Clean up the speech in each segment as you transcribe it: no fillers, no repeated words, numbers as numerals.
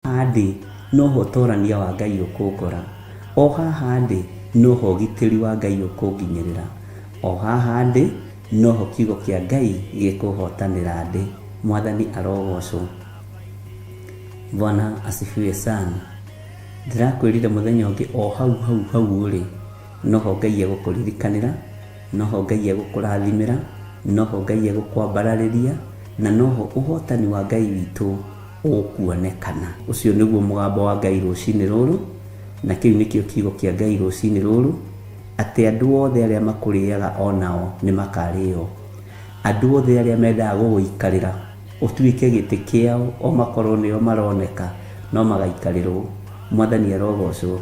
Haha ndĩ, noho ũtorania wa Ngai ũkũngora. O haha ndĩ, noho ũgitĩri wa Ngai ũkũnginyĩrĩra. O haha ndĩ, noho kiugo kĩa Ngai gĩkũhotanĩra ndĩ. Mwathani arogocwo. Bwana asifiwe sana. Ndĩrakwĩrire mũthenya ũngĩ o hau hau hau ũrĩ, noho Ngai egũkũririkanĩra, noho Ngai egũkũrathimĩra, noho Ngai egũkwambararĩria, na noho ũhotani wa Ngai witũ ũkuonekana. Ũcio nĩguo mũgambo wa Ngai rũcinĩ rũrũ, na kĩu nĩkĩo kiugo kĩa Ngai rũcinĩ rũrũ, atĩ andũ othe arĩa makũrĩaga o nao nĩ makarĩo. Andũ othe arĩa mendaga gũgũikarĩra ũtuĩke gĩtĩ kĩao o makorwo nĩo maroneka no magaikarĩrwo. Mwathani arogocwo.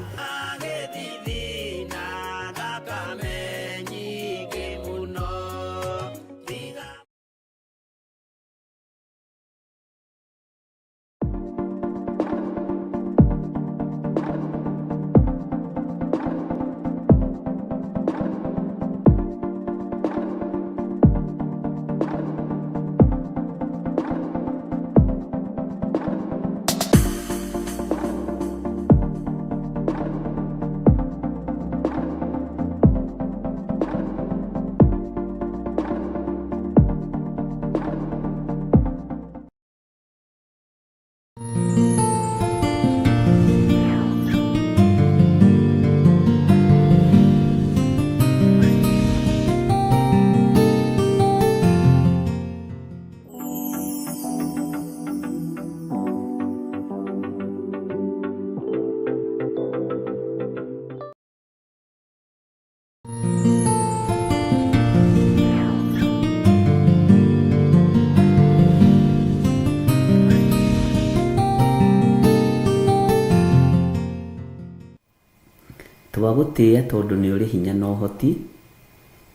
Twagũtĩĩa tondũ nĩ ũrĩ hinya na ũhoti,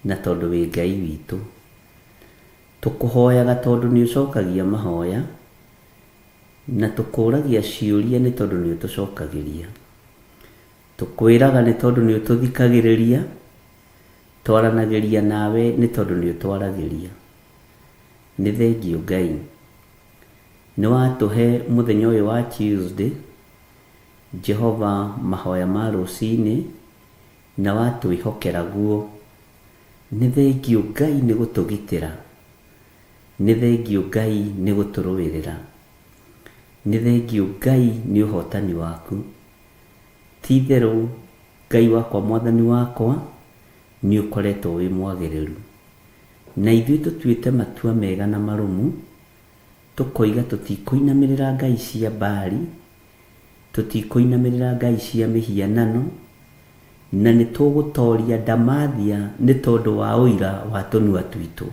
na tondũ wĩ Ngai witũ. Tũkũhoyaga tondũ nĩ ũcokagia mahoya, na tũkũragia ciũria nĩ tondũ nĩ ũtũcokagĩria. Tũkwĩraga nĩ tondũ nĩ ũtũthikagĩrĩria, twaranagĩria nawe nĩ tondũ nĩ ũtwaragĩria. Nĩ thengiũ Ngai. Nĩ watũhe mũthenya ũyũ wa Tuesday, Jehova mahoya ma rũcinĩ, na watwĩhokera guo. Nĩ thengiũ Ngai nĩ gũtũgitĩra. Nĩ thengiũ Ngai nĩ gũtũrũĩrĩra. Nĩ thengiũ Ngai nĩ ũhotani waku. Ti-itherũ Ngai wakwa Mwathani wakwa, nĩũkoretwo wĩ mwagĩrĩru. Na ithuĩ tũtuĩte matua mega na marũmu, tũkoiga tũtikũinamĩrĩra ngai cia Baali, tũtikũinamĩrĩra ngai cia mĩhianano, na nĩtũgũtoria ndamathia nĩ tondũ wa ũira wa tũnua twitũ.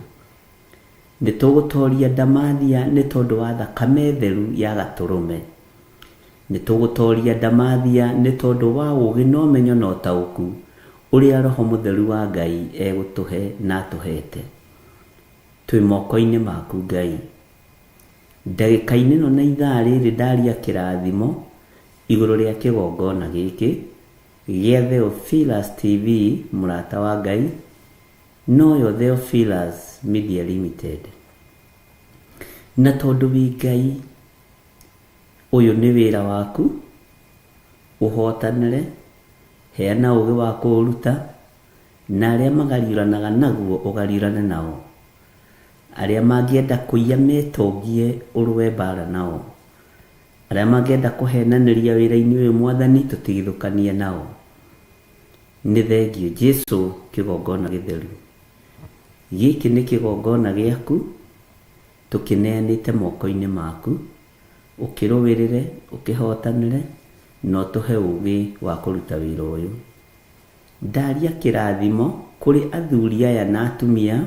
Nĩtũgũtoria ndamathia nĩ tondũ wa thakame theru ya Gatũrũme. Nĩtũgũtoria ndamathia nĩ tondũ wa ũũgĩ na ũmenyo na ũtaũku ũrĩa Roho Mũtheru wa Ngai egũtũhe na atũhete. Twĩ moko-inĩ maku Ngai. Ndagĩka-inĩ ĩno na ithaa rĩrĩ ndaria kĩrathimo igũrũ rĩa kĩgongona gĩkĩ gĩa Theophilus TV mũrata wa Ngai, noyo Theophilus Media Limited. Na tondũ wĩ Ngai, Ũyũ nĩ wĩra waku, ũhootanĩre, heana ũũgĩ wa kũũruta, na arĩa magariũranaga naguo ũgariũrane nao. Arĩa mangĩenda kũiya metongie ũrũe mbaara nao. Arĩa mangĩenda kũhenanĩria wĩra-inĩ ũyũ Mwathani tũtigithũkanie nao. Nĩ thengiũ Jesu kĩgongona gĩtheru. Gĩkĩ nĩ kĩgongona gĩaku Tũkĩneanĩte moko-inĩ maku, ũkĩrũĩrĩre, ũkĩhootanĩre, na ũtũhe ũũgĩ wa kũruta wĩra ũyũ. Ndaria kĩrathimo kũrĩ athuri aya na atumia,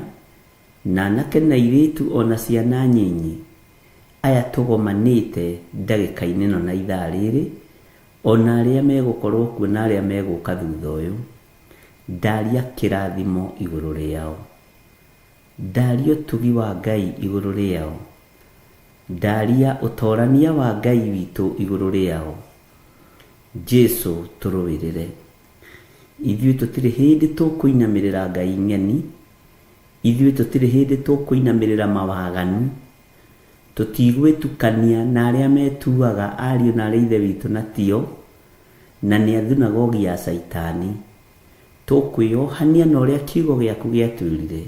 na anake na airĩtu o na ciana nyinyi, aya tũgomanĩte ndagĩka-inĩ ĩno na ithaa rĩrĩ, o na arĩa megũkorwo kuo na arĩa megũka thutha ũyũ. Ndaria kĩrathimo igũrũ rĩao. Ndaria ũtugi wa Ngai igũrũ rĩao. Ndaria ũtorania wa Ngai witũ igũrũ rĩao. Jesu tũrũĩrĩre. Ithuĩ tũtirĩ hĩndĩ tũkũinamĩrĩra ngai ng'eni. Ithuĩ tũtirĩ hĩndĩ tũkũinamĩrĩra mawaganu. Tũtigwĩtukania na arĩa metuaga ariũ na aarĩ a Ithe witũ na tio, na nĩ a thunagogi ya Caitani. Tũkwĩyohania na ũrĩa kiugo gĩaku gĩatwĩrire.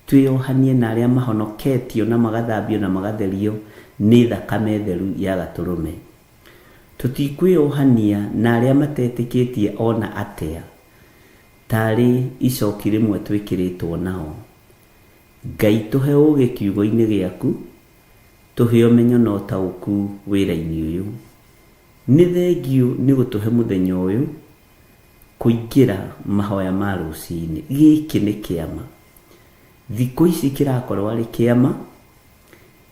Twĩyohanie na arĩa mahonoketio na magathambio na magatherio nĩ thakame theru ya Gatũrũme. Tũtikwĩyohania na arĩa matetĩkĩtie o na atĩa, tarĩ icoki rĩmwe twĩkĩrĩtwo nao. Ngai tũhe ũũgĩ kiugo-inĩ gĩaku, tũhe ũmenyo na ũtaũku wĩra-inĩ ũyũ. Nĩ thengiũ nĩ gũtũhe mũthenya ũyũ kũingĩra mahoya ma rũcinĩ. Gĩkĩ nĩ kĩama. Thikũ ici kĩrakorwo arĩ kĩama,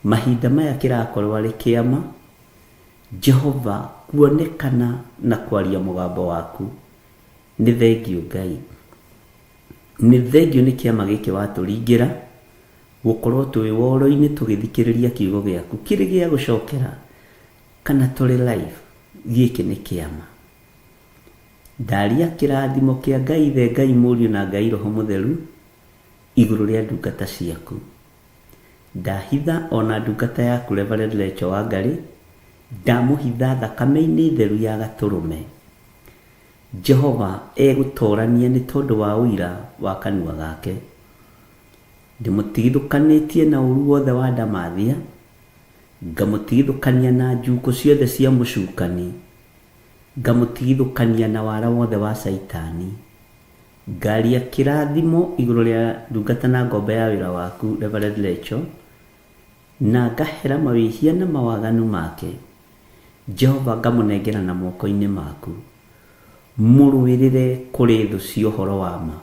mahinda maya kĩrakorwo arĩ kĩama, Jehova kuonekana na kwaria mũgambo waku. Nĩ thengiũ Ngai. Nĩ thengiũ nĩ kĩama gĩkĩ watũringĩra, gũkorwo twĩ woro-inĩ tũgĩthikĩrĩria kiugo gĩaku kĩrĩ gĩa gũcokera kana tũrĩ live. Gĩkĩ nĩ kĩama. Ndaria kĩrathimo kĩa Ngai Ithe, Ngai Mũriũ na Ngai Roho Mũtheru igũrũ rĩa ndungata ciaku. Ndahitha ona ndungata yaku Reverend Rachel Wangarĩ, ndamũhitha thakame-inĩ theru ya Gatũrũme. Jehova egũtorania nĩ tondũ wa ũira wa kanua gake. Ndĩmũtigithũkanĩtie na ũru wothe wa ndamathia, ngamũtigithũkania na njukũ ciothe cia mũcukani, ngamũtigithũkania na wara wothe wa Caitani. Ngaria kĩrathimo igũrũ rĩa ndungata na ngombo ya wĩra waku Reverend Rachel, na ngahera mawĩhia na mawaganu make. Jehova ngamũnengera na moko-inĩ maku. Mũrũĩrĩre kũrĩ thũ cia ũhoro wa ma.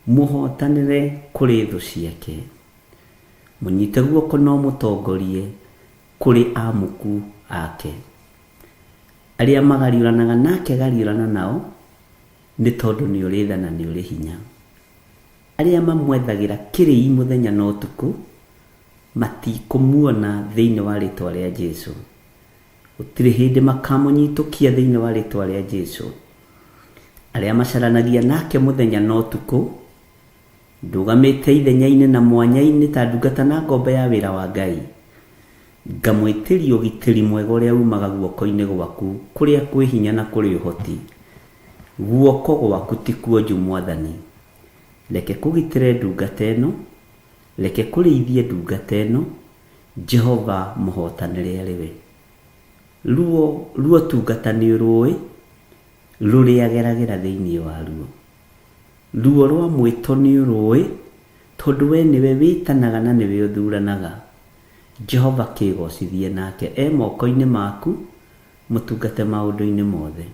Mũhotanĩre kũrĩ thũ ciake. Mũnyite guoko na ũmũtongorie kũrĩ amuku ake. Arĩa magariũranaga nake gariũrana nao, nĩ tondũ nĩ ũrĩ tha na nĩ ũrĩ hinya. Arĩa mamwethagĩra kĩrĩi mũthenya na ũtukũ, matikũmuona thĩinĩ wa rĩtwa rĩa Jesu. Gũtirĩ hĩndĩ makamũnyitũkia thĩinĩ wa rĩtwa rĩa Jesu. Arĩa macaranagia nake mũthenya na ũtukũ, ndũgamĩte ithenya-inĩ na mwanya-inĩ ta ndungata na ngombo ya wĩra wa Ngai, ngamwĩtĩria ũgitĩri mwega ũrĩa umaga guoko-inĩ gwaku kũrĩa kwĩ hinya na kũrĩ ũhoti. Guoko gwaku ti kuonju Mwathani. Reke kũgitĩre ndungata ĩno, reke kũrĩithie ndungata ĩno, Jehova mũhotanĩre arĩ we. Ruo rwa ũtungata nĩ ũrũĩ, rũrĩa ageragĩra thĩinĩ waruo. Ruo rwa mwĩto nĩ ũrũĩ, tondũ we nĩwe wĩtanaga na nĩwe ũthuranaga. Jehova kĩgocithie nake e moko-inĩ maku, mũtungate maũndũ-inĩ mothe.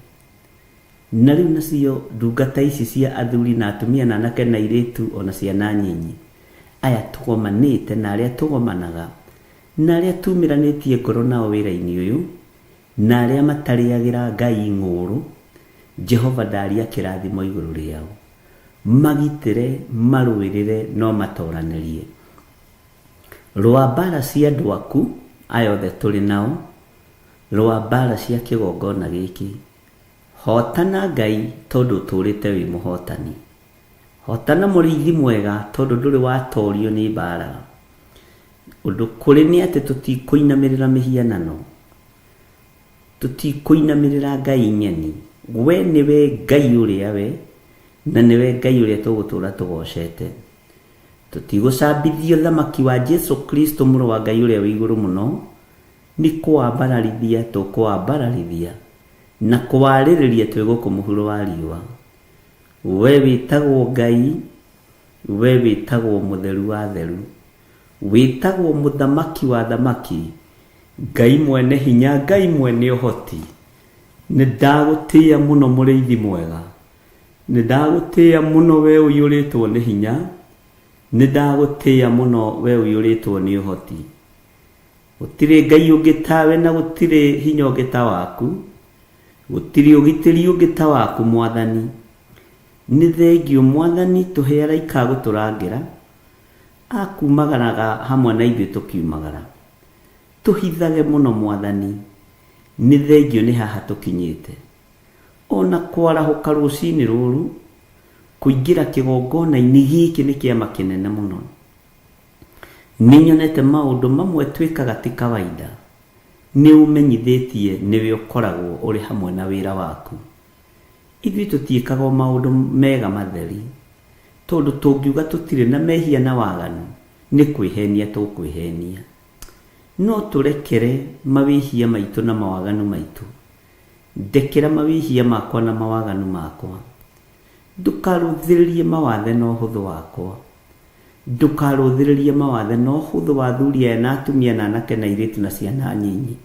Na rĩu nacio ndungata ici cia athuri na atumia na anake na airĩtu o na ciana nyinyi, aya tũgomanĩte na arĩa tũgomanaga, na arĩa tumĩranĩtie ngoro nao wĩra-inĩ ũyũ, na arĩa matarĩagĩra Ngai ng'ũũrũ, Jehova ndaria kĩrathimo igũrũ rĩao. Magitĩre, marũĩrĩre, no matoranĩrie. Rũa mbaara cia andũ aku, aya othe tũrĩ nao, rũa mbaara cia kĩgongona gĩkĩ. Hotana Ngai tondũ ũtũũrĩte wĩ mũhotani. Hotana mũrĩithi mwega tondũ ndũrĩ watorio nĩ mbaara. Ũndũ kũrĩ nĩ atĩ tũtikũinamĩrĩra mĩhianano. Tũtikũinamĩrĩra ngai ng'eni. We nĩwe Ngai ũrĩa we, na nĩwe Ngai ũrĩa tũgũtũũra tũgocete. Tũtigũcambithia ũthamaki wa Jesu Kristo mũrũ wa Ngai ũrĩa wĩ igũrũ mũno, nĩ kũwambararithia tũkũwambararithia, na kũwarĩrĩria twĩ gũkũ mũhuro wa riũa. We wĩtagwo Ngai, we wĩtagwo mũtheru wa atheru, wĩtagwo mũthamaki wa athamaki, Ngai mwene hinya, Ngai mwene ũhoti. Nĩ ndagũtĩĩa mũno mũrĩithi mwega, nĩ ndagũtĩĩa mũno we ũiyũrĩtwo nĩ hinya, nĩ ndagũtĩĩa mũno we ũiyũrĩtwo nĩ ũhoti. Gũtirĩ Ngai ũngĩ tawe na gũtirĩ hinya ũngĩ ta waku, gũtirĩ ũgitĩri ũngĩ ta waku Mwathani. Nĩ thengiũ Mwathani tũhe araika a gũtũrangĩra, a kumagaraga hamwe na ithuĩ tũkiumagara. Tũhithage mũno Mwathani, nĩ thengiũ nĩ haha tũkinyĩte. O na kwarahũka rũcinĩ rũrũ, kũingĩra kĩgongona-inĩ gĩkĩ nĩ kĩama kĩnene mũno. Nĩnyonete maũndũ mamwe twĩkaga ti kawaida. Nĩ ũmenyithĩtie nĩwe ũkoragwo ũrĩ hamwe na wĩra waku. Ithuĩ tũtiĩkaga o maũndũ mega matheri, tondũ tũngiuga tũtirĩ na mehia na waganu, nĩ kwĩhenia tũkwĩhenia. No tũrekere mawĩhia maitũ na mawaganu maitũ. Ndekera mawĩhia makwa na mawaganu makwa. Ndũkarũthĩrĩrie mawathe na ũhũthũ wakwa. Ndũkarũthĩrĩrie mawathe na ũhũthũ wa athuri aya na atumia na anake na airĩtu na ciana nyinyi.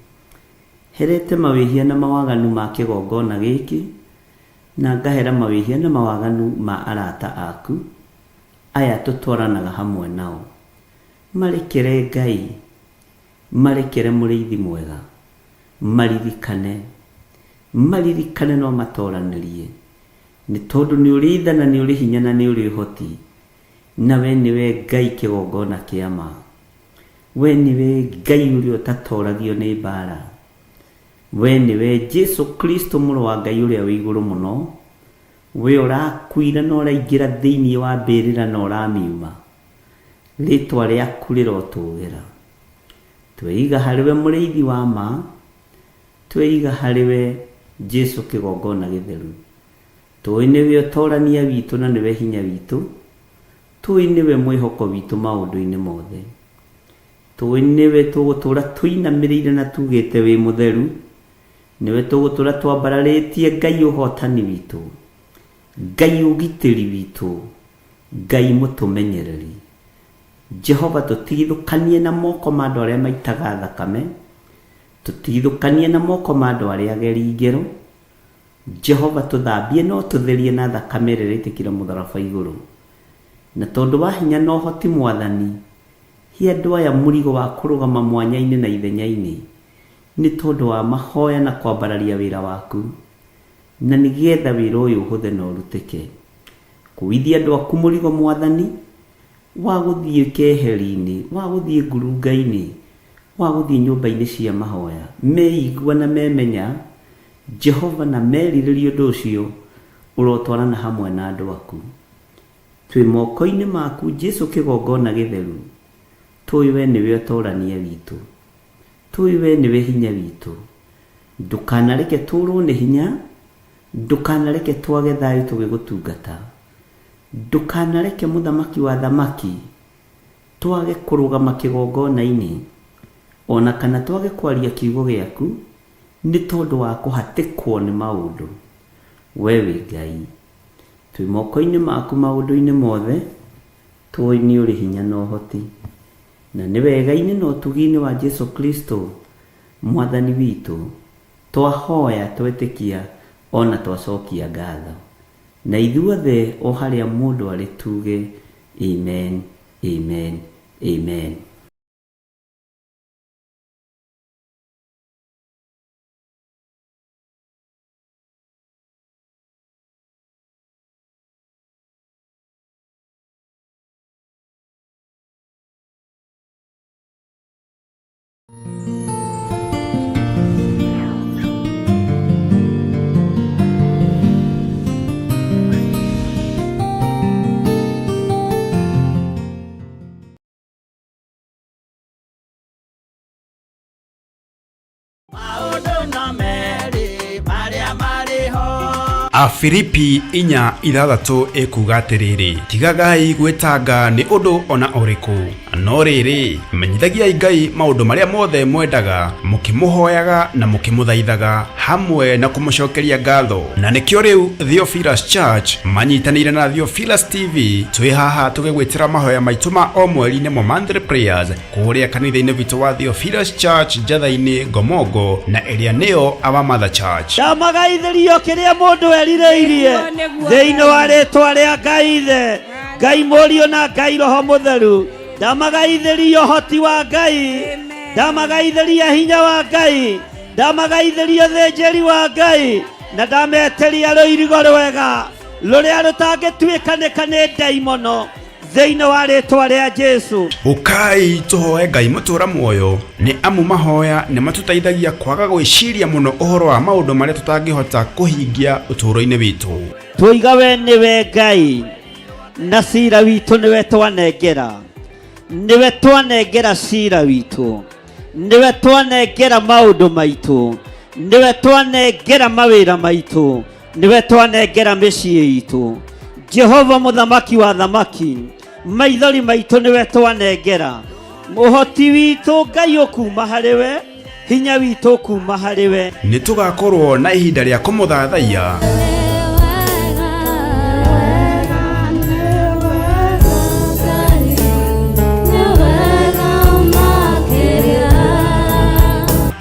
Herete mawĩhia na mawaganu ma kĩgongona gĩkĩ, na ngahera mawĩhia na mawaganu ma arata aku, aya tũtwaranaga hamwe nao. Marekere Ngai, marekere mũrĩithi mwega, maririkane, maririkane na ũmatoranĩrie, nĩ tondũ nĩ ũrĩ tha na nĩ ũrĩ hinya na nĩ ũrĩ ũhoti, na we nĩwe Ngai kĩgongona kĩa ma. We nĩwe Ngai ũrĩa ũtatoragio nĩ mbaara. We nĩwe Jesu Kristo mũrũ wa Ngai ũrĩa wĩ igũrũ mũno, we ũrakuire na ũraingĩra thĩinĩ wa mbĩrĩra na ũramiuma. Rĩtwa rĩaku rĩrotũgĩra. Tweiga harĩ we mũrĩithi wa ma, tweiga harĩ we Jesu kĩgongona gĩtheru. Tũĩ nĩwe ũtorania witũ na nĩwe hinya witũ, tũĩ nĩwe mwĩhoko witũ maũndũ-inĩ mothe. Tũĩ nĩwe tũgũtũra tũinamĩrĩire na tugĩte wĩ mũtheru, nĩwe tũgũtũra twambararĩtie Ngai ũhotani witũ, Ngai ũgitĩri witũ, Ngai mũtũmenyereri. Jehova tũtigithũkanie na moko ma andũ arĩa maitaga thakame, tũtigithũkanie na moko ma andũ arĩa ageri ngero. Jehova tũthambie na ũtũtherie na thakame ĩrĩa ĩraitĩkire mũtharaba igũrũ. Na tondũ wa hinya na ũhoti Mwathani, he andũ aya mũrigo wa kũrũgama mwanya-inĩ na ithenya-inĩ, nĩ tondũ wa mahoya na kwambararia wĩra waku, na nĩgetha wĩra ũyũ ũhũthe na ũrutĩke. Kuithia andũ aku mũrigo Mwathani, wa gũthiĩ keheri-inĩ, wa gũthiĩ ngurunga-inĩ, wa gũthiĩ nyũmba-inĩ cia mahoya, meigua na memenya Jehova na merirĩria ũndũ ũcio, ũrotwarana hamwe na andũ aku. Twĩ moko-inĩ maku Jesu kĩgongona gĩtheru, tũĩ we nĩwe ũtorania witũ, tũĩ we nĩwe hinya witũ. Ndũkanareke tũrwo nĩ hinya, ndũkanareke twage thayũ tũgĩgũtungata. Ndũkanareke mũthamaki wa athamaki twage kũrũgama kĩgongona-inĩ, o na kana twage kwaria kiugo gĩaku nĩ tondũ wa kũhatĩkwo nĩ maũndũ. We wĩ Ngai. Twĩ moko-inĩ maku maũndũ-inĩ mothe, tũĩ nĩ ũrĩ hinya na ũhoti. Na nĩ wega-inĩ na ũtugi-inĩ wa Jesu Kristo Mwathani witũ, twahoya twetĩkia o na twacokia ngatho. Na ithuothe o harĩa mũndũ arĩ tuge Amen, Amen, Amen. Maũndũ no merĩ marĩa marĩ ho. Afilipi 4:6 ĩkuuga atĩrĩrĩ, tigagai gwĩtanga nĩ ũndũ ona ũrĩkũ, no rĩrĩ, menyithagiai Ngai maũndũ marĩa mothe mwendaga, mũkĩmũhoyaga na mũkĩmũthaithaga hamwe na kũmũcokeria ngatho. Na nĩkĩo rĩu Theophilus Church manyitanĩire na Theophilus TV twĩ haha tũgĩgwĩtĩra mahoya maitũ ma o mweri nĩmo monthly prayers kũrĩa kanitha-inĩ witũ wa Theophilus Church Njatha-inĩ Ngomongo na ĩrĩa nĩyo Our Mother Church. Ndamagaithĩrio kĩrĩa mũndũ erirĩirie Nĩguo, nĩguo, thĩinĩ wa rĩtwa rĩa Ngai Ithe, Ngai Mũriũ na Ngai Roho Mũtheru. Ndamagaithĩria ũhoti wa Ngai, Amen. ndamagaithĩria hinya wa Ngai, ndamagaithĩria ũthĩnjĩri wa Ngai, na ndametĩria rũirigo rwega rũrĩa rũtangĩtuĩkanĩka nĩ ndaimono thĩinĩ wa rĩtwa rĩa Jesu. Ũkai tũhoe Ngai mũtũra muoyo, nĩ amu mahoya nĩ matũteithagia kwaga gwĩciria mũno ũhoro wa maũndũ marĩa tũtangĩhota kũhingia ũtũũro-inĩ witũ. Twoiga we nĩwe Ngai na cira witũ nĩwe twanengera. Nĩwe twanengera cira witũ, nĩwe twanengera maũndũ maitũ, nĩwe twanengera mawĩra maitũ, nĩwe twanengera mĩciĩ itũ. Jehova mũthamaki wa thamaki, maithori maitũ nĩwe twanengera, ũhoti witũ Ngai ũkuma harĩ we, hinya witũ ũkuma harĩ we. Nĩ tũgakorwo na ihinda rĩa kũmũthathaiya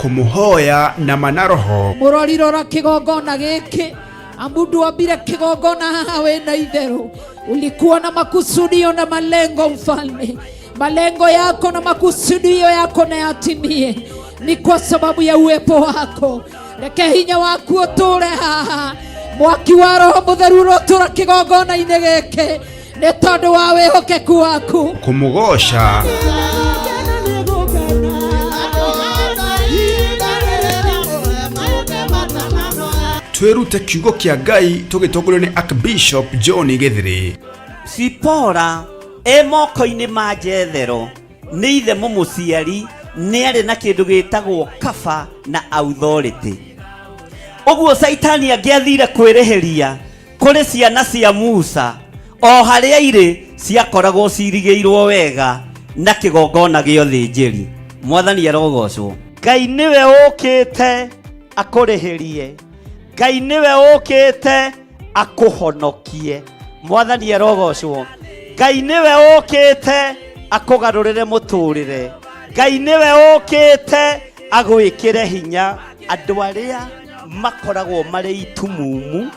kũmũhoya na mana roho. Mũrori rora kĩgongona gĩkĩ, amu ndwambire kĩgongona haha wĩna itherũ. Ulikuwa na makusudio na malengo mfalme, malengo yako na makusudio yako na yatimie, ni kwa sababu ya uwepo wako. Reke hinya waku ũtũre haha, mwaki wa Roho Mũtheru ũrotũra kĩgongona-inĩ gĩkĩ nĩ tondũ wa wĩhokeku waku. Kũmũgoca twĩrute kiugo kĩa Ngai tũgĩtongorio nĩ Archbishop John Gĩthĩrĩ. Sipora e moko-inĩ ma Jethero nĩ ithe mũmũciari, nĩ arĩ na kĩndũ gĩtagwo kaba na authority. Ũguo Caitani angĩathire kwĩrĩhĩria kũrĩ ciana cia Musa, o harĩa irĩ ciakoragwo cirigĩirwo wega na kĩgongona gĩa ũthĩnjĩri. Mwathani arogocwo. Ngai nĩwe ũkĩte akũrĩhĩrie, Ngai nĩwe ũkĩte akũhonokie. Mwathani arogocwo. Ngai nĩwe ũkĩte akũgarũrĩre mũtũrĩre, Ngai nĩwe ũkĩte agwĩkĩre hinya. Andũ arĩa makoragwo marĩ itumumu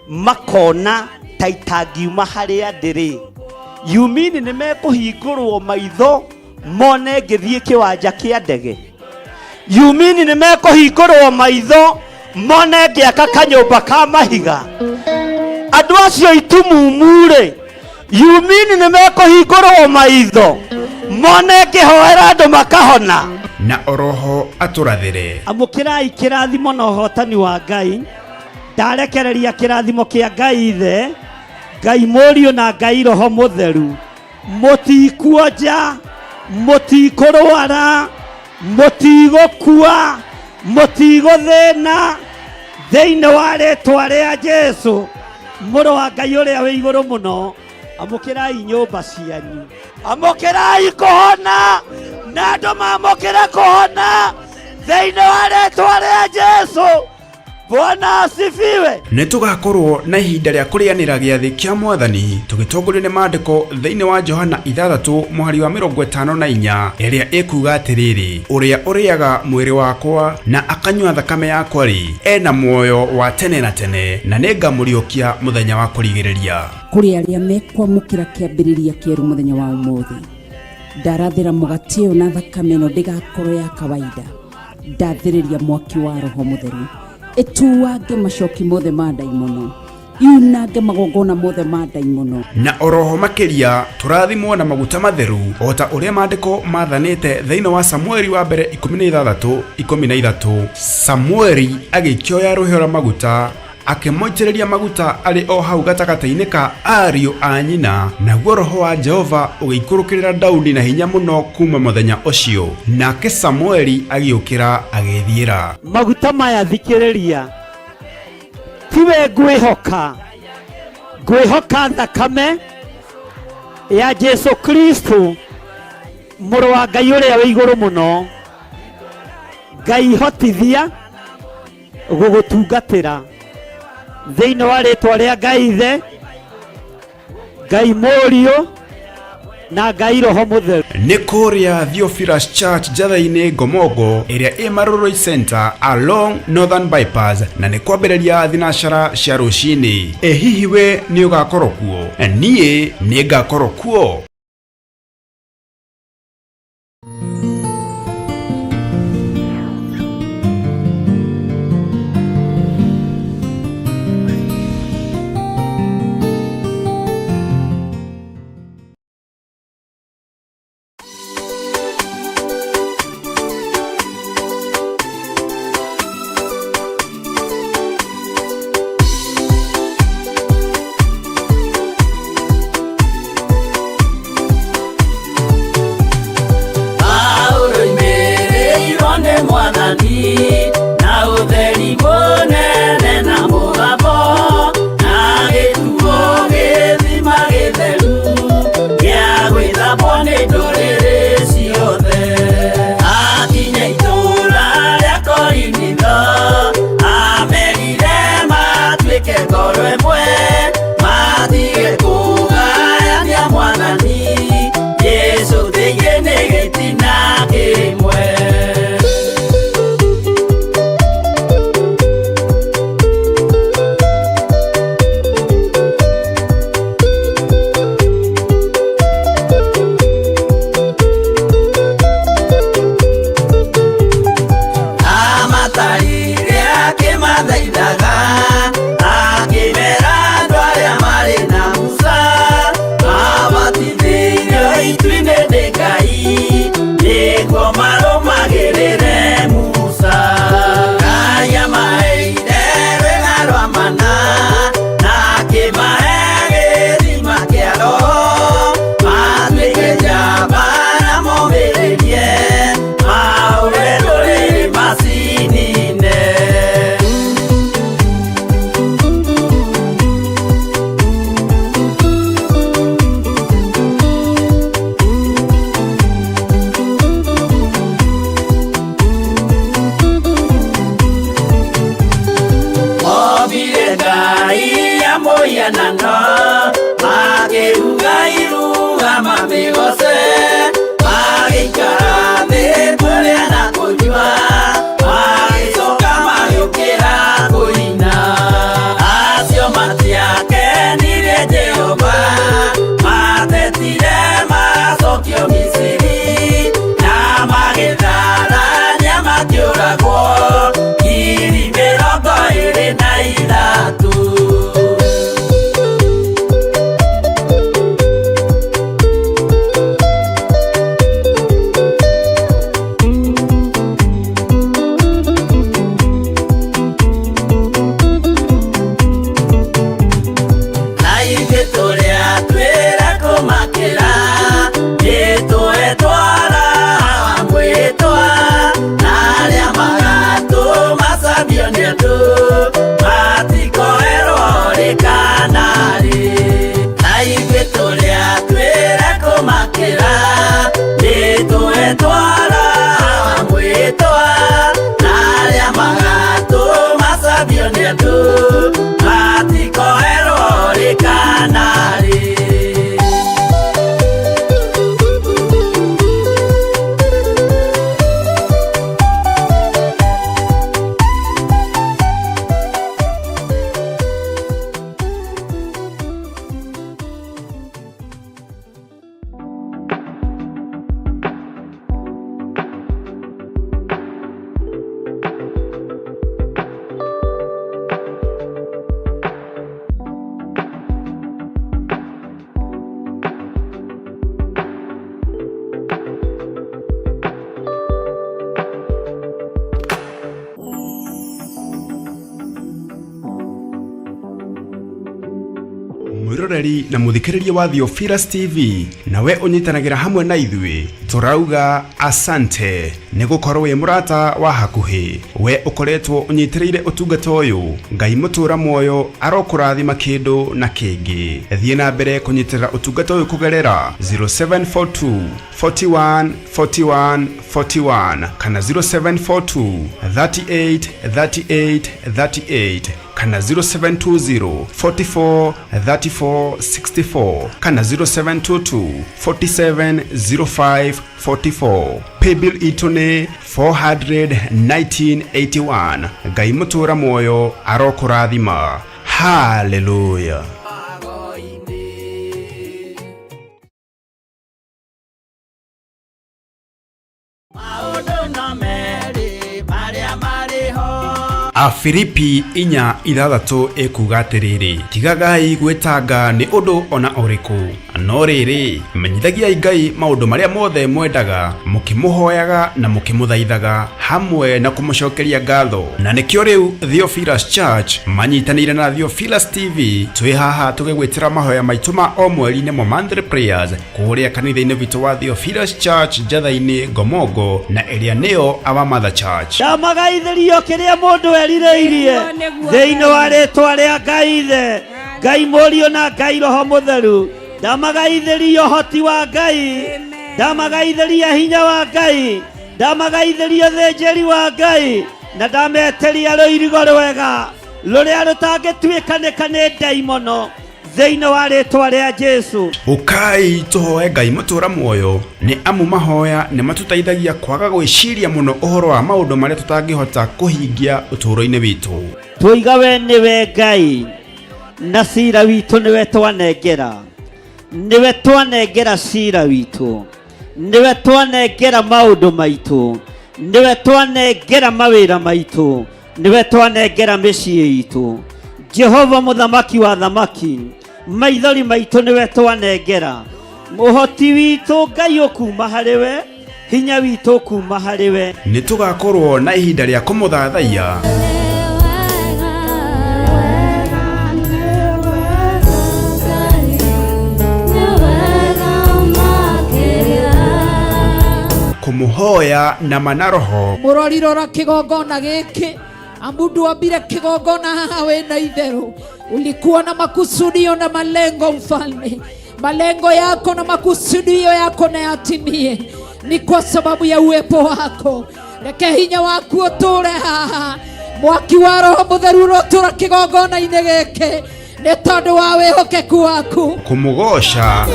makona ta itangiuma harĩa ndĩrĩ, yumini nĩ mekũhingũrwo maitho mone ngĩthiĩ kĩwanja kĩa ndege, yumini nĩ mekũhingũrwo maitho mone ngĩaka kanyũmba ka mahiga. Andũ acio itumumu-rĩ, yumini nĩ mekũhingũrwo maitho mone ngĩhoera andũ makahona. Na oroho atũrathĩre. Amũkĩrai kĩrathimo na ũhotani wa Ngai. Ndarekereria kĩrathimo kĩa Ngai Ithe, Ngai Mũriũ na Ngai Roho Mũtheru. Mũtikuonja, mũtikũrwara, mũtigũkua, mũtigũthĩna, thĩinĩ wa rĩtwa rĩa Jesu mũrũ wa Ngai ũrĩa wĩ igũrũ mũno. Amũkĩrai nyũmba cianyu, amũkĩrai kũhona, na andũ mamũkĩre kũhona thĩinĩ wa rĩtwa rĩa Jesu. Bwana asifiwe. Nĩ tũgakorwo na ihinda rĩa kũrĩanĩra gĩathĩ kĩa Mwathani tũgĩtongorio nĩ maandĩko thĩinĩ wa Johana 6 mũhari wa 54 ĩrĩa ĩkuga atĩrĩrĩ, ũrĩa ũrĩaga mwĩrĩ wakwa na akanyua thakame yakwa rĩ, ena muoyo wa tene na tene, na nĩngamũriũkia mũthenya wa kũrigĩrĩria. Kũrĩ arĩa mekwamũkĩra kĩambĩrĩria kĩerũ mũthenya wa ũmũthĩ, ndarathĩra mũgate ũyũ na thakame ĩno ndĩgakorwo ya kawaida. Ndathĩrĩria mwaki wa Roho Mũtheru ĩtuange macoki mothe ma ndaimono, yunange magongona mothe ma ndaimono. Na oroho makĩria tũrathimwo na maguta matheru o ta ũrĩa maandĩko mathanĩte thĩinĩ wa Samueli wa mbere 16 13. Samueli agĩkĩoya rũhĩa rwa maguta akĩmũitĩrĩria maguta arĩ o hau gatagatĩ-inĩ ka ariũ a nyina, naguo roho wa Jehova ũgĩikũrũkĩrĩra Daudi na hinya mũno kuma mũthenya ũcio. Nake Samueli agĩũkĩra agĩĩthiĩra. Maguta maya thikĩrĩria, tiwe ngwĩhoka, ngwĩhoka thakame ya Jesu Kristo mũrũ wa Ngai ũrĩa wĩ igũrũ mũno. Ngai hotithia gũgũtungatĩra thĩinĩ wa rĩtwa rĩa Ngai Ithe, Ngai Mũriũ na Ngai Roho Mũtheru. Nĩ kũrĩa Theophilus Church Njatha-inĩ Ngomongo ĩrĩa ĩ Marurui Center along Northern Bypass, na nĩ kwambĩrĩria thinacara cia rũcinĩ. Ĩ hihi we nĩ ũgakorwo kuo? Niĩ nĩ ngakorwo kuo. mĩhianano, makĩruga iruga mamĩgoce, magĩikara thĩ kũrĩa na kũnyua, magĩcoka magĩũkĩra kũina. Acio matiakenirie Jehova, matetire macokio Misiri, na magĩtharania makĩũragwo 23,000. Na ithuĩ tũrĩa twĩra kũmakĩra, nĩtũetwara hawa mwĩtwa, na arĩa magatũmacambio nĩ andũ, matikoerwo rĩ kana rĩ. Na ithuĩ tũrĩa twĩra kũmakĩra, nĩtũetwara hawa mwĩtwa, na arĩa magatũmacambio nĩ andũ, matikoerwo rĩ kana rĩ. Mwiroreri na muthikiriria wa Theophilus TV, nawe ũnyitanagĩra hamwe na ithuĩ, tũrauga asante nĩ gũkorwo wĩ mũrata wa hakuhĩ. We ũkoretwo ũnyitĩrĩire ũtungata ũyũ, Ngai mũtũra muoyo arokũrathima kĩndũ na kĩngĩ. Thiĩ na mbere kũnyitĩrĩra ũtungata ũyũ kũgerera 0742 41 41 41 kana 0742 38 38 38 kana 0720 44 34 64 kana 0722 47 05 44. Paybill itũ nĩ 41981. Ngai mũtũra muoyo arokũrathima. Haleluya. Maũndũ no merĩ marĩa marĩ ho. Afilipi 4:6 ĩkuga atĩrĩrĩ, tigagai gwĩtanga nĩ ũndũ ona ũrĩkũ, no rĩrĩ, menyithagiai Ngai maũndũ marĩa mothe mwendaga, mũkĩmũhoyaga na mũkĩmũthaithaga hamwe na kũmũcokeria ngatho. Na nĩkĩo rĩu Theophilus Church manyitanĩire na Theophilus TV twĩ haha tũgĩgwĩtĩra mahoya maitũ ma o mweri nĩmo monthly prayers kũrĩa kanitha-inĩ witũ wa Theophilus Church Njatha-inĩ Ngomongo, na ĩrĩa nĩyo Our Mother Church. Ndamagaithĩrio kĩrĩa mũndũ erirĩirie thĩinĩ wa rĩtwa rĩa Ngai Ithe, Ngai Mũriũ na Ngai Roho Mũtheru. Ndamagaithĩrio ũhoti wa Ngai, ndamagaithĩria hinya wa Ngai, ndamagaithĩria ũthĩnjĩri wa Ngai, na ndametĩria rũirigo rwega rũrĩa rũtangĩtuĩkanĩka nĩ ndaimono thĩinĩ wa rĩtwa rĩa Jesu. Ũkai tũhoe Ngai mũtũra muoyo, nĩ amu mahoya nĩ matũteithagia kwaga gwĩciria mũno ũhoro wa maũndũ marĩa tũtangĩhota kũhingia ũtũũro-inĩ witũ. Twoiga we nĩwe Ngai, na cira witũ nĩwe twanengera, nĩwe twanengera cira witũ, nĩwe twanengera maũndũ maitũ, nĩwe twanengera mawĩra maitũ, nĩwe twanengera mĩciĩ itũ. Jehova mũthamaki wa thamaki, maithori maitũ nĩwe twanengera, ũhoti witũ Ngai ũkuma harĩ we, hinya witũ ũkuma harĩ we. Nĩ tũgakorwo na ihinda rĩa kũmũthathaiya kũmũhoya na mana roho. Mũrori rora kĩgongona gĩkĩ, amu ndwambire kĩgongona haha wĩna itherũ, ulikuwa na makusudio na malengo mfalme. Malengo yako na makusudio yako na yatimie, ni kwa sababu ya uwepo wako. Reke hinya waku ũtũre haha, mwaki wa Roho Mũtheru ũrotũra kĩgongona-inĩ gĩkĩ. Nĩ tondũ wa wĩhokeku waku. Kũmũgoca.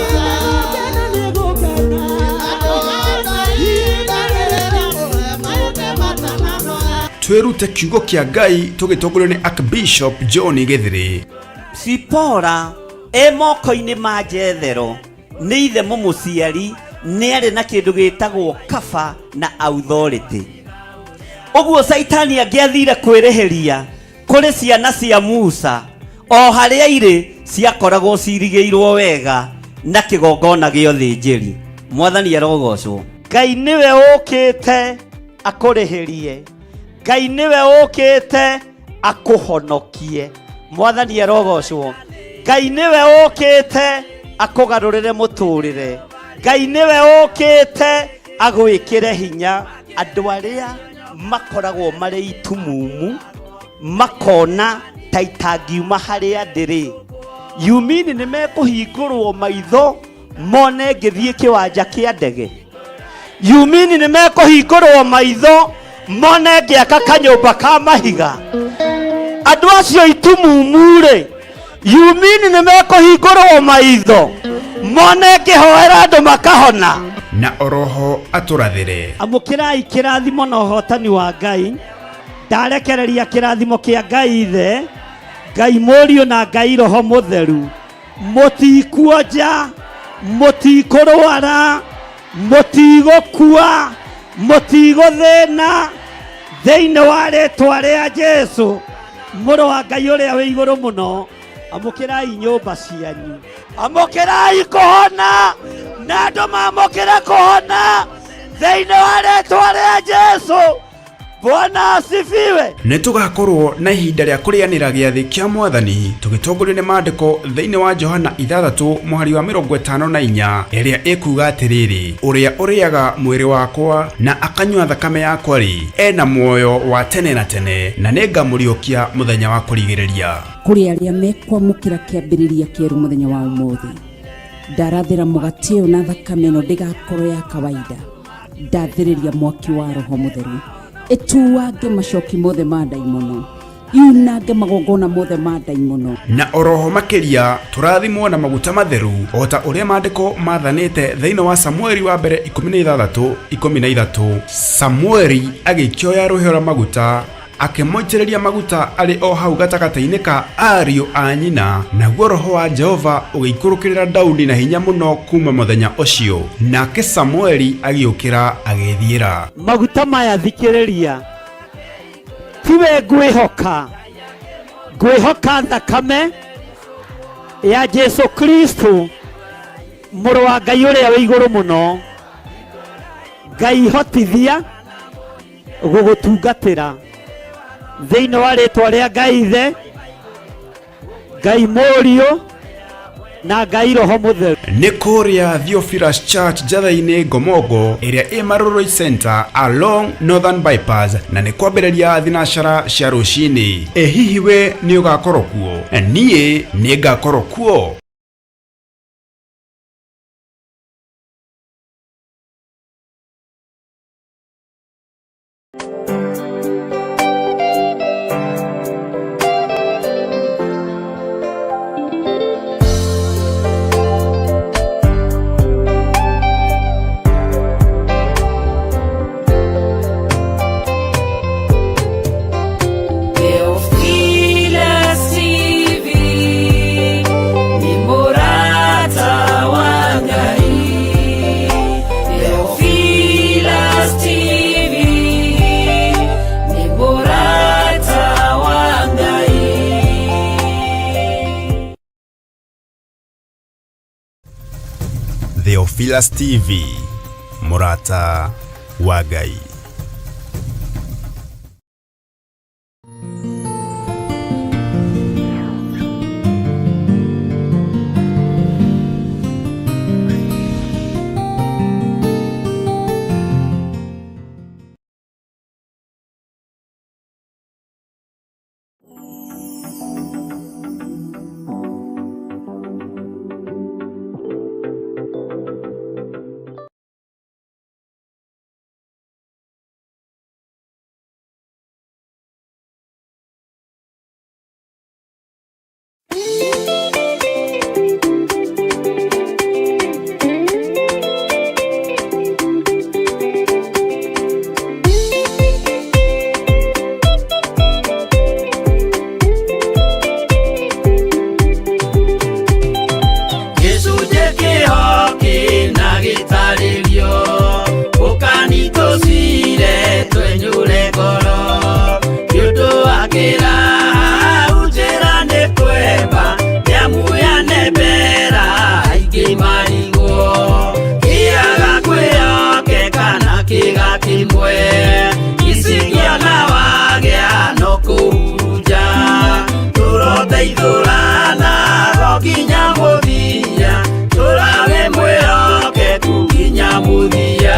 Twĩrute kiugo kĩa Ngai tũgĩtongorio nĩ Archbishop John Gĩthĩrĩ. Sipora e moko-inĩ ma Jethero nĩ ithe mũmũciari, nĩ arĩ na kĩndũ gĩtagwo kaba na authority. Ũguo Caitani angĩathire kwĩrĩhĩria kũrĩ ciana cia Musa o harĩa irĩ ciakoragwo cirigĩirwo wega na kĩgongona gĩa ũthĩnjĩri. Mwathani arogocwo. Ngai nĩwe ũkĩte akũrĩhĩrie, Ngai nĩwe ũkĩte akũhonokie. Mwathani arogocwo. Ngai nĩwe ũkĩte akũgarũrĩre mũtũrĩre, Ngai nĩwe ũkĩte agwĩkĩre hinya. Andũ arĩa makoragwo marĩ itumumu makona ta itangiuma harĩa ndĩrĩ, yumini nĩ mekũhingũrwo maitho mone ngĩthiĩ kĩwanja kĩa ndege. Yumini nĩ mekũhingũrwo maitho mone ngĩaka kanyũmba ka mahiga. Andũ acio itumumu rĩ, yumini nĩ mekũhingũrwo maitho mone ngĩhoera andũ makahona. Na oroho atũrathĩre. Amũkĩrai kĩrathimo na ũhotani wa Ngai. Ndarekereria kĩrathimo kĩa Ngai Ithe, Ngai Mũriũ na Ngai Roho Mũtheru. Mũtikuonja, mũtikũrwara, mũtigũkua, mũtigũthĩna thĩinĩ wa rĩtwa rĩa Jesu mũrũ wa Ngai ũrĩa wĩ igũrũ mũno. Amũkĩrai nyũmba cianyu, amũkĩrai kũhona, na andũ mamũkĩre kũhona thĩinĩ wa rĩtwa rĩa Jesu. Bwana asifiwe. Nĩ tũgakorwo na ihinda rĩa kũrĩanĩra gĩathĩ kĩa Mwathani tũgĩtongorio nĩ maandĩko thĩinĩ wa Johana 6 mũhari wa 54 ĩrĩa ĩkuga atĩrĩrĩ, ũrĩa ũrĩaga mwĩrĩ wakwa na akanyua thakame yakwa rĩ, ena muoyo wa tene na tene, na nĩngamũriũkia mũthenya wa kũrigĩrĩria. Kũrĩ arĩa mekwamũkĩra kĩambĩrĩria kĩerũ mũthenya wa ũmũthĩ, ndarathĩra mũgate ũyũ na thakame ĩno ndĩgakorwo ya kawaida. Ndathĩrĩria mwaki wa Roho Mũtheru ĩtuange macoki mothe ma ndaimono, yunange magongona mothe ma ndaimono. Na oroho makĩria tũrathimwo na maguta matheru o ta ũrĩa maandĩko mathanĩte thĩinĩ wa Samueli wa mbere 16:13. Samueli agĩkĩoya rũhĩa rwa maguta akĩmũitĩrĩria maguta arĩ o hau gatagatĩ-inĩ ka ariũ a nyina, naguo roho wa Jehova ũgĩikũrũkĩrĩra Daudi na hinya mũno kuma mũthenya ũcio. Nake Samueli agĩũkĩra agĩĩthiĩra. Maguta maya thikĩrĩria, tiwe ngwĩhoka, ngwĩhoka thakame ya Jesu Kristo mũrũ wa Ngai ũrĩa wĩ igũrũ mũno. Ngai hotithia gũgũtungatĩra thĩinĩ wa rĩtwa rĩa Ngai Ithe, Ngai Mũriũ na Ngai Roho Mũtheru. Nĩ kũrĩa Theophilus Church Njatha-inĩ Ngomongo ĩrĩa ĩ Marurui Center along Northern Bypass, na nĩ kwambĩrĩria thinacara cia rũcinĩ. Ĩ hihi we nĩ ũgakorwo kuo? Niĩ nĩ ngakorwo kuo. Theophilus TV ni murata wa Ngai. Theophilus TV ni murata wa Ngai. Theophilus TV, murata wa Ngai. Tũgeithũranago nginya mũthia, tũrawe mwĩhokeku nginya mũthia.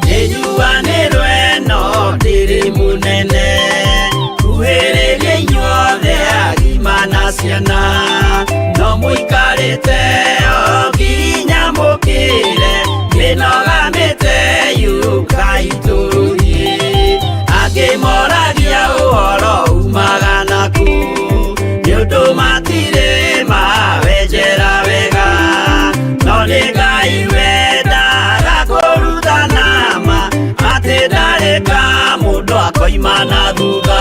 Nĩnjuanĩrwo ĩno ndĩrĩ mũnene, kuhĩrĩria inyuothe agima na ciana, no mũikarĩte o nginya mũkĩre, mĩnoga mĩte yũkai tũthiĩ. Angĩ moragia ũhoro umaga naku, nĩ ũndũ matirĩ mawenjera wega, no nĩ Ngai wendaga kũrutana ma, atĩ ndarĩ ka mũndũ akoima na thutha.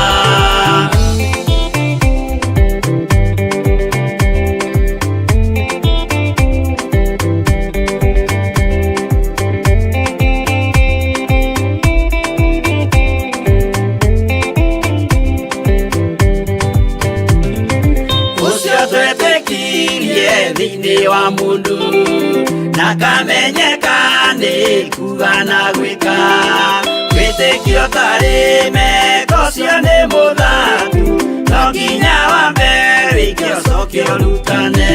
Ũcio twetĩkirie thĩinĩ wa mũndũ, na kamenyeka nĩ kuga na gwĩka, wĩtĩkio tarĩ meko ũcio nĩ mũthatu, no nginya wambe wĩke ũcoke ũrutane.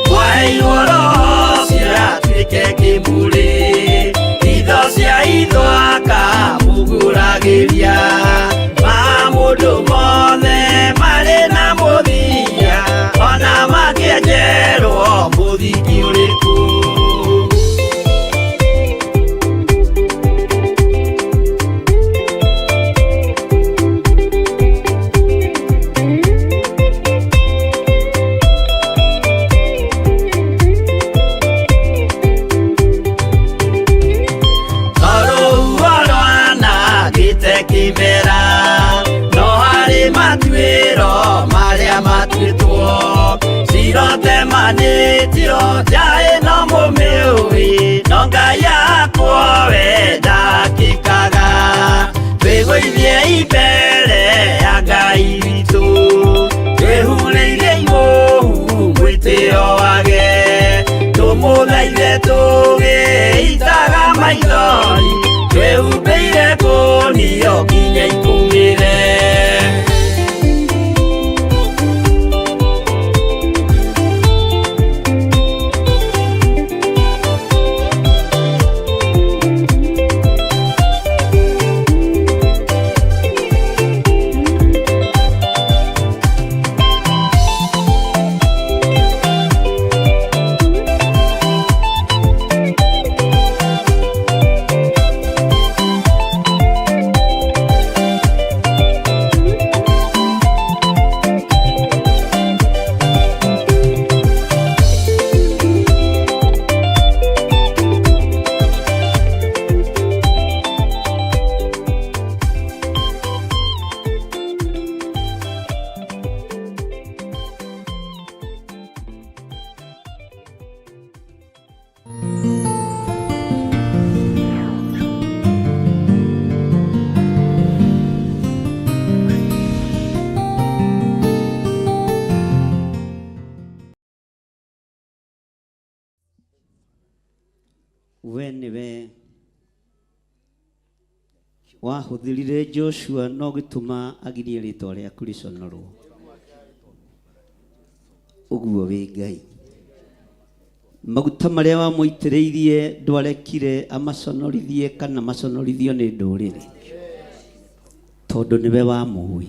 Mwaheirwo roho ũcio atuĩke kĩmũrĩ, itho cia itho akamũgũragĩria, ma mũndũ mothe marĩ na mũthia, ona mangĩenjerwo mũthingi ũrĩkũ. Tondũ rwanangĩte kĩmera, no harĩ matuĩro marĩa matuĩtwo, cirotemanĩtio nja ĩno mũmĩũĩ, no Ngai akwo we ndakĩkaga. Twĩgũithie mbere ya Ngai witũ, twĩhurĩirie imũhu mwĩtĩo wage, tũmũthaithe tũgĩitaga maithori, twĩhumbĩire kũnio nginya ikũmĩre. We nĩwe wahũthĩrire Joshua no gĩtũma agirie rĩtwa rĩaku rĩconorwo. Ũguo wĩ Ngai. Maguta marĩa wamũitĩrĩirie ndwarekire amaconorithie kana maconorithio nĩ ndũrĩrĩ, tondũ nĩwe wamũĩ.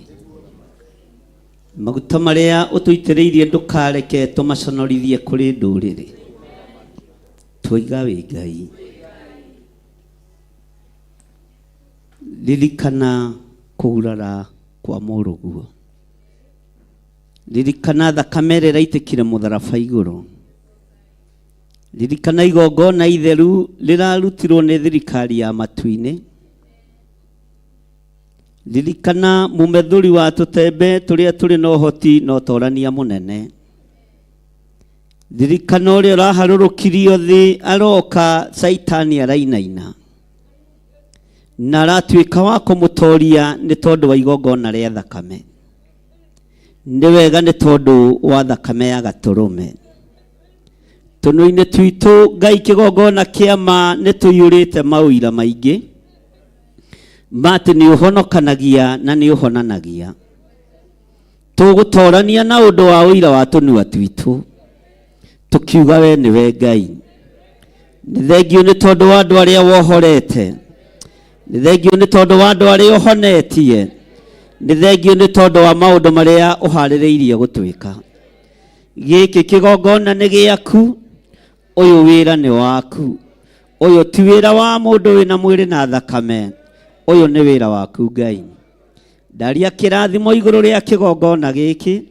Maguta marĩa ũtũitĩrĩirie ndũkareke tũmaconorithie kũrĩ ndũrĩrĩ. Twoiga wĩ Ngai. Ririkana kũgurara kwa mũrũguo. Ririkana thakame ĩrĩa ĩraitĩkire mũtharaba igũrũ. Ririkana igongona itheru rĩrarutirwo nĩ thirikari ya matu-inĩ. Ririkana mũmethũri wa tũtembe tũrĩa tũrĩ na ũhoti na ũtorania mũnene. Ririkana ũrĩa ũraharũrũkirio thĩ aroka Caitani arainaina. Na aratuĩka wa kũmũtoria nĩ tondũ wa igongona rĩa thakame. Nĩ wega nĩ tondũ wa thakame ya gatũrũme. Tũnua-inĩ twitũ Ngai kĩgongona kĩa ma nĩ tũiyũrĩte maũira maingĩ ma atĩ nĩ ũhonokanagia na nĩ ũhonanagia. Tũgũtorania na ũndũ wa ũira wa tũnua twitũ tũkiuga we nĩwe Ngai. Nĩ thengiũ nĩ tondũ wa andũ arĩa wohorete. Nĩ thengiũ nĩ tondũ wa andũ arĩa ũhonetie. Nĩ thengiũ nĩ tondũ wa maũndũ marĩa ũharĩrĩirie gũtwĩka. Gĩkĩ kĩgongona nĩ gĩaku, ũyũ wĩra nĩ waku. Ũyũ ti wĩra wa mũndũ wĩna mwĩrĩ na thakame, ũyũ nĩ wĩra waku Ngai. Ndaria kĩrathimo igũrũ rĩa kĩgongona gĩkĩ,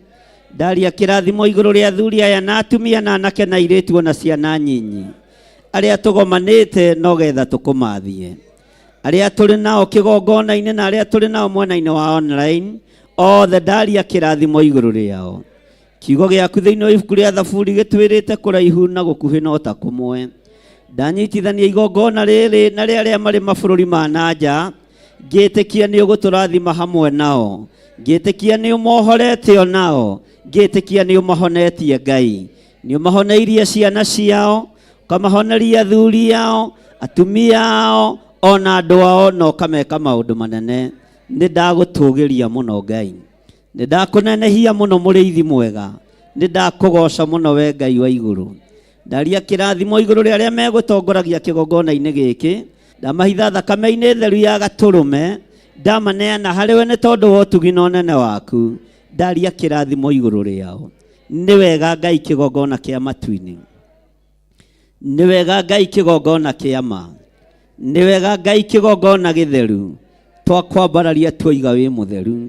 ndaria kĩrathimo igũrũ rĩa athuri aya na atumia na anake na airĩtu ona ciana nyinyi, arĩa tũgomanĩte no getha tũkũmathie. Arĩa tũrĩ nao kĩgongona-inĩ na arĩa tũrĩ nao mwena-inĩ wa online, othe ndaria kĩrathimo igũrũ rĩao. Kiugo gĩaku thĩinĩ wa ibuku rĩa Thaburi gĩtwĩrĩte kũraihu na gũkuhĩ no ta kũmwe. Ndanyitithania igongona rĩrĩ na rĩa arĩa marĩ mabũrũri ma na nja, ngĩtĩkia nĩ ũgũtũrathima hamwe nao, ngĩtĩkia nĩ ũmohorete o nao, ngĩtĩkia nĩ ũmahonetie Ngai. Nĩ ũmahoneirie ciana ciao, ũkamahoneria athuri ao, atumia ao, ona andũ ao, na ũkameka maũndũ manene. Nĩ ndagũtũgĩria mũno Ngai. Nĩ ndakũnenehia mũno mũrĩithi mwega. Nĩ ndakũgoca mũno we Ngai wa igũrũ. Ndaria kĩrathimo igũrũ rĩa arĩa megũtongoragia kĩgongona-inĩ gĩkĩ. Ndamahitha thakame-inĩ theru ya gatũrũme. Ndamaneana harĩ we nĩ tondũ wa ũtugi na ũnene waku. Ndaria kĩrathimo igũrũ rĩao. Nĩ wega Ngai kĩgongona kĩa matu-inĩ. Nĩ wega Ngai kĩgongona kĩa ma. Nĩ wega Ngai kĩgongona gĩtheru. Twakwambararia tuoiga wĩ mũtheru.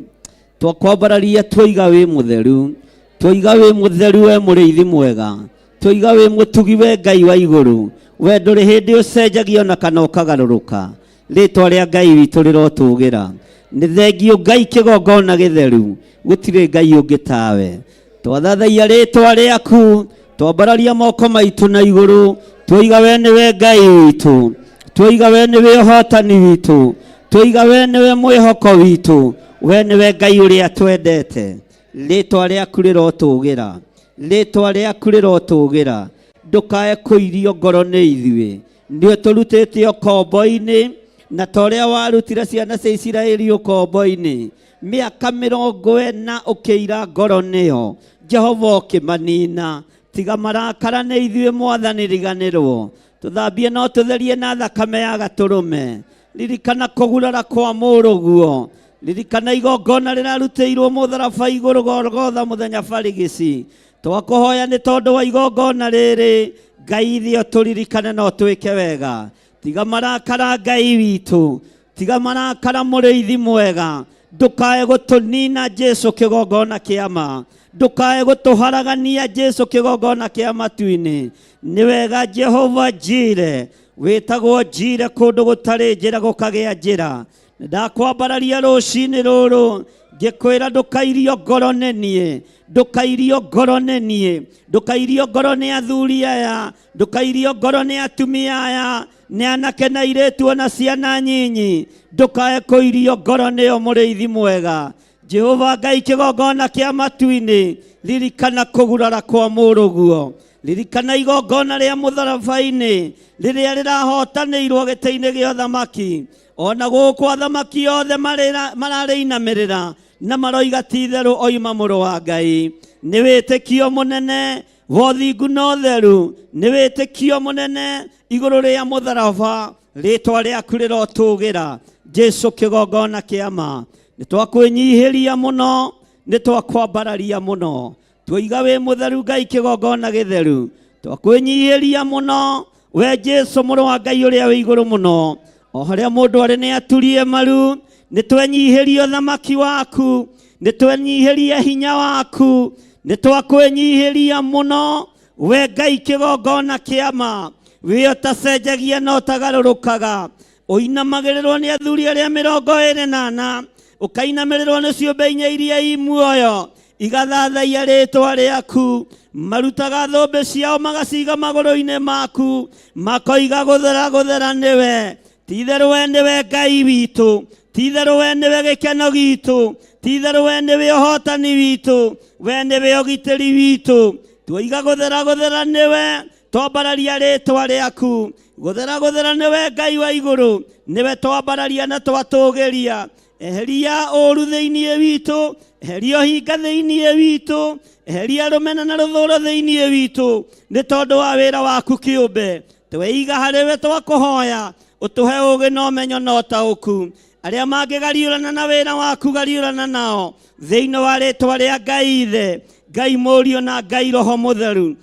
Twakwambararia tuoiga wĩ mũtheru. Tuoiga wĩ mũtheru we mũrĩithi mwega. Tuoiga wĩ mũtugi we Ngai wa igũrũ. We ndũrĩ hĩndĩ ũcenjagia ona kana ũkagarũrũka. Rĩtwa rĩa Ngai witũ rĩrotũgĩra. Nĩ thengiũ Ngai kĩgongona gĩtheru. Gũtirĩ Ngai ũngĩ tawe. Twathathaiya rĩtwa rĩaku, twambararia moko maitũ na igũrũ, twoiga we nĩwe Ngai witũ, twoiga we nĩwe ũhotani witũ, twoiga we nĩwe mwĩhoko witũ, we nĩwe Ngai ũrĩa twendete. Rĩtwa rĩaku rĩrotũgĩra, rĩtwa rĩaku rĩrotũgĩra, ndũkae kũirio ngoro nĩ ithuĩ. Nĩ ũtũrutĩte ũkombo-inĩ, na ta ũrĩa warutire ciana cia Isiraeli ũkombo-inĩ, mĩaka mĩrongo ĩna ũkĩira ngoro nĩyo, Jehova ũkĩmanina. Tiga marakara nĩ ithuĩ Mwathani riganĩrwo, tũthambie no tũtherie na thakame ya gatũrũme. Ririkana kũgurara kwa mũrũguo, ririkana igongona rĩrarutĩirwo mũtharaba igũrũ Golgotha mũthenya barigici. Twakũhoya nĩ tondũ wa igongona rĩrĩ, Ngai ithuĩ ũtũririkane na ũtwĩke wega. Tiga marakara Ngai witũ, tiga marakara mũrĩithi mwega, ndũkae gũtũnina Jesu kĩgongona kĩa ma, ndũkae gũtũharagania Jesu kĩgongona kĩa matu-inĩ. Nĩ wega Jehova Jire, wĩtagwo Jire kũndũ gũtarĩ njĩra gũkagĩa njĩra. Ndakwambararia rũcinĩ rũrũ ngĩkwĩra ndũkairio ngoro nĩ niĩ, ndũkairio ngoro nĩ niĩ, ndũkairio ngoro nĩ athuri aya, ndũkairio ngoro nĩ atumia aya, nĩ anake na airĩtu ona ciana nyinyi, ndũkae kũirio ngoro nĩo mũrĩithi mwega. Jehova Ngai kĩgongona kĩa matu-inĩ, ririkana kũgurara kwa mũrũguo, ririkana igongona rĩa mũtharaba-inĩ rĩrĩa rĩrahotanĩirwo gĩtĩ-inĩ gĩa ũthamaki. Ona gũkũ athamaki othe mararĩinamĩrĩra na maroiga ti itherũ oima mũrũ wa Ngai. Nĩ wĩtĩkio mũnene wa ũthingu na ũtheru, nĩ wĩtĩkio mũnene igũrũ rĩa mũtharaba, rĩtwa rĩaku rĩrotũgĩra. Jesu kĩgongona kĩa ma, nĩ twakwĩnyihĩria mũno, nĩ twakwambararia mũno, twoiga wĩ mũtheru Ngai kĩgongona gĩtheru, twakwĩnyihĩria mũno we Jesu mũrũ wa Ngai ũrĩa wĩ igũrũ mũno. O harĩa mũndũ arĩ nĩ aturie maru, nĩ twenyihĩrie ũthamaki waku, nĩ twenyihĩrie hinya waku, nĩ twakwĩnyihĩria mũno we Ngai kĩgongona kĩa ma, wĩ ũtacenjagia na ũtagarũrũkaga, ũinamagĩrĩrwo nĩ athuri arĩa mĩrongo ĩrĩ na ana, ũkainamĩrĩrwo nĩ ciũmbe inya iria i muoyo, igathathaiya rĩtwa rĩaku, marutaga thũmbĩ ciao magaciga magũrũ-inĩ maku, makoiga gũthera gũthera nĩwe. Ti-itherũ we nĩwe Ngai witũ, ti-itherũ we nĩwe gĩkeno gitũ, ti-itherũ we nĩwe ũhotani witũ, we nĩwe ũgitĩri witũ. Tuoiga gũthera gũthera nĩwe, twambararia rĩtwa rĩaku. Gũthera gũthera nĩwe Ngai wa igũrũ, nĩwe twambararia na twatũgĩria. Eheria ũũru thĩinĩ witũ, eheria ũhinga thĩinĩ witũ, eheria rũmena na rũthũũro thĩinĩ witũ, nĩ tondũ wa wĩra waku kĩũmbe. Tweiga harĩ we twakũhoya, ũtũhe ũũgĩ na ũmenyo na ũtaũku. Arĩa mangĩgariũrana na wĩra waku gariũrana nao thĩinĩ wa rĩtwa rĩa Ngai Ithe, Ngai Mũriũ na Ngai Roho Mũtheru.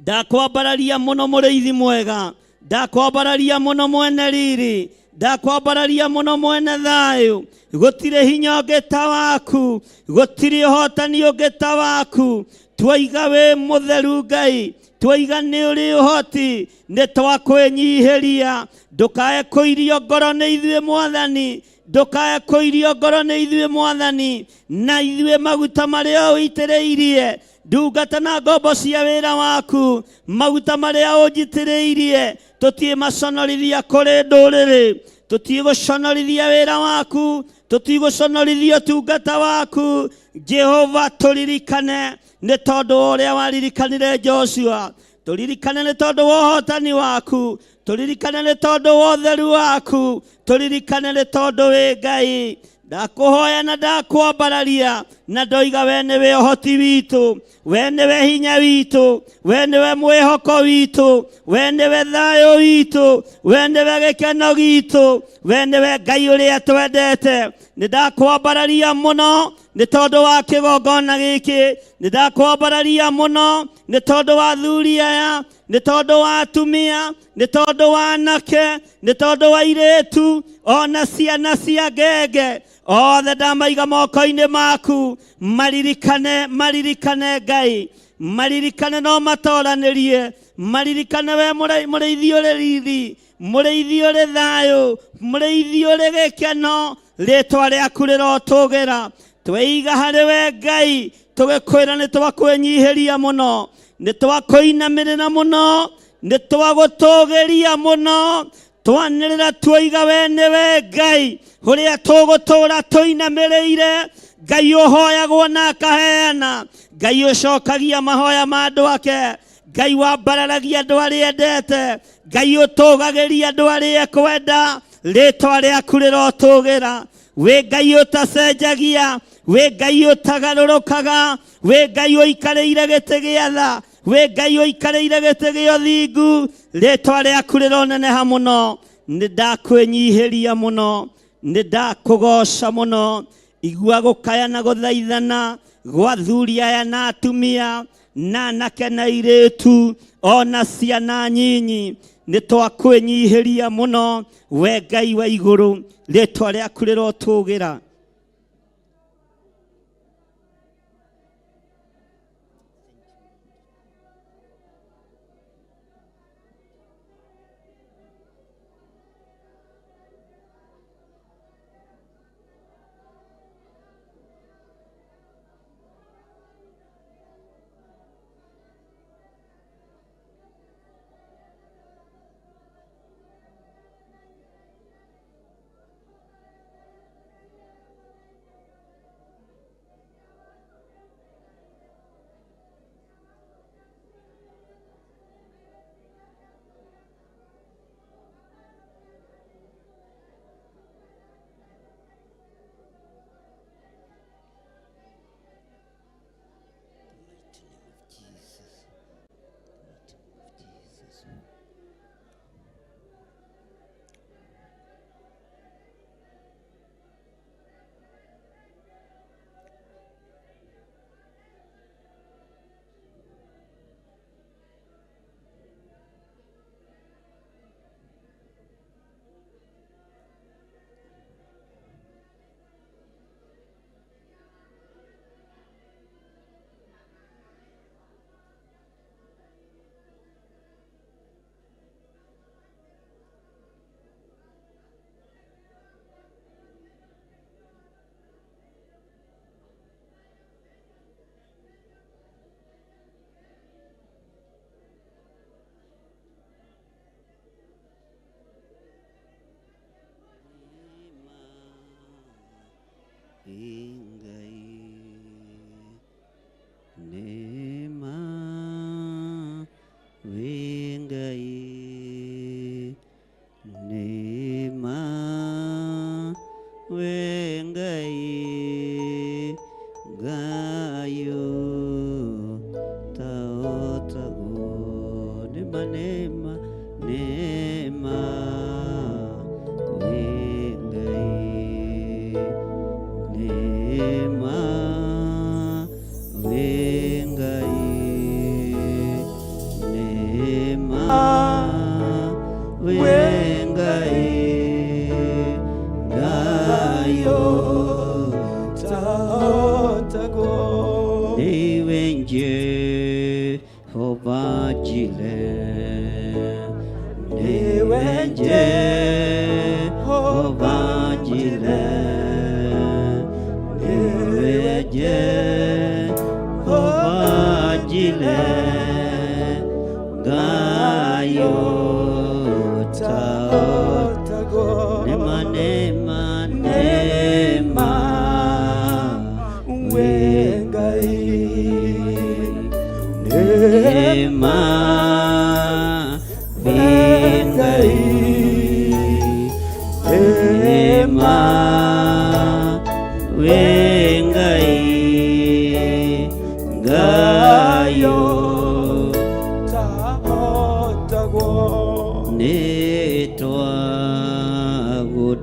Ndakwambararia mũno mũrĩithi mwega, ndakwambararia mũno mwene riri, ndakwambararia mũno mwene thayũ. Gũtirĩ hinya ũngĩ ta waku, gũtirĩ ũhotani ũngĩ ta waku. Twaiga wĩ mũtheru Ngai, twaiga nĩ ũrĩ ũhoti, nĩ twakwĩnyihĩria. Ndũkae kũirio ngoro nĩ ithuĩ Mwathani, ndũkae kũirio ngoro nĩ ithuĩ Mwathani, na ithuĩ maguta marĩa ũitĩrĩirie ndungata na ngombo cia wĩra waku, maguta marĩa ũnjitĩrĩirie tũtiĩ maconorithia kũrĩ ndũrĩrĩ, tũtiĩ gũconorithia wĩra waku, tũtiĩ gũconorithia ũtungata waku. Jehova tũririkane nĩ tondũ wa ũrĩa waririkanire Joshua, tũririkane nĩ tondũ wa ũhotani waku, tũririkane nĩ tondũ wa ũtheru waku, tũririkane nĩ tondũ wĩ Ngai. Ndakũhoya na ndakwambararia na ndoiga we nĩwe ũhoti witũ, we nĩwe hinya witũ, we nĩwe mwĩhoko witũ, we nĩwe thayũ witũ, we nĩwe gĩkeno gitũ, we nĩwe Ngai ũrĩa twendete. Nĩ ndakwambararia mũno nĩ tondũ wa kĩgongona gĩkĩ, nĩ ndakwambararia mũno nĩ tondũ wa athuri aya, nĩ tondũ wa atumia, nĩ tondũ wa anake, nĩ tondũ wa airĩtu, ona ciana cia ngenge. Othe ndamaiga moko-inĩ maku, maririkane, maririkane Ngai, maririkane no matoranĩrie, maririkane we mũrĩithi ũrĩ riri, mũrĩithi ũrĩ thayũ, mũrĩithi ũrĩ gĩkeno, rĩtwa rĩaku rĩrotũgĩra. Tweiga harĩ we Ngai, tũgĩkwĩra nĩ twakwĩnyihĩria mũno, nĩ twakũinamĩrĩra mũno, nĩ twagũtũgĩria mũno, twanĩrĩra tuoiga we nĩwe Ngai ũrĩa tũgũtũũra tũinamĩrĩire, Ngai ũhoyagwo na akaheana, Ngai ũcokagia mahoya ma andũ ake, Ngai wambararagia andũ arĩa endete, Ngai ũtũgagĩria andũ arĩa ekwenda, rĩtwa rĩaku rĩrotũgĩra. Wĩ Ngai ũtacenjagia, wĩ Ngai ũtagarũrũkaga, wĩ Ngai ũikarĩire gĩtĩ gĩa tha, wĩ Ngai ũikarĩire gĩtĩ gĩa ũthingu, rĩtwa rĩaku rĩroneneha mũno. Nĩ ndakwĩnyihĩria mũno, nĩ ndakũgoca mũno. Igua gũkaya na gũthaithana gwa athuri aya na atumia na anake na airĩtu ona ciana nyinyi, nĩ twakwĩnyihĩria mũno we Ngai wa igũrũ, rĩtwa rĩaku rĩrotũgĩra. Ngai nĩma wĩ Ngai nĩma wĩ Ngai Ngayo taotagwo nĩma nĩma nĩma wĩ Ngai nĩma wĩ Ngai nĩma wĩ Ngai Ngayo niwe Jehova Jireh niwe Jehova Jireh niwe Jehova Jireh Ngayo taotagwo nĩma nĩma nĩma wĩ Ngai nĩma wĩ Ngai nĩma wĩ Ngai Ngayo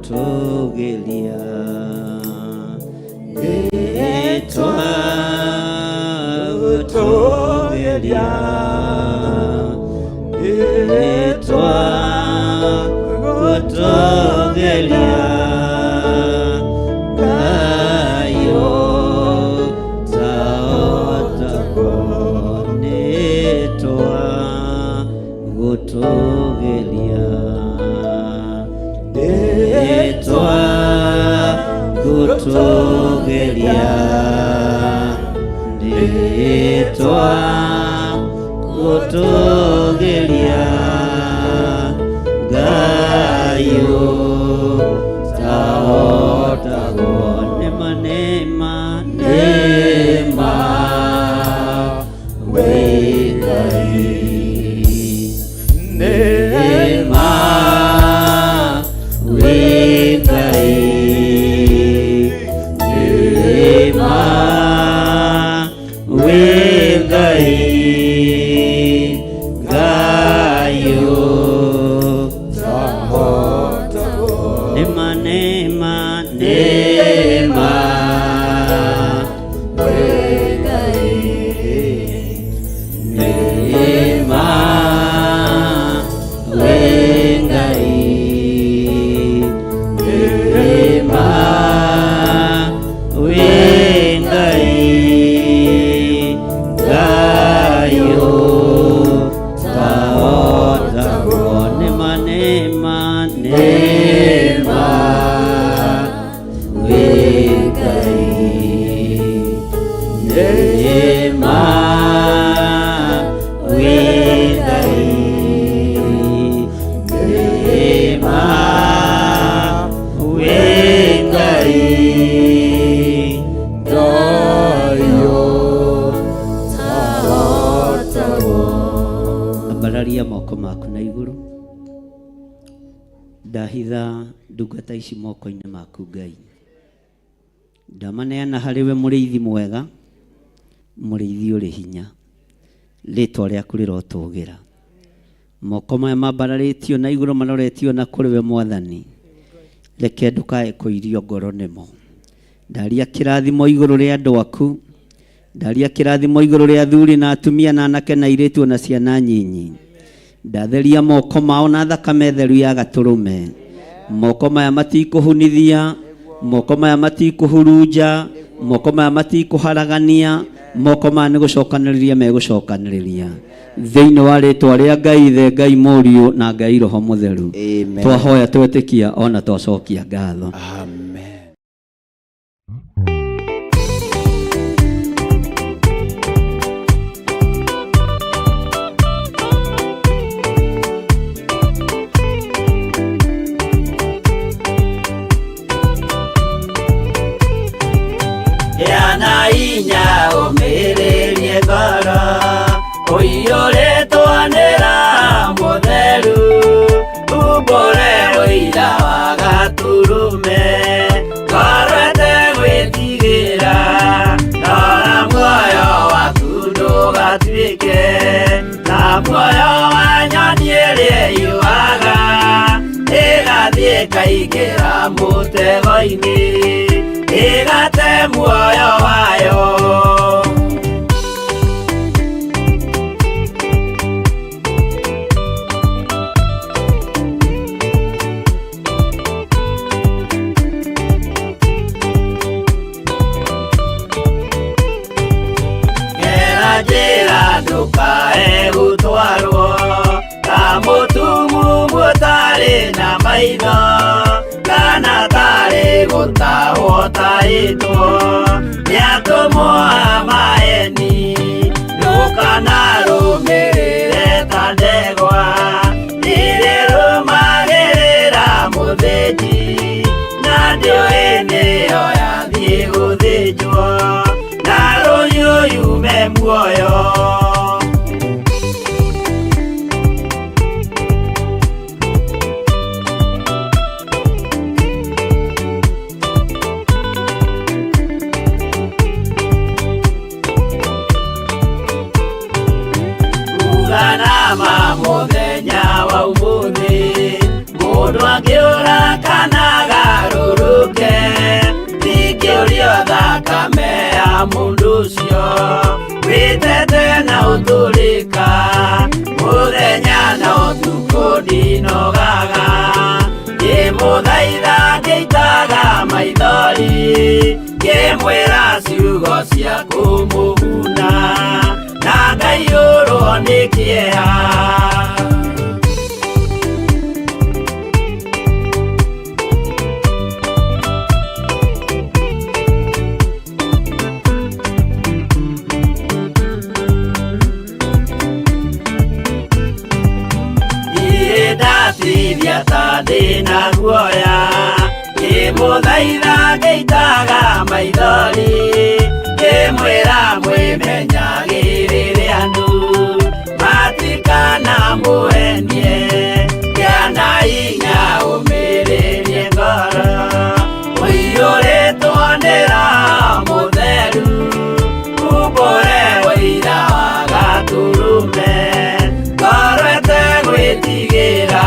nĩtwagũtũgĩria nĩtwagũtũgĩria nĩtwagũtũgĩria Ngayo taotagwo nĩtwagũtũgĩria nĩtwagũtũgĩria nĩtwagũtũgĩria Ngayo taotagwo nĩma nĩma nĩma wĩ Ngai nĩma wĩ Ngai nĩma wĩ Ngai Ngayo nĩma nĩma nĩma nĩma wĩ Ngai nĩma wĩ Ngai Ngayo taotagwo nĩma nĩma nĩma wĩ Ngai nĩma wĩ Ngai nĩma wĩ Ngai Ngayo ambararia moko maku na igũrũ ndahitha ndungata ici moko-inĩ maku Ngai ndamaneana harĩ we mũrĩithi mwega mũrĩithi ũrĩ hinya rĩtwa rĩaku rĩrotũgĩra moko maya mambararĩtio na igũrũ maroretio na kũrĩ we mwathani reke ndũkae kũirio ngoro nĩmo ndaria kĩrathimo igũrũ rĩa andũ aku ndaria kĩrathimo igũrũ rĩa athuri na atumia na anake na airĩtu na ciana nyinyi ndatheria moko mao na thakame theru ya gatũrũme moko maya matikũhunithia moko maya matikũhurunja moko maya matikũharagania moko maya nĩ gũcokanĩrĩria megũcokanĩrĩria thĩinĩ wa rĩtwa rĩa Ngai Ithe Ngai Mũriũ na Ngai Roho Mũtheru. Amen. Twahoya twetĩkia ona twacokia ngatho. Amen. Heana hinya ũmĩrĩrie ngoro ũiyũrĩtwo nĩ Roho Mũtheru umbũre ũira wa Gatũrũme ngoro ĩtegwĩtigĩra rora muoyo waku ndũgatuĩke ta muoyo wa nyoni ĩrĩa ĩyũaga ĩgathiĩ ĩkaingĩra mũtego-inĩ ĩgate muoyo wayo. Gera njĩra ndũkae gũtwarwo ta mũtumumu ũtarĩ na maitho kana tarĩ gũtahwo tahĩtwo nĩ atũmwo a maeni ndũkanarũmĩrĩre ta ndegwa irĩrũmagĩrĩra mũthĩnji na ndĩũĩ nĩyo yathiĩ gũthĩnjwo na rũhiũ yume muoyo. Uganama mũthenya wa ũmũthĩ mũndũ angĩũra kana agarũrũke ndingĩũrio thakame ya mũndũ ũcio wĩtete na ũtũrĩka mũthenya na ũtukũ ndinogaga ngĩmũthaitha ngĩitaga maithori ngĩmwĩra ciugo cia kũmũguna na ngaiyũrwo nĩ kĩeha. Niĩ ndatithia ta ndĩna guoya ngĩmũthaitha ngĩitaga maithori ngĩmwĩra mwĩmenyagĩrĩre andũ matikanamũhenie kĩana hinya ũmĩrĩrie ngoro ũiyũrĩtwo nĩ Roho Mũtheru umbũre ũira wa Gatũrũme ngoro ĩtegwĩtigĩra.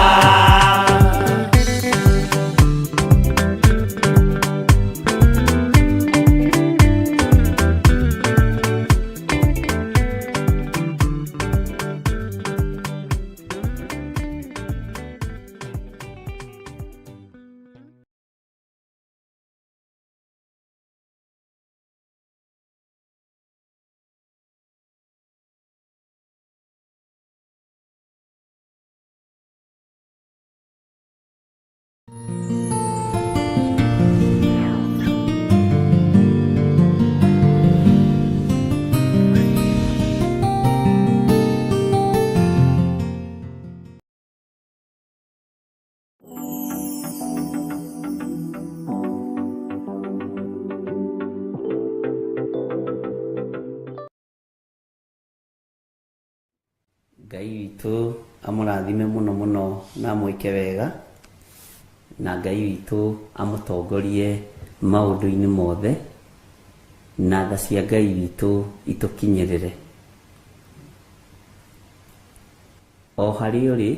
Ngai witũ amũrathime mũno mũno na amwĩke wega na Ngai witũ amũtongorie maũndũ-inĩ mothe na tha cia Ngai witũ itũkinyĩrĩre. O harĩa ũrĩ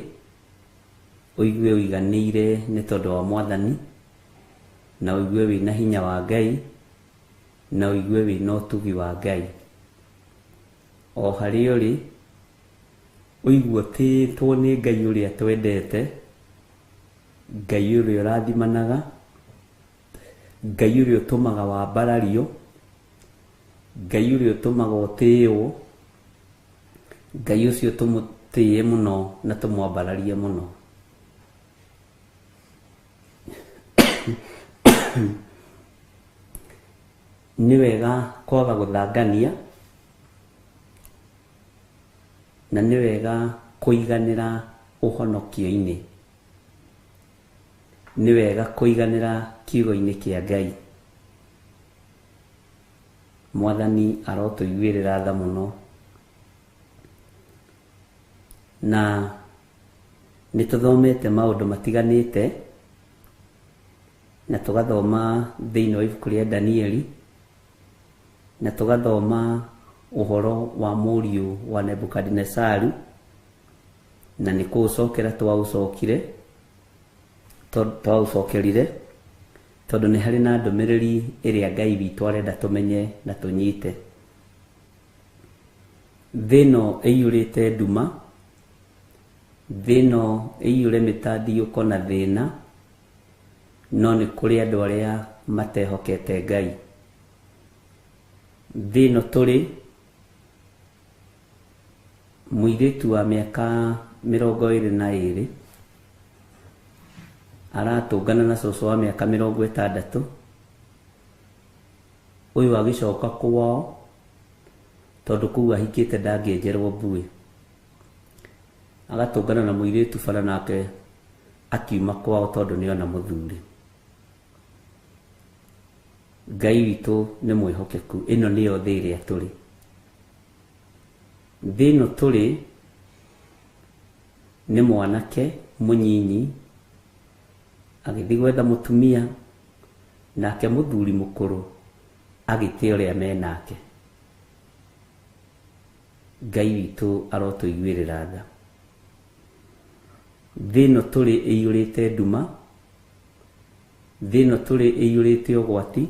ũigue ũiganĩire nĩ tondũ wa Mwathani na ũigue wĩna hinya wa Ngai na ũigue wĩna ũtugi wa Ngai. O harĩa ũrĩ ũigue ũtĩĩtwo nĩ Ngai ũrĩa twendete, Ngai ũrĩa ũrathimanaga, Ngai ũrĩa ũtũmaga wambarario, Ngai ũrĩa ũtũmaga ũtĩĩo, Ngai ũcio tũmũtĩĩe mũno na tũmwambararie mũno. Nĩ wega kwaga gũthangania na nĩ wega kũiganĩra ũhonokio-inĩ. Nĩ wega kũiganĩra kiugo-inĩ kĩa Ngai. Mwathani arotũiguĩrĩra tha mũno. Na nĩ tũthomete maũndũ matiganĩte, na tũgathoma thĩinĩ wa ibuku rĩa Danieli, na tũgathoma ũhoro wa mũriũ wa Nebukadinesaru, na nĩ kũũcokera twaũcokire, twaũcokerire, tondũ nĩ harĩ na ndũmĩrĩri ĩrĩa Ngai witũ arenda tũmenye na tũnyite. Thĩ ĩno ĩiyũrĩte nduma, thĩ ĩno ĩiyũre mĩtandiũko na thĩna, no nĩ kũrĩ andũ arĩa matehokete Ngai. Thĩ ĩno tũrĩ, mũirĩtu wa mĩaka 22 aratũngana na cũcũ wa mĩaka 60, ũyũ agĩcoka kwao tondũ kũu ahikĩte ndangĩenjerwo mbuĩ. Agatũngana na mũirĩtu bara nake akiuma kwao tondũ nĩona mũthuri. Ngai witũ nĩ mwĩhokeku. Ĩno nĩyo thĩ ĩrĩa tũrĩ. Thĩ ĩno tũrĩ nĩ mwanake mũnyinyi agĩthiĩ gwetha mũtumia, nake mũthuri mũkũrũ agĩte ũrĩa menake. Ngai witũ arotũiguĩrĩra tha. Thĩ ĩno tũrĩ ĩiyũrĩte nduma, thĩ ĩno tũrĩ ĩiyũrĩte ũgwati,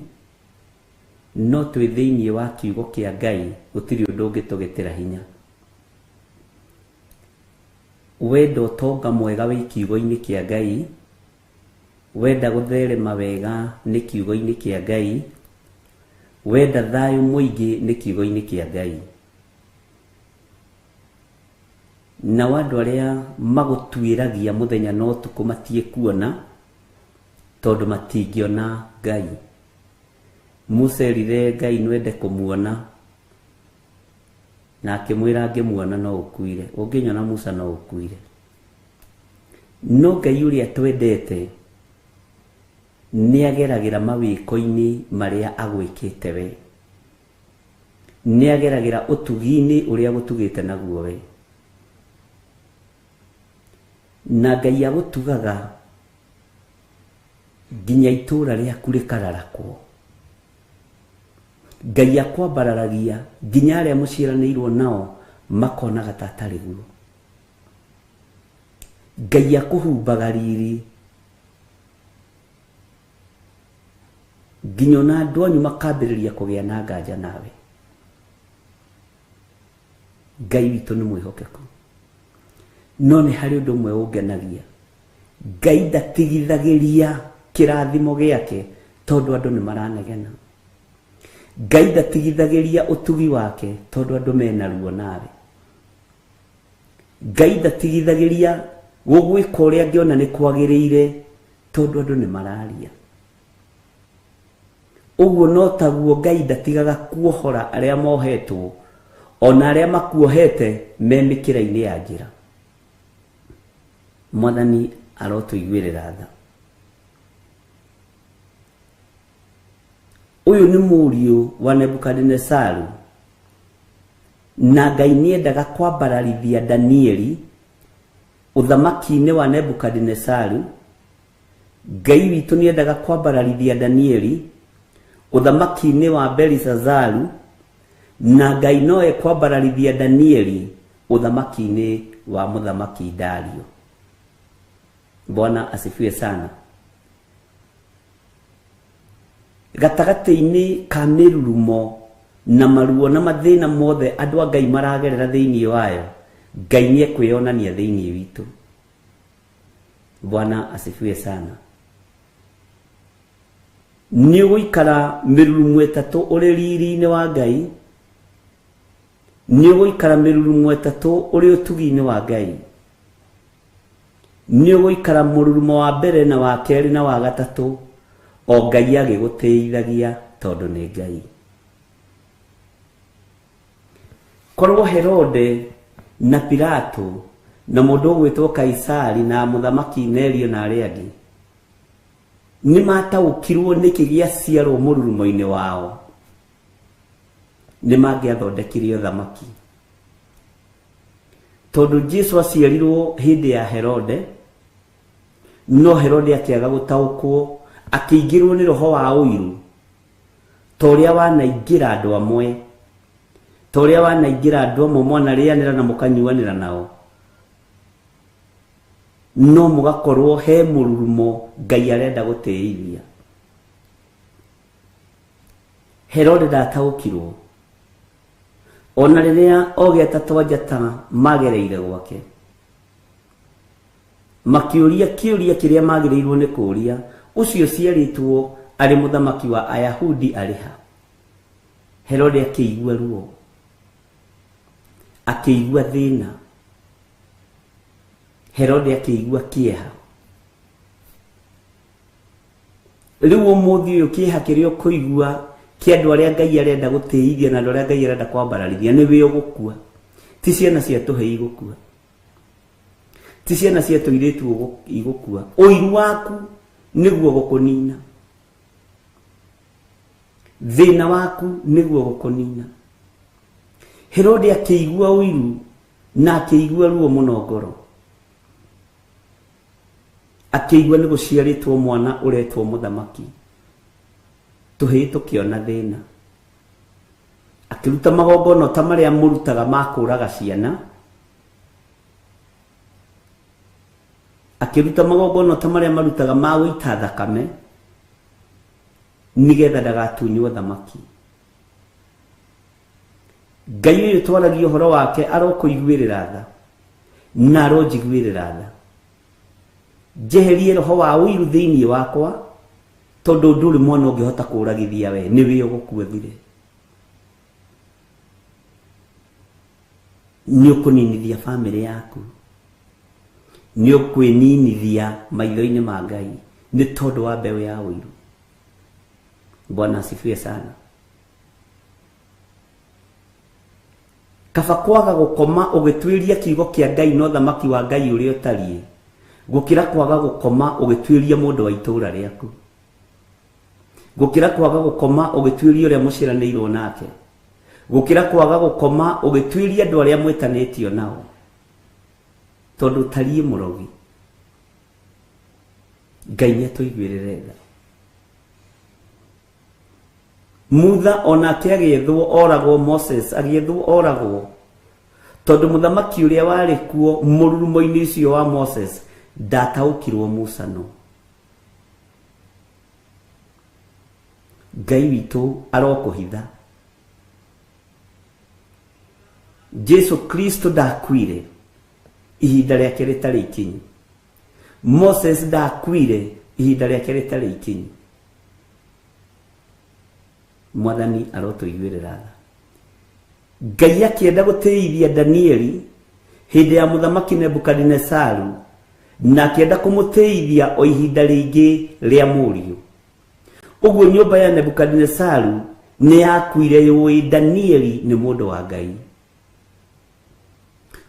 no twĩ thĩinĩ wa kiugo kĩa Ngai gũtirĩ ũndũ ũngĩtũgĩtĩra hinya. Wenda ũtonga mwega wĩ kiugo-inĩ kĩa Ngai, wenda gũtherema wega nĩ kiugo-inĩ kĩa Ngai, wenda thayũ mũingĩ nĩ kiugo-inĩ kĩa Ngai. Nao andũ arĩa magũtuĩragia mũthenya na ũtukũ matiĩkuona, tondũ matingĩona Ngai. Musa erire Ngai nwende kũmuona, na akĩmwĩra angĩmuona no ũkuire, ũngĩnyona Musa no ũkuire. No Ngai ũrĩa twendete nĩ ageragĩra mawĩko-inĩ marĩa agwĩkĩte we, nĩ ageragĩra ũtugi-inĩ ũrĩa agũtugĩte naguo we. Na Ngai agũtugaga nginya itũũra rĩaku rĩkararakwo. Ngai akwambararagia nginya arĩa mũciaranĩirwo nao makonaga ta atarĩ guo. Ngai akũhumbaga riri nginya ona andũ anyu makambĩrĩria kũgĩa na nganja nawe. Ngai witũ nĩ mwĩhokeku. No nĩ harĩ ũndũ ũmwe ũngenagia. Ngai ndatigithagĩria kĩrathimo gĩake tondũ andũ nĩ maranegena. Ngai ndatigithagĩria ũtugi wake tondũ andũ mena ruo nawe. Ngai ndatigithagĩria gũgwĩka ũrĩa angĩona nĩ kwagĩrĩire tondũ andũ nĩ mararia. Ũguo no taguo Ngai ndatigaga kuohora arĩa mohetwo ona arĩa makuohete me mĩkĩra-inĩ ya njĩra. Mwathani arotũiguĩrĩra tha. Ũyũ nĩ mũriũ wa Nebukadinesaru, na Ngai nĩendaga kwambararithia Danieli ũthamaki-inĩ wa Nebukadinesaru. Ngai witũ nĩendaga kwambararithia Danieli ũthamaki-inĩ wa Belisazaru, na Ngai no ekwambararithia Danieli ũthamaki-inĩ wa mũthamaki Dario. Bwana asifiwe sana. Gatagatĩ-inĩ ka mĩrurumo na maruo na mathĩna mothe andũ a Ngai maragerera thĩinĩ wayo, Ngai nĩ ekwĩyonania thĩinĩ witũ. Bwana asifiwe sana. Nĩ ũgũikara mĩrurumo ĩtatũ ũrĩ riri-inĩ wa Ngai, nĩ ũgũikara mĩrurumo ĩtatũ ũrĩ ũtugi-inĩ wa Ngai, nĩ ũgũikara mũrurumo wa mbere na wa kerĩ na wa gatatũ, o Ngai agĩgũtĩithagia tondũ nĩ Ngai. Korwo Herode na Pilato na mũndũ ũgwĩtwo Kaisari na mũthamaki Nerio na arĩa angĩ nĩ mataũkirwo nĩkĩ gĩaciarwo mũrurumo-inĩ wao, Nĩ mangĩathondekire ũthamaki. Tondũ Jesu aciarirwo hĩndĩ ya Herode, no Herode akĩaga gũtaũkwo, akĩingĩrwo nĩ roho wa ũiru, ta ũrĩa wanaingĩra andũ amwe, ta ũrĩa wanaingĩra andũ amwe mwanarĩanĩra na mũkanyuanĩra nao, no mũgakorwo he mũrurumo Ngai arenda gũtĩithia. Herode ndataũkirwo ona rĩrĩa ogĩ atatũ a njata magereire gwake, makĩũria kĩũria kĩrĩa magĩrĩirwo nĩ kũũria, ũcio ũciarĩtwo arĩ mũthamaki wa Ayahudi arĩ ha? Herode akĩigua ruo, akĩigua thĩna, Herode akĩigua kĩeha. Rĩu ũmũthĩ ũyũ kĩeha kĩrĩa ũkũigua kĩa andũ arĩa Ngai arenda gũtĩithia na andũ arĩa Ngai arenda kwambararithia nĩwe ũgũkua. Ti ciana cia tũhĩĩ igũkua, ti ciana cia tũirĩtu igũkua. Ũiru waku nĩguo gũkũnina, thĩna waku nĩguo gũkũnina. Herode akĩigua ũiru na akĩigua ruo mũno ngoro, akĩigua nĩ gũciarĩtwo mwana ũretwo mũthamaki, tũhĩĩ tũkĩona thĩna. Akĩruta magongona ta marĩa mũrutaga ma kũraga ciana, akĩruta magongona ta marĩa marutaga ma gũita thakame, nĩgetha ndagatunywo thamaki. Ngai ũyũ twaragia ũhoro wake arokũiguĩrĩra tha na aronjiguĩrĩra tha, njeherie roho wa ũiru thĩinĩ wakwa, tondũ ndũrĩ mwana ũngĩhota kũragithia we, nĩwe ũgũkua thire. Nĩ ũkũninithia bamĩrĩ yaku, nĩ ũkwĩninithia maitho-inĩ ma Ngai nĩ tondũ wa mbeũ ya ũiru. Bwana asifiwe sana. Kaba kwaga gũkoma ũgĩtuĩria kiugo kĩa Ngai na ũthamaki wa Ngai ũrĩa ũtariĩ, gũkĩra kwaga gũkoma ũgĩtuĩria mũndũ wa itũũra rĩaku, gũkĩra kwaga gũkoma ũgĩtuĩria ũrĩa mũciaranĩirwo nake, gũkĩra kwaga gũkoma ũgĩtuĩria andũ arĩa mwĩtanĩtio nao, tondũ ũtariĩ mũrogi. Ngai nĩ atũiguĩrĩre tha. Mutha onake agĩethwo oragwo, Moses agĩethwo oragwo, tondũ mũthamaki ũrĩa warĩ kuo mũrurumo-inĩ ũcio wa Moses ndataũkirwo Musa no. Ngai witũ arokũhitha. Jesu Kristo ndakuire ihinda rĩake rĩtarĩ ikinyu, Moses ndakuire ihinda rĩake rĩtarĩ ikinyu. Mwathani arotũiguĩrĩra tha. Ngai akĩenda gũtĩithia Danieli hĩndĩ ya mũthamaki Nebukadinesaru, na akĩenda kũmũtĩithia o ihinda rĩngĩ rĩa mũriũ. Ũguo nyũmba ya Nebukadinesaru nĩ yakuire yũĩ Danieli nĩ mũndũ wa Ngai,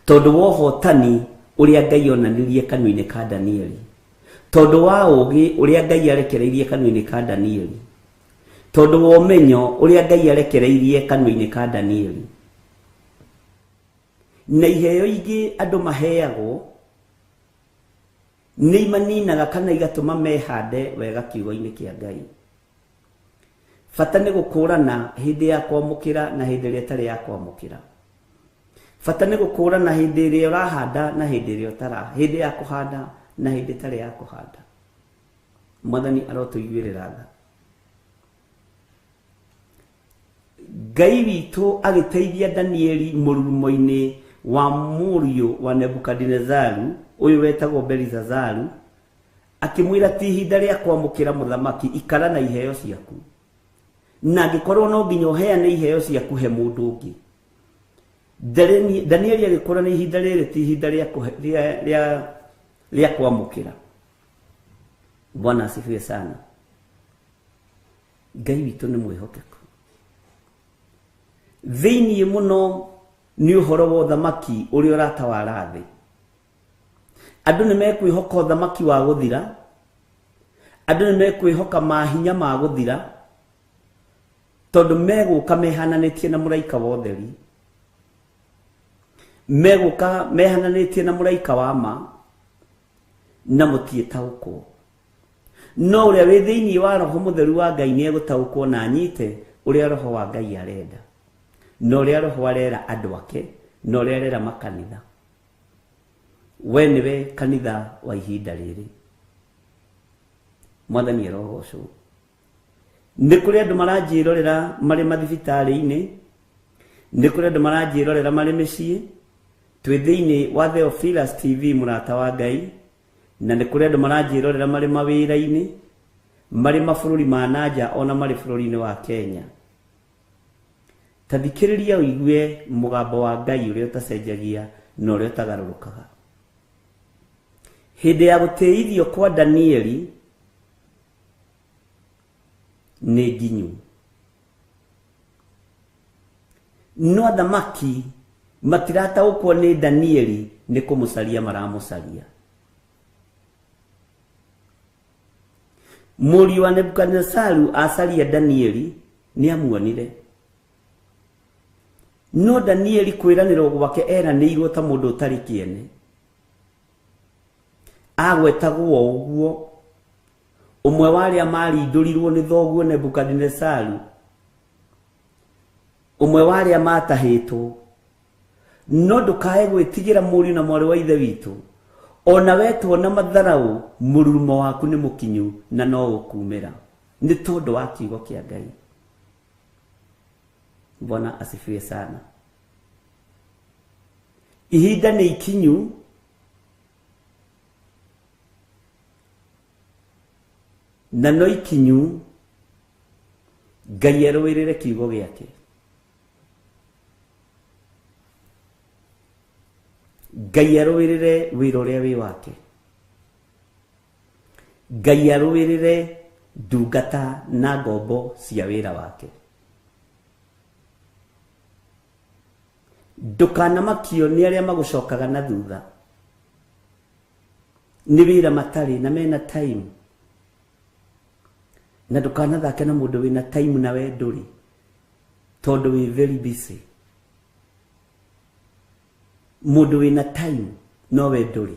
tondũ wa ũhotani ũrĩa Ngai onanirie kanua-inĩ ka Danieli, tondũ wa ũũgĩ ũrĩa Ngai arekereirie kanua-inĩ ka Danieli, tondũ wa ũmenyo ũrĩa Ngai arekereirie kanua-inĩ ka Danieli. Na iheo ingĩ andũ maheagwo nĩ imaninaga kana igatũma mehande wega kiugo-inĩ kĩa Ngai. Bata nĩ gũkũrana hĩndĩ ya kwamũkĩra na hĩndĩ ĩrĩa ĩtarĩ ya kwamũkĩra. Bata nĩ gũkũrana hĩndĩ ĩrĩa ũrahanda na hĩndĩ ĩrĩa ũtara, hĩndĩ ya kũhanda na hĩndĩ ĩtarĩ ya kũhanda. Mwathani arotũiguĩrĩra tha. Ngai witũ agĩteithia Danieli mũrurumo-inĩ wa mũriũ wa Nebukadinezaru ũyũ wetagwo Belizazaru, akĩmwĩra ti ihinda rĩa kwamũkĩra mũthamaki, ikara na iheo ciaku, na angĩkorwo no nginya ũheane iheo ciaku he mũndũ ũngĩ. Danieli agĩkũra na ihinda rĩrĩ ti ihinda rĩa kwamũkĩra. Bwana asifiwe sana. Ngai witũ nĩ mwĩhokeku. Thĩinĩ mũno nĩ ũhoro wa ũthamaki ũrĩa ũratawara thĩ. Andũ nĩ mekwĩhoka ũthamaki wa gũthira, andũ nĩ mekwĩhoka mahinya ma gũthira, Tondũ megũka mehananĩtie na mũraika wa ũtheri, megũka mehananĩtie na mũraika wa ma, na mũtiĩtaũkwo. No ũrĩa wĩ thĩinĩ wa Roho Mũtheru wa Ngai nĩ egũtaũkwo na anyite ũrĩa Roho wa Ngai arenda, na ũrĩa Roho arera andũ ake, na ũrĩa arera makanitha. We nĩwe kanitha wa ihinda rĩrĩ. Mwathani arogocwo. Nĩ kũrĩ andũ maranjĩrorera marĩ mathibitarĩ-inĩ, nĩ kũrĩ andũ maranjĩrorera marĩ mĩciĩ. Twĩ thĩinĩ wa Theophilus TV, mũrata wa Ngai, na nĩ kũrĩ andũ maranjĩrorera marĩ mawĩra-inĩ, marĩ mabũrũri ma nanja, ona marĩ bũrũri-inĩ wa Kenya. Ta thikĩrĩria ũigue mũgambo wa Ngai ũrĩa ũtacenjagia na ũrĩa ũtagarũrũkaga. Hĩndĩ ya gũtĩithio kwa Danieli nĩ nginyu, no athamaki matirataũkwo nĩ Danieli nĩ kũmũcaria maramũcaria. Mũriũ wa Nebukadinesaru acaria Danieli nĩ amuonire, no Danieli kwĩranĩrwo gwake eranĩirwo ta mũndũ ũtarĩ kĩene. Agwetagwo o ũguo, ũmwe wa arĩa marindũrirwo nĩ thoguo Nebukadinesaru, ũmwe wa arĩa matahĩtwo. No ndũkae gwĩtigĩra mũriũ na mwarĩ wa ithe witũ, ona wetwo na matharaũ, mũrurumo waku nĩ mũkinyu na no ũkumĩra, nĩ tondũ wa kiugo kĩa Ngai. Bwana asifiwe sana. Ihinda nĩ ikinyu na no ikinyu Ngai arũĩrĩre kiugo gĩake. Ngai arũĩrĩre wĩra ũrĩa wĩ wake. Ngai arũĩrĩre ndungata na ngombo cia wĩra wake. Ndũkanamakio nĩ arĩa magũcokaga na thutha, nĩ wĩra matarĩ na mena time. Na ndũkanathake na mũndũ wĩna time na we ndũrĩ, tondũ wĩ very busy. Mũndũ wĩna time no we ndũrĩ,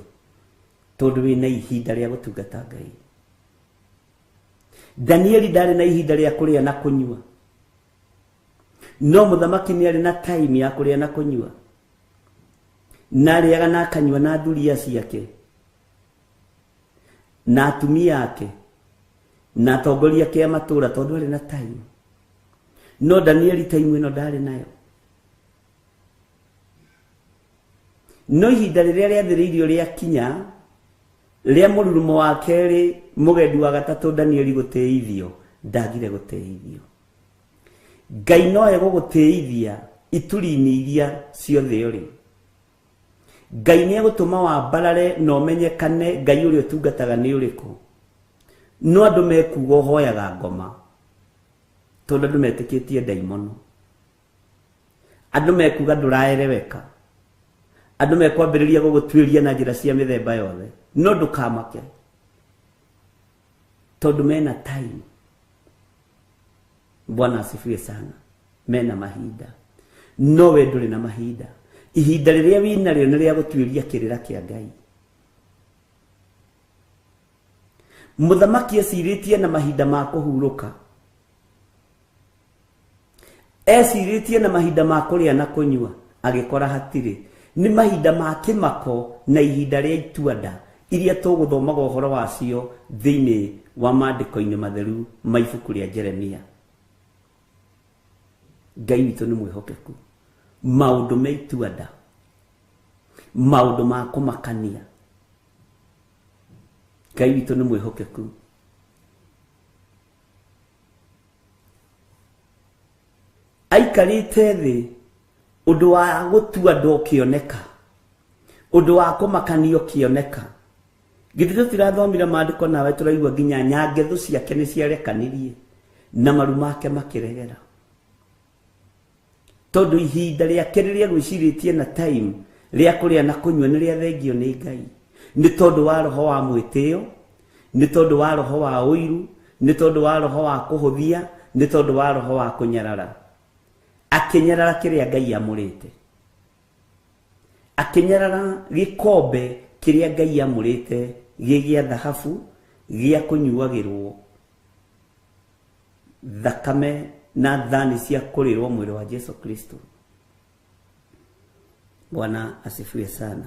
tondũ wĩna ihinda rĩa gũtungata Ngai. Danieli ndarĩ na ihinda rĩa kũrĩa na kũnyua, no mũthamaki nĩ arĩ na time ya kũrĩa na kũnyua, na arĩaga na akanyua na thuriya ciake na atumia ake na atongoria ake a matũũra, tondũ arĩ na time. No Danieli time ĩno ndarĩ nayo. No ihinda rĩrĩa rĩathĩrĩirio rĩakinya, rĩa mũrurumo wa kerĩ, mũgendi wa gatatũ Danieli gũtĩithio, ndagire gũtĩithio. Ngai no egũgũtĩithia ituri-inĩ iria ciothe ũrĩ. Ngai nĩ egũtũma wambarare na ũmenyekane Ngai ũrĩa ũtungataga nĩ ũrĩkũ. No andũ mekuga ũhoyaga ngoma, tondũ andũ metĩkĩtie ndaimono. Andũ mekuga ndũraereweka. Andũ mekwambĩrĩria gũgũtuĩria na njĩra cia mĩthemba yothe, no ndũkamake, tondũ mena time. Bwana asifiwe sana. Mena mahinda, no we ndũrĩ na mahinda. Ihinda rĩrĩa wĩnarĩo nĩ rĩa gũtuĩria kĩrĩra kĩa Ngai. Mũthamaki ecirĩtie na mahinda ma kũhurũka, ecirĩtie na mahinda ma kũrĩa na kũnyua, agĩkora hatirĩ. Nĩ mahinda ma kĩmako na ihinda rĩa ituanda iria tũgũthomaga ũhoro wacio thĩinĩ wa maandĩko-inĩ matheru ma ibuku rĩa Jeremia. Ngai witũ nĩ mwĩhokeku. Maũndũ me ituanda, maũndũ ma kũmakania, Ngai witũ nĩ mwĩhokeku. Aikarĩte thĩ ũndũ wa gũtua nda ũkĩoneka, ũndũ wa kũmakania ũkĩoneka. Githĩ tũtirathomire maandĩko nawe tũraigua nginya nyangethu ciake nĩ ciarekanirie na maru make makĩregera, tondũ ihinda rĩake rĩrĩa gwĩcirĩtie na time rĩa kũrĩa na kũnyua nĩ rĩathengio nĩ Ngai, nĩ tondũ wa roho wa mwĩtĩo, nĩ tondũ wa roho wa ũiru, nĩ tondũ wa roho wa kũhũthia, Nĩ tondũ wa roho wa kũnyarara. Akĩnyarara kĩrĩa Ngai amũrĩte. Akĩnyarara gĩkombe kĩrĩa Ngai amũrĩte gĩ gĩa thahabu gĩa kũnyuagĩrwo thakame na thani cia kũrĩrwo mwĩrĩ wa Jesu Kristo. Bwana asifiwe sana.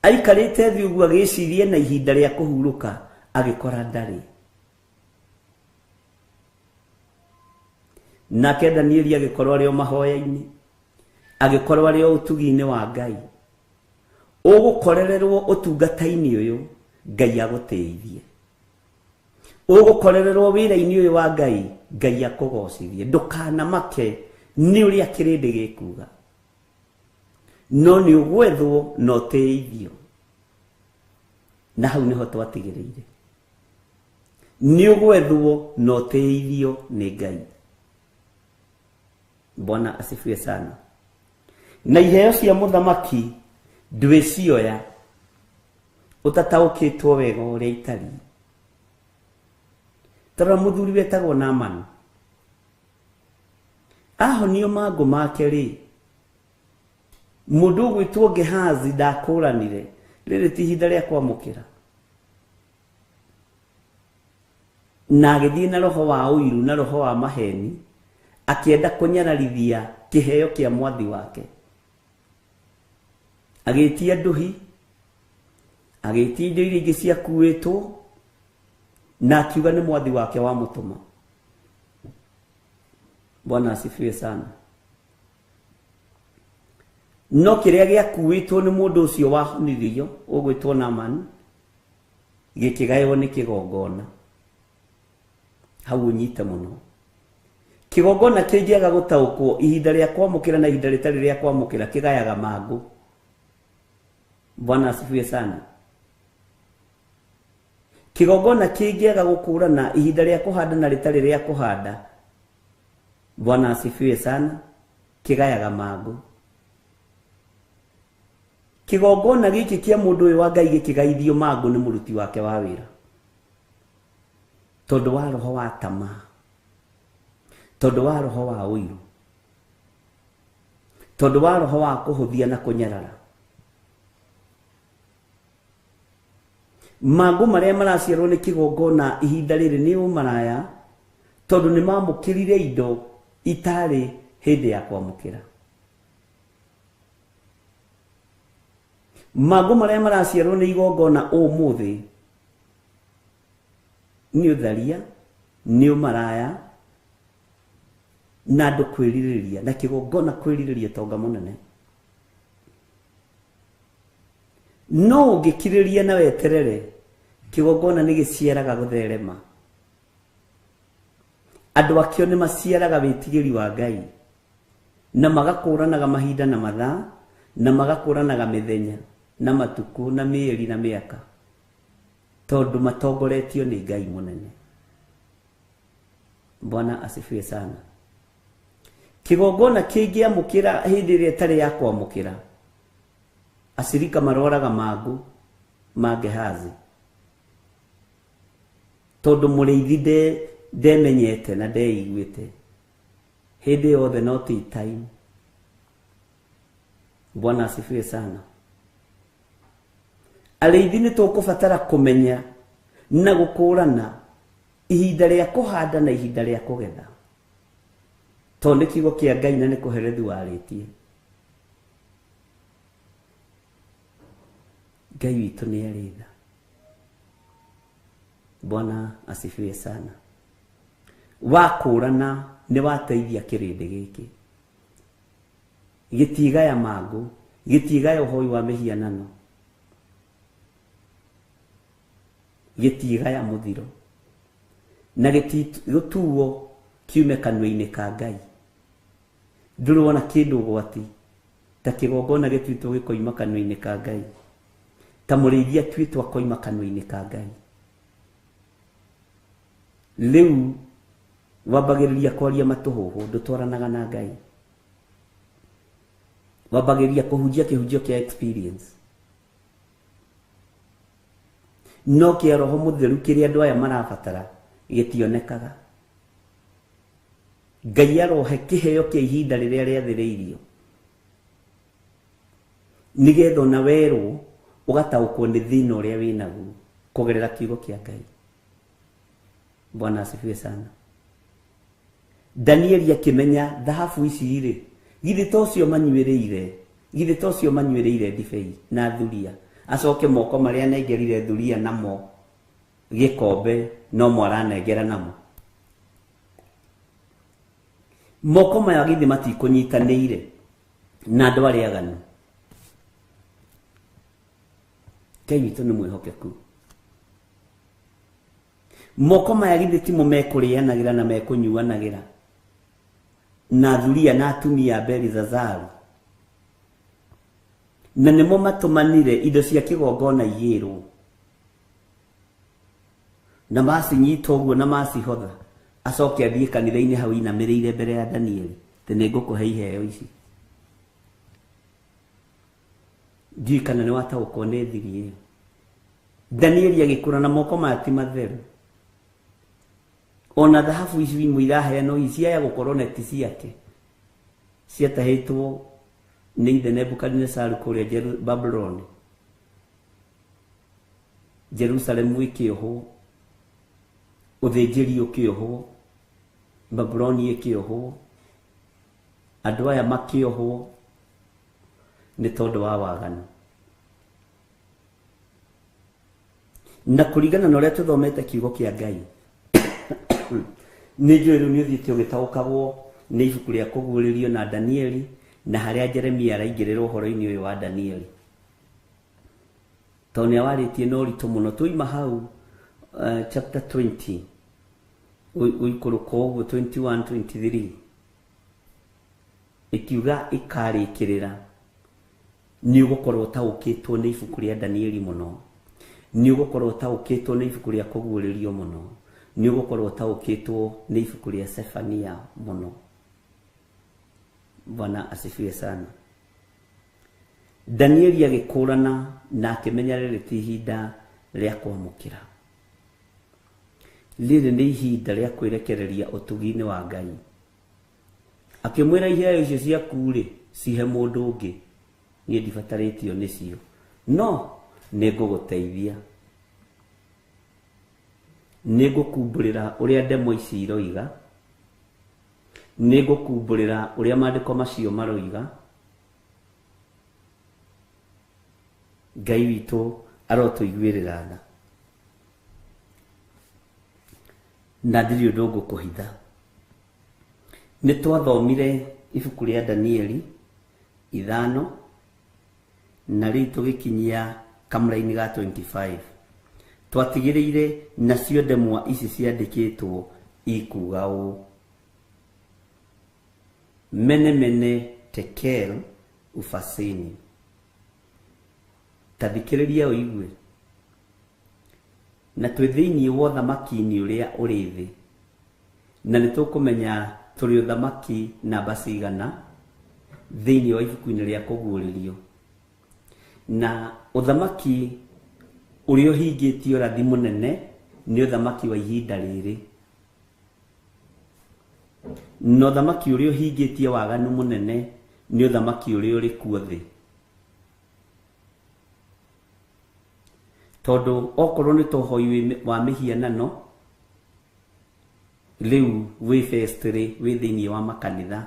Aikarĩte thĩ ũguo agĩciria na ihinda rĩa kũhurũka agĩkora ndarĩ. Nake Danieli agĩkorwo arĩ o mahoya-inĩ, agĩkorwo arĩ o ũtugi-inĩ wa Ngai. Ũgũkorererwo ũtungata-inĩ ũyũ, Ngai agũteithie. Ũgũkorererwo wĩra-inĩ ũyũ wa Ngai, Ngai akũgocithie. Ndũkanamake nĩ ũrĩa kĩrĩndĩ gĩkuga. No nĩ ũgwethwo na ũteithio. Na hau nĩho twatigĩrĩire. Nĩ ũgwethwo na ũteithio nĩ Ngai. Bwana asifiwe sana. Na iheo cia mũthamaki ndwĩcioya ũtataũkĩtwo wega ũrĩa itariĩ. Tarora mũthuri wetagwo Naamani. Ahonio mangũ make rĩ, mũndũ ũgwĩtwo Gehazi ndakũranire, rĩrĩ ti ihinda rĩa kwamũkĩra. Na agĩthiĩ na roho wa ũiru na roho wa maheni, akĩenda kũnyararithia kĩheo kĩa mwathi wake. Agĩtia nduhi, agĩtia indo iria ingĩ ciakuĩtwo, na akiuga nĩ mwathi wake wamũtũma. Bwana asifiwe sana. No kĩrĩa gĩakuĩtwo nĩ mũndũ ũcio wahonirio ũgwĩtwo Naamani gĩkĩgaywo nĩ kĩgongona. Hau ũnyite mũno. Kĩgongona kĩngĩaga gũtaũkwo ihinda rĩa kwamũkĩra na ihinda rĩtarĩ rĩa kwamũkĩra kĩgayaga mangũ. Bwana asifiwe sana. Kĩgongona kĩngĩaga gũkũrana ihinda rĩa kũhanda na rĩtarĩ rĩa kũhanda. Bwana asifiwe sana. Kĩgayaga mangũ. Kĩgongona gĩkĩ kĩa mũndũ ũyũ wa Ngai gĩkĩgaithio mangũ nĩ mũruti wake wa wĩra. Tondũ wa roho wa tamaa. Tondũ wa roho wa ũiru. Tondũ wa roho wa kũhũthia na kũnyarara. Mangũ marĩa maraciarwo nĩ kĩgongona ihinda rĩrĩ nĩ ũmaraya, tondũ nĩ mamũkĩrire indo itarĩ hĩndĩ ya kwamũkĩra. Mangũ marĩa maraciarwo nĩ igongona ũmũthĩ nĩ ũtharia, nĩ ũmaraya, na andũ kwĩrirĩria, na kĩgongona kwĩrirĩria tonga mũnene. No ũngĩkirĩria na weterere, kĩgongona nĩ gĩciaraga gũtherema. Andũ akĩo nĩ maciaraga wĩtigĩri wa Ngai, na magakũranaga mahinda na mathaa, na magakũranaga mĩthenya na matukũ na mĩeri na mĩaka, tondũ matongoretio nĩ Ngai mũnene. Bwana asifiwe sana. Kĩgongona kĩngĩamũkĩra hĩndĩ ĩrĩa ĩtarĩ ya kwamũkĩra, acirika marwaraga mangũ ma Gehazi, tondũ mũrĩithi ndemenyete na ndeiguĩte hĩndĩ yothe, no ti time. Bwana asifiwe sana. Arĩithi nĩ tũkũbatara kũmenya na gũkũrana ihinda rĩa kũhanda na ihinda rĩa kũgetha, tondũ nĩ kiugo kĩa Ngai na nĩ kũherethu warĩtie. Ngai witũ nĩ arĩ tha. Bwana asifiwe sana. Wakũrana nĩ wateithia kĩrĩndĩ gĩkĩ. Gĩtigaya mangũ, gĩtigaya ũhoi wa mĩhianano, gĩtigaya mũthiro, na gĩtigũtuo kiume kanua-inĩ ka Ngai. Ndũrona kĩndũ ũgwati ta kĩgongona gĩtuĩtwo gĩkoima kanua-inĩ ka Ngai, ta mũrĩithi atuĩtwo akoima kanua-inĩ ka Ngai. Rĩu wambagĩrĩria kwaria matũhũhũ, ndũtwaranaga na Ngai. Wambagĩrĩria kũhunjia kĩhunjio kĩa experience, no kĩa roho mũtheru kĩrĩa andũ aya marabatara Gĩtionekaga. Ngai arohe kĩheo kĩa ihinda rĩrĩa rĩathĩrĩirio nĩgetha ona werwo ũgataũkwo nĩ thĩna ũrĩa wĩnaguo kũgerera kiugo kĩa Ngai. Bwana asifiwe sana. Danieli akĩmenya thahabu ici rĩ, githĩ to cio manyuĩrĩire, githĩ to cio manyuĩrĩire ndibei na thuria, acoke moko marĩa anengerire thuria namo gĩkombe no mo aranengera namo. Moko maya githĩ matikũnyitanĩire na andũ arĩa aganu. Ngai witũ nĩ mwĩhokeku. Moko maya githĩ timo mekũrĩanagĩra na mekũnyuanagĩra na thuria na atumia a Belizazaru, na nĩmo matũmanire indo cia kĩgongona igĩrwo na macinyita ũguo na macihotha, acoke athiĩ kanitha-inĩ hau inamĩrĩire mbere ya Danieli atĩ nĩngũkũhe iheo ici. Ndiũĩ kana nĩ wataũkwo nĩ thiri ĩyo. Danieli agĩkũra na moko maya ti matheru. Ona thahabu ici imwe iraheanwo ciaya gũkorwo neti ciake ciatahĩtwo nĩ ithe Nebukadinesaru kũrĩa Babuloni, Jerusalemu ĩkĩohwo, ũthĩnjĩri ũkĩohwo, Babuloni ĩkĩohwo, andũ aya makĩohwo nĩ tondũ wa waganu. Na kũringana na ũrĩa tũthomete kiugo kĩa Ngai, nĩ njũĩ rĩu nĩ ũthiĩte ũgĩtaũkagwo nĩ ibuku rĩa kũguũrĩrio na Danieli na harĩa Jeremia araingĩrĩra ũhoro-inĩ ũyũ wa Danieli, tondũ nĩ awarĩtie na ũritũ mũno. Twauma hau chapter 20 ũikũrũka ũguo 21 23 ikiuga ikarĩkĩrĩra nĩ ũgũkorwo ũtaũkĩtwo nĩ ibuku rĩa Danieli mũno, nĩ ũgũkorwo ũtaũkĩtwo nĩ ibuku rĩa kũguũrĩrio mũno, nĩ ũgũkorwo ũtaũkĩtwo nĩ ibuku rĩa Sefania mũno. Bwana asifiwe sana. Danieli agĩkũrana na akĩmenya rĩrĩ ti ihinda rĩa kwamũkĩra, rĩrĩ nĩ ihinda rĩa kwĩrekereria ũtugi-inĩ wa Ngai. Akĩmwĩra iheo icio ciaku rĩ, cihe mũndũ ũngĩ, niĩ ndibatarĩtio nĩcio, no nĩngũgũteithia, nĩngũkumbũrĩra ũrĩa ndemwa ici iroiga, nĩngũkumbũrĩra ũrĩa maandĩko macio maroiga. Ngai witũ arotũiguĩrĩra tha, na ndirĩ ũndũ ngũkũhitha. Nĩ twathomire ibuku rĩa Danieli 5 na rĩu tũgĩkinyia kamũraini ga 25. Twatigĩrĩire nacio ndemwa ici ciandĩkĩtwo ikuga ũũ: mene mene tekel ufasini. Ta thikĩrĩria ũigue. Na twĩ thĩinĩ wa ũthamaki-inĩ ũrĩa ũrĩ thĩ, na nĩ tũkũmenya tũrĩ ũthamaki namba cigana thĩinĩ wa ibuku-inĩ rĩa kũguũrĩrio. Na ũthamaki ũrĩa ũhingĩtie ũrathi mũnene nĩ ũthamaki wa ihinda rĩrĩ, na ũthamaki ũrĩa ũhingĩtie waganu mũnene nĩ ũthamaki ũrĩa ũrĩ kuo thĩ. Tondũ okorwo nĩ ta ũhoi wa mĩhianano rĩu wĩ festry wĩ thĩinĩ wa makanitha,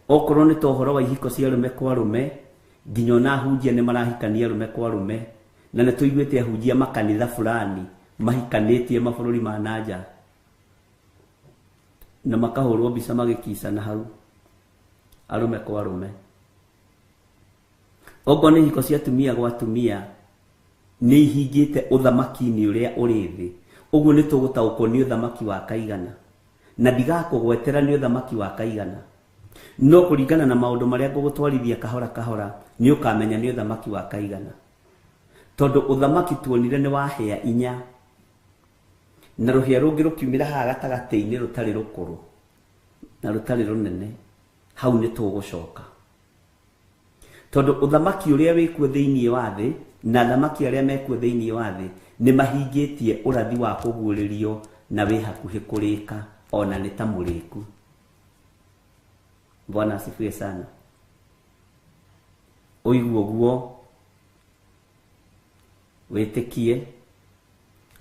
okorwo nĩ ta ũhoro wa ihiko cia arũme kwa arũme, nginya ona ahunjia nĩ marahikania arũme kwa arũme, na nĩ tũiguĩte ahunjia makanitha fulani mahikanĩtie mabũrũri ma nanja na makahũrwo mbica magĩkicana hau arũme kwa arũme. Okorwo nĩ ihiko cia atumia gwa atumia nĩ ihingĩte ũthamaki-inĩ ũrĩa ũrĩ thĩ, ũguo nĩ tũgũtaũkwo nĩ ũthamaki wa kaigana, na ndigakũgwetera nĩ ũthamaki wa kaigana, no kũringana na maũndũ marĩa ngũgũtwarithia kahora kahora nĩ ũkamenya nĩ ũthamaki wa kaigana. Tondũ ũthamaki tuonire nĩ wa hĩa inya, na rũhĩa rũngĩ rũkiumĩra haha gatagatĩ-inĩ rũtarĩ rũkũrũ na rũtarĩ rũnene, hau nĩ tũgũcoka. Tondũ ũthamaki ũrĩa wĩkuo thĩinĩ wa thĩ na athamaki arĩa mekuo thĩinĩ wa thĩ nĩ mahingĩtie ũrathi wa kũguũrĩrio na wĩ hakuhĩ kũrĩka ona nĩ ta mũrĩku. Bwana asifiwe sana. Ũigue ũguo, wĩtĩkie,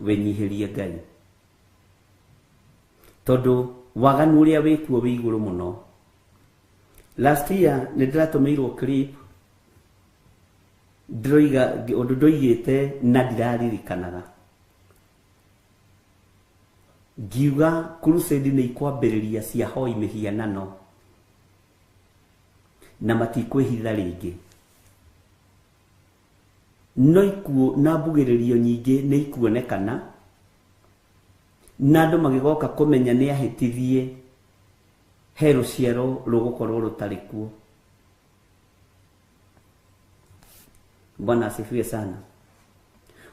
wĩnyihĩrie Ngai, tondũ waganu ũrĩa wĩkuo wĩ igũrũ mũno. Last year nĩ ndĩratũmĩirwo clip ndĩroiga ũndũ ndoigĩte na ndiraririkanaga, ngiuga crusade nĩ ikwambĩrĩria cia hoi mĩhianano na matikwĩhitha rĩngĩ, no ikuũ na mbugĩrĩrio nyingĩ nĩ ikuonekana, na andũ magĩgoka kũmenya nĩ ahĩtithie, he rũciaro rũgũkorwo rũtarĩ kuo. Bwana asifiwe sana.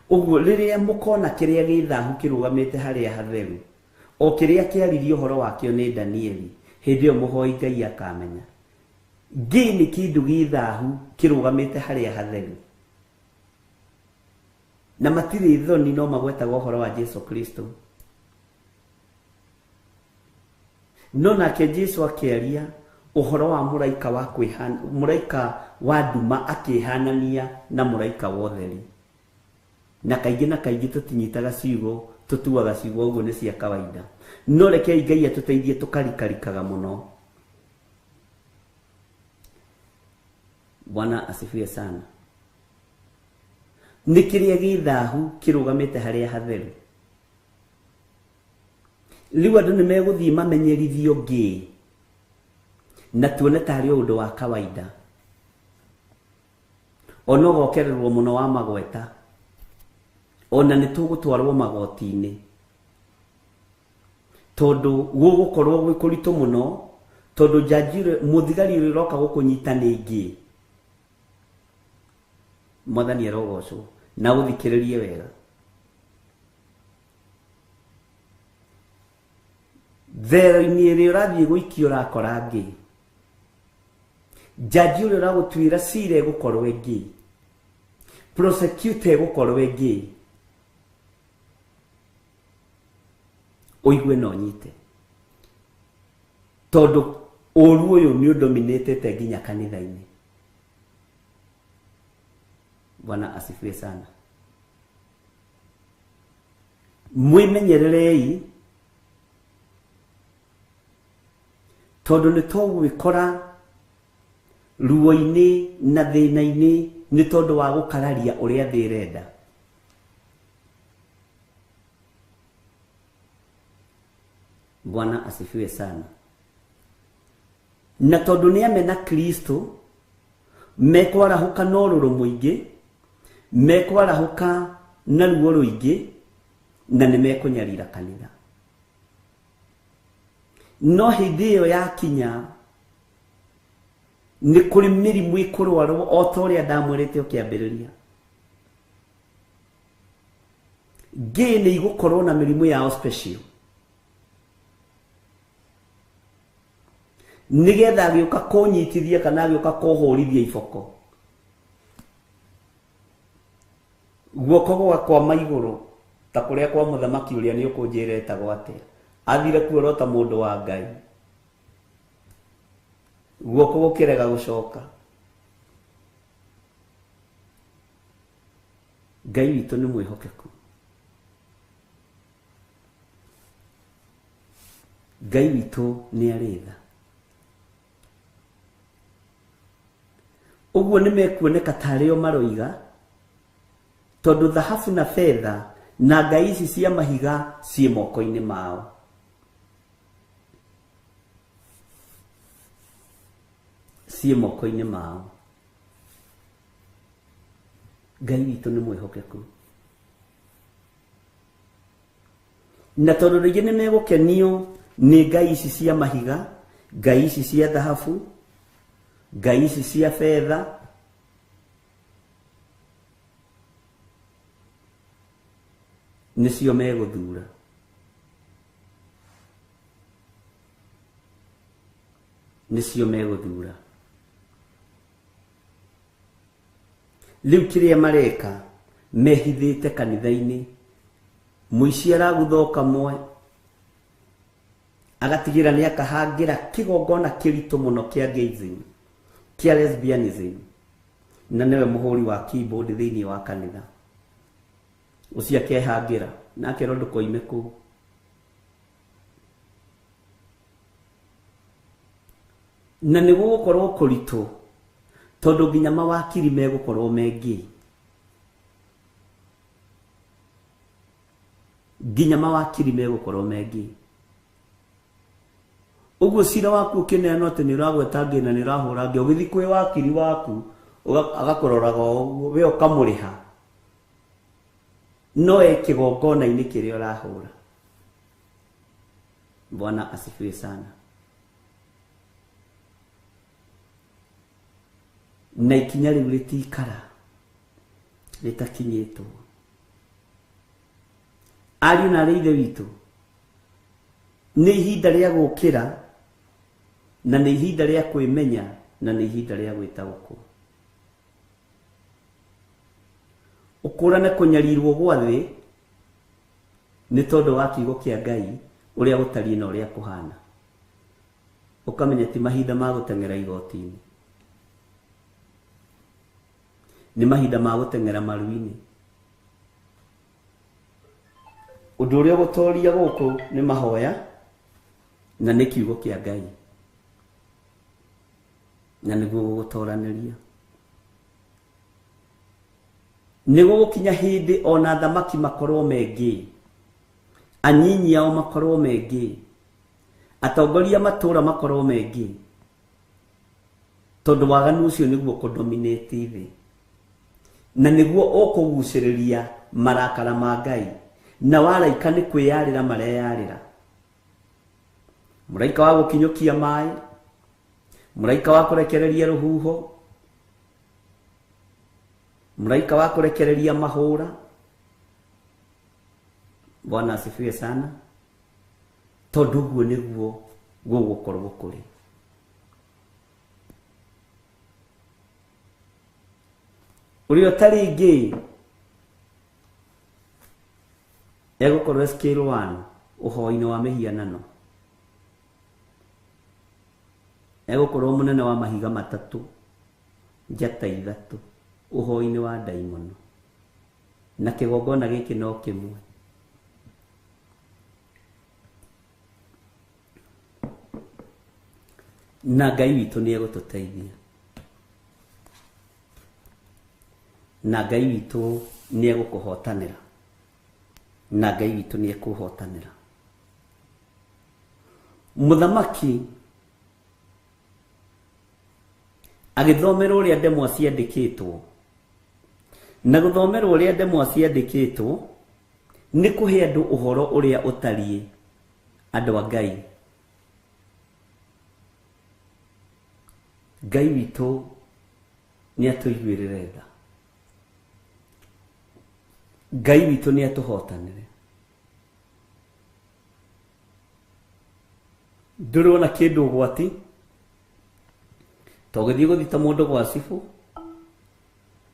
Ũguo rĩrĩa mũkona kĩrĩa gĩ thahu kĩrũgamĩte harĩa hatheru, o kĩrĩa kĩaririe ũhoro wakĩo nĩ Danieli, hĩndĩ ĩyo mũhoi Ngai akamenya ngĩ nĩ kĩndũ gĩ thahu kĩrũgamĩte harĩa hatheru, na matirĩ thoni no magwetaga ũhoro wa Jesu Kristo. No nake Jesu akĩaria ũhoro wa mũraika wa kwĩhana, mũraika wa nduma akĩhanania na mũraika wa ũtheri. Na kaingĩ na kaingĩ tũtinyitaga ciugo, tũtuaga ciugo ũguo nĩ cia kawaida, no rekei Ngai atũteithie tũkarikarikaga mũno. Bwana asifiwe sana. Nĩ kĩrĩa gĩ thahu kĩrũgamĩte harĩa hatheru. Rĩu andũ nĩ megũthiĩ mamenyerithio ngĩ na tuone tarĩ o ũndũ wa kawaida, ona ũgokererwo mũno wa magweta, ona nĩ tũgũtwarwo magoti-inĩ, tondũ gũgũkorwo gwĩ kũritũ mũno, tondũ njanji mũthigari ũrĩa ũroka gũkũnyita nĩ ngĩ. Mwathani arogocwo. Na ũthikĩrĩrie wega. Thero-inĩ ĩrĩa ũrathiĩ gũikio ũrakora ngĩ, njanji ũrĩa ũragũtuĩra cira ĩgũkorwo ĩngĩ, prosecutor ĩgũkorwo ĩngĩ. Ũigue na ũnyite, tondũ ũru ũyũ nĩ ũndominĩtĩte nginya kanitha-inĩ. Bwana asifiwe sana. Mwĩmenyererei, tondũ nĩ tũgwĩkora ruo-inĩ na thĩna-inĩ nĩ tondũ wa gũkararia ũrĩa thĩ ĩrenda. Bwana asifiwe sana. Na tondũ nĩ amena Kristo, mekwarahũka na ũrũrũ mũingĩ, mekwarahũka na ruo rũingĩ, na nĩ mekũnyarira kanitha. No hĩndĩ ĩyo yakinya nĩ kũrĩ mĩrimũ ĩkũrwarwo o ta ũrĩa ndamwĩrĩte ũkĩambĩrĩria. Ngĩ nĩ igũkorwo na mĩrimũ yao special, nĩgetha agĩũka kũnyitithia kana agĩũka kũhũrithia iboko, guoko gwakwama igũrũ ta kũrĩa kwa mũthamaki ũrĩa nĩ ũkũnjĩra etagwo atĩa, athire kuorota mũndũ wa Ngai, guoko gũkĩrega gũcoka. Ngai witũ nĩ mwĩhokeku. Ngai witũ nĩ arĩ tha. Ũguo nĩ mekuoneka tarĩ o maroiga, tondũ thahabu na betha na ngai ici cia mahiga ciĩ moko-inĩ mao. Ciĩ moko-inĩ mao. Ngai witũ nĩ mwĩhokeku. Na tondũ rĩngĩ nĩ megũkenio nĩ ngai ici cia mahiga, ngai ici cia thahabu, ngai ici cia betha, nĩcio megũthura. Nĩcio megũthura. Rĩu kĩrĩa mareka mehithĩte kanitha-inĩ, mũici aragutha kamwe agatigĩra nĩ akahangĩra kĩgongona kĩritũ mũno kĩa gayism, kĩa lesbianism, na nĩwe mũhũri wa keyboard thĩinĩ wa kanitha ũcio akehangĩra na akerwo ndũkoime kũu. Na nĩ gũgũkorwo kũritũ tondũ nginya mawakiri megũkorwo mengĩ, nginya mawakiri megũkorwo mengĩ. Ũguo cira waku ũkĩneanwo atĩ nĩ ũragweta ngĩ na nĩ ũrahũra ngĩ, ũgĩthiĩ kwĩ wakiri waku agakũroraga o ũguo, we ũkamũrĩha, no e kĩgongona-inĩ kĩrĩa ũrahũra. Bwana asifiwe sana. Na ikinya rĩu rĩtikara rĩtakinyĩtwo. Ariũ na arĩ ithe witũ, nĩ ihinda rĩa gũkĩra, na nĩ ihinda rĩa kwĩmenya, na nĩ ihinda rĩa gwĩtaũkwo. Ũkũrane kũnyarirwo gwa thĩ nĩ tondũ wa kiugo kĩa Ngai ũrĩa gũtariĩ na ũrĩa kũhana. Ũkamenya ti mahinda ma gũteng'era igoti-inĩ, nĩ mahinda ma gũteng'era maru-inĩ. Ũndũ ũrĩa ũgũtoria gũkũ nĩ mahoya na nĩ kiugo kĩa Ngai, na nĩguo gũgũtoranĩria. Nĩ gũgũkinya hĩndĩ ona thamaki makorwo mengĩ, anyinyi ao makorwo mengĩ, atongoria matũra makorwo mengĩ, tondũ waganu ũcio nĩguo kũdominate thĩ, na nĩguo ũkũgucĩrĩria marakara ma Ngai, na waraika nĩ kwĩyarĩra mareyarĩra. Mũraika wa gũkinyũkia maĩ, mũraika wa kũrekereria rũhuho, mũraika wa kũrekereria mahũra. Bwana asifiwe sana. Tondũ ũguo nĩguo gũgũkorwo kũrĩ. Ũrĩa ũtarĩ gay egũkorwo scale 1 ũhoi-inĩ wa mĩhianano, egũkorwo mũnene wa mahiga matatũ, njata ithatũ, ũhoi-inĩ wa ndaimono, na kĩgongona gĩkĩ no kĩmwe. Na Ngai witũ nĩ egũtũteithia, na Ngai witũ nĩ egũkũhotanĩra, na Ngai witũ nĩ ekũhotanĩra. Mũthamaki agĩthomerwo ũrĩa ndemwa ciandĩkĩtwo, na gũthomerwo ũrĩa ndemwa ciandĩkĩtwo nĩ kũhe andũ ũhoro ũrĩa ũtariĩ andũ a Ngai. Ngai witũ nĩ atũiguĩrĩre tha, Ngai witũ nĩ atũhotanĩre. Ndũrĩ wona kĩndũ ũgwati to ũgĩthiĩ gũthita mũndũ gwa cibũ,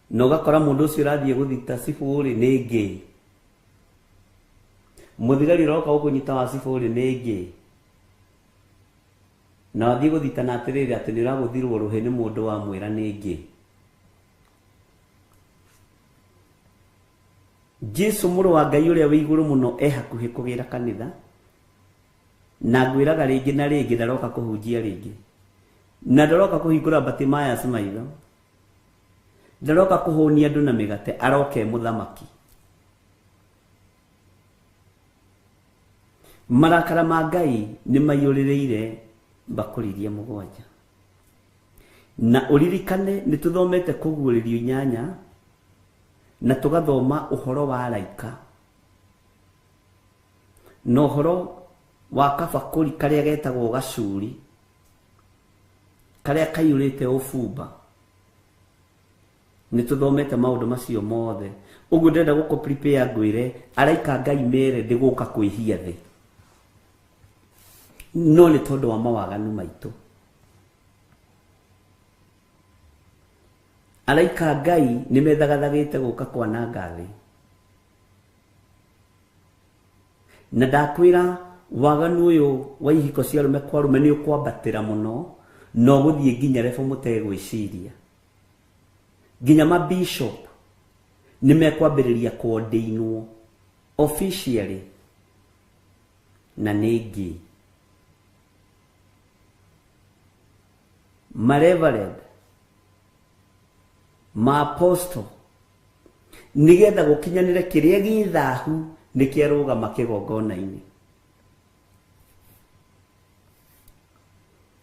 na ũgakora mũndũ ũcio ũrathiĩ gũthita cibũ rĩ nĩ ngĩ, mũthigari ũroka gũkũnyita wa cibũ rĩ nĩ ngĩ, na wathiĩ gũthita na atĩrĩrĩ atĩ nĩ ũragũthirwo rũhĩ nĩ mũndũ wamwĩra nĩ ngĩ. Jesu mũrũ wa Ngai ũrĩa wĩ igũrũ mũno e hakuhĩ kũgĩra kanitha, na ngwĩraga rĩngĩ na rĩngĩ ndaroka kũhunjia rĩngĩ, na ndaroka kũhingũra Bartimaeus maitho, ndaroka kũhũnia andũ na mĩgate, aroka e mũthamaki. Marakara ma Ngai nĩ maiyũrĩrĩire mbakũri iria mũgwanja. Na ũririkane nĩ tũthomete kũguũrĩrio 8 na tũgathoma ũhoro wa araika na ũhoro wa kabakũri karĩa getagwo gacuri, karĩa kaiyũrĩte ũbumba. Nĩ tũthomete maũndũ macio mothe. Ũguo ndĩrenda gũkũ prepare ngwĩre araika Ngai mere ndĩgũka kwĩhia thĩ, no nĩ tondũ wa mawaganu maitũ. Araika a Ngai nĩ methagathagĩte gũka kwananga thĩ. Na ndakwĩra waganu ũyũ wa ihiko cia arũme kwa arũme nĩ ũkwambatĩra mũno na ũgũthiĩ nginya level mũtegwĩciria. Nginya ma bishop nĩ mekwambĩrĩria kũordĩinwo officially na nĩ ngĩ. Ma reverend, ma apostle, nĩgetha gũkinyanĩre kĩrĩa gĩ thahu nĩ kĩarũgama kĩgongona-inĩ.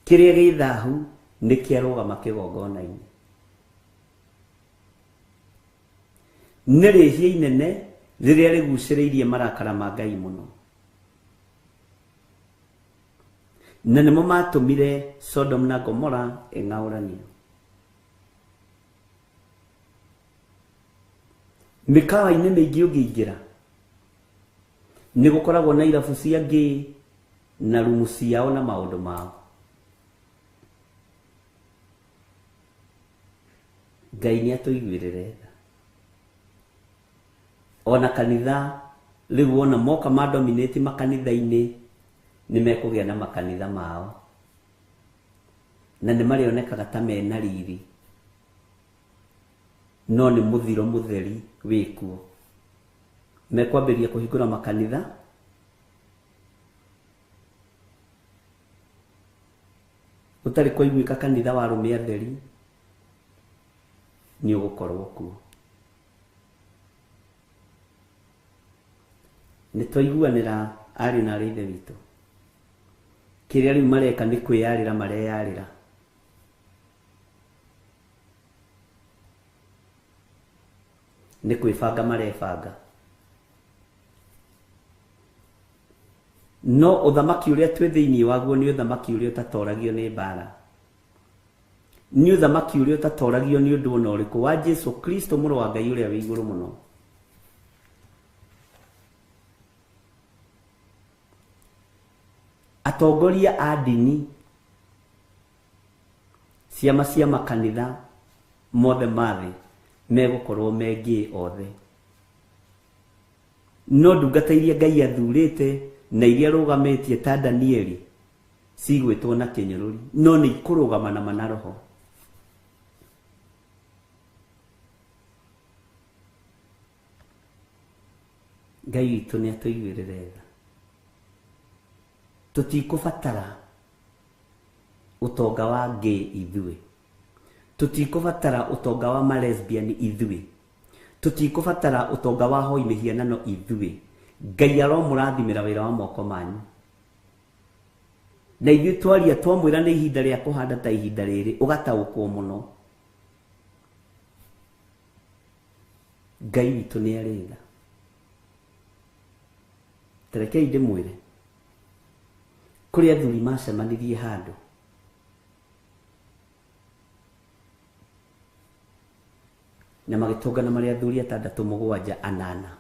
Kĩrĩa gĩ thahu nĩ kĩarũgama kĩgongona-inĩ. Nĩ rĩhia inene rĩrĩa rĩgucĩrĩirie marakara ma Ngai mũno. Na nĩmo matũmire Sodom na Gomora ĩng'aũranio. Mĩkawa-inĩ mĩingĩ ũngĩingĩra nĩ gũkoragwo na irabu cia ngĩ na rumu ciao na maũndũ mao. Ngai nĩ atũiguĩrĩre tha. Ona kanitha rĩu wona moka ma dominate makanitha-inĩ nĩ mekũgĩa na makanitha mao na nĩ marĩonekaga ta mena riri, no nĩ mũthiro mũtheri wĩkuo. Mekwambĩrĩria kũhingũra makanitha ũtarĩ kwaiguĩka kanitha wa arũme atheri nĩ ũgũkorwo kuo. Nĩ twaiguanĩra ariũ na aarĩ a Ithe witũ. Kĩrĩa rĩu mareka nĩ kwĩyarĩra mareyarĩra. Nĩ kwĩbanga marebanga. No ũthamaki ũrĩa twĩ thĩinĩ waguo nĩ ũthamaki ũrĩa ũtatoragio nĩ mbara. Nĩ ũthamaki ũrĩa ũtatoragio nĩ ũndũ ona ũrĩkũ wa Jesu Kristo mũrũ wa Ngai ũrĩa wĩ igũrũ mũno. Atongoria a ndini, ciama cia makanitha mothe ma thĩ megũkorwo me ngĩ othe. No ndungata iria Ngai athurĩte na iria arũgamĩtie ta Danieli cigwĩtwo na kĩnyũrũri, no nĩ ikũrũgama na ma na roho. Ngai witũ nĩ atũiguĩrĩre tha. Tũtikũbatara ũtonga wa gay ithuĩ, tũtikũbatara ũtonga wa ma lesbian ithuĩ, tũtikũbatara ũtonga wa hoi mĩhianano ithuĩ. Ngai aromũrathimĩra wĩra wa moko manyu. Na ithuĩ twaria twamwĩra nĩ ihinda rĩa kũhanda ta ihinda rĩrĩ, ũgataũkwo mũno. Ngai witũ nĩ arĩ tha. Tarekei ndĩmwĩre, kũrĩ athuri macemanirie handũ na magĩtũngana marĩ athuri atandatũ mũgwanja anana,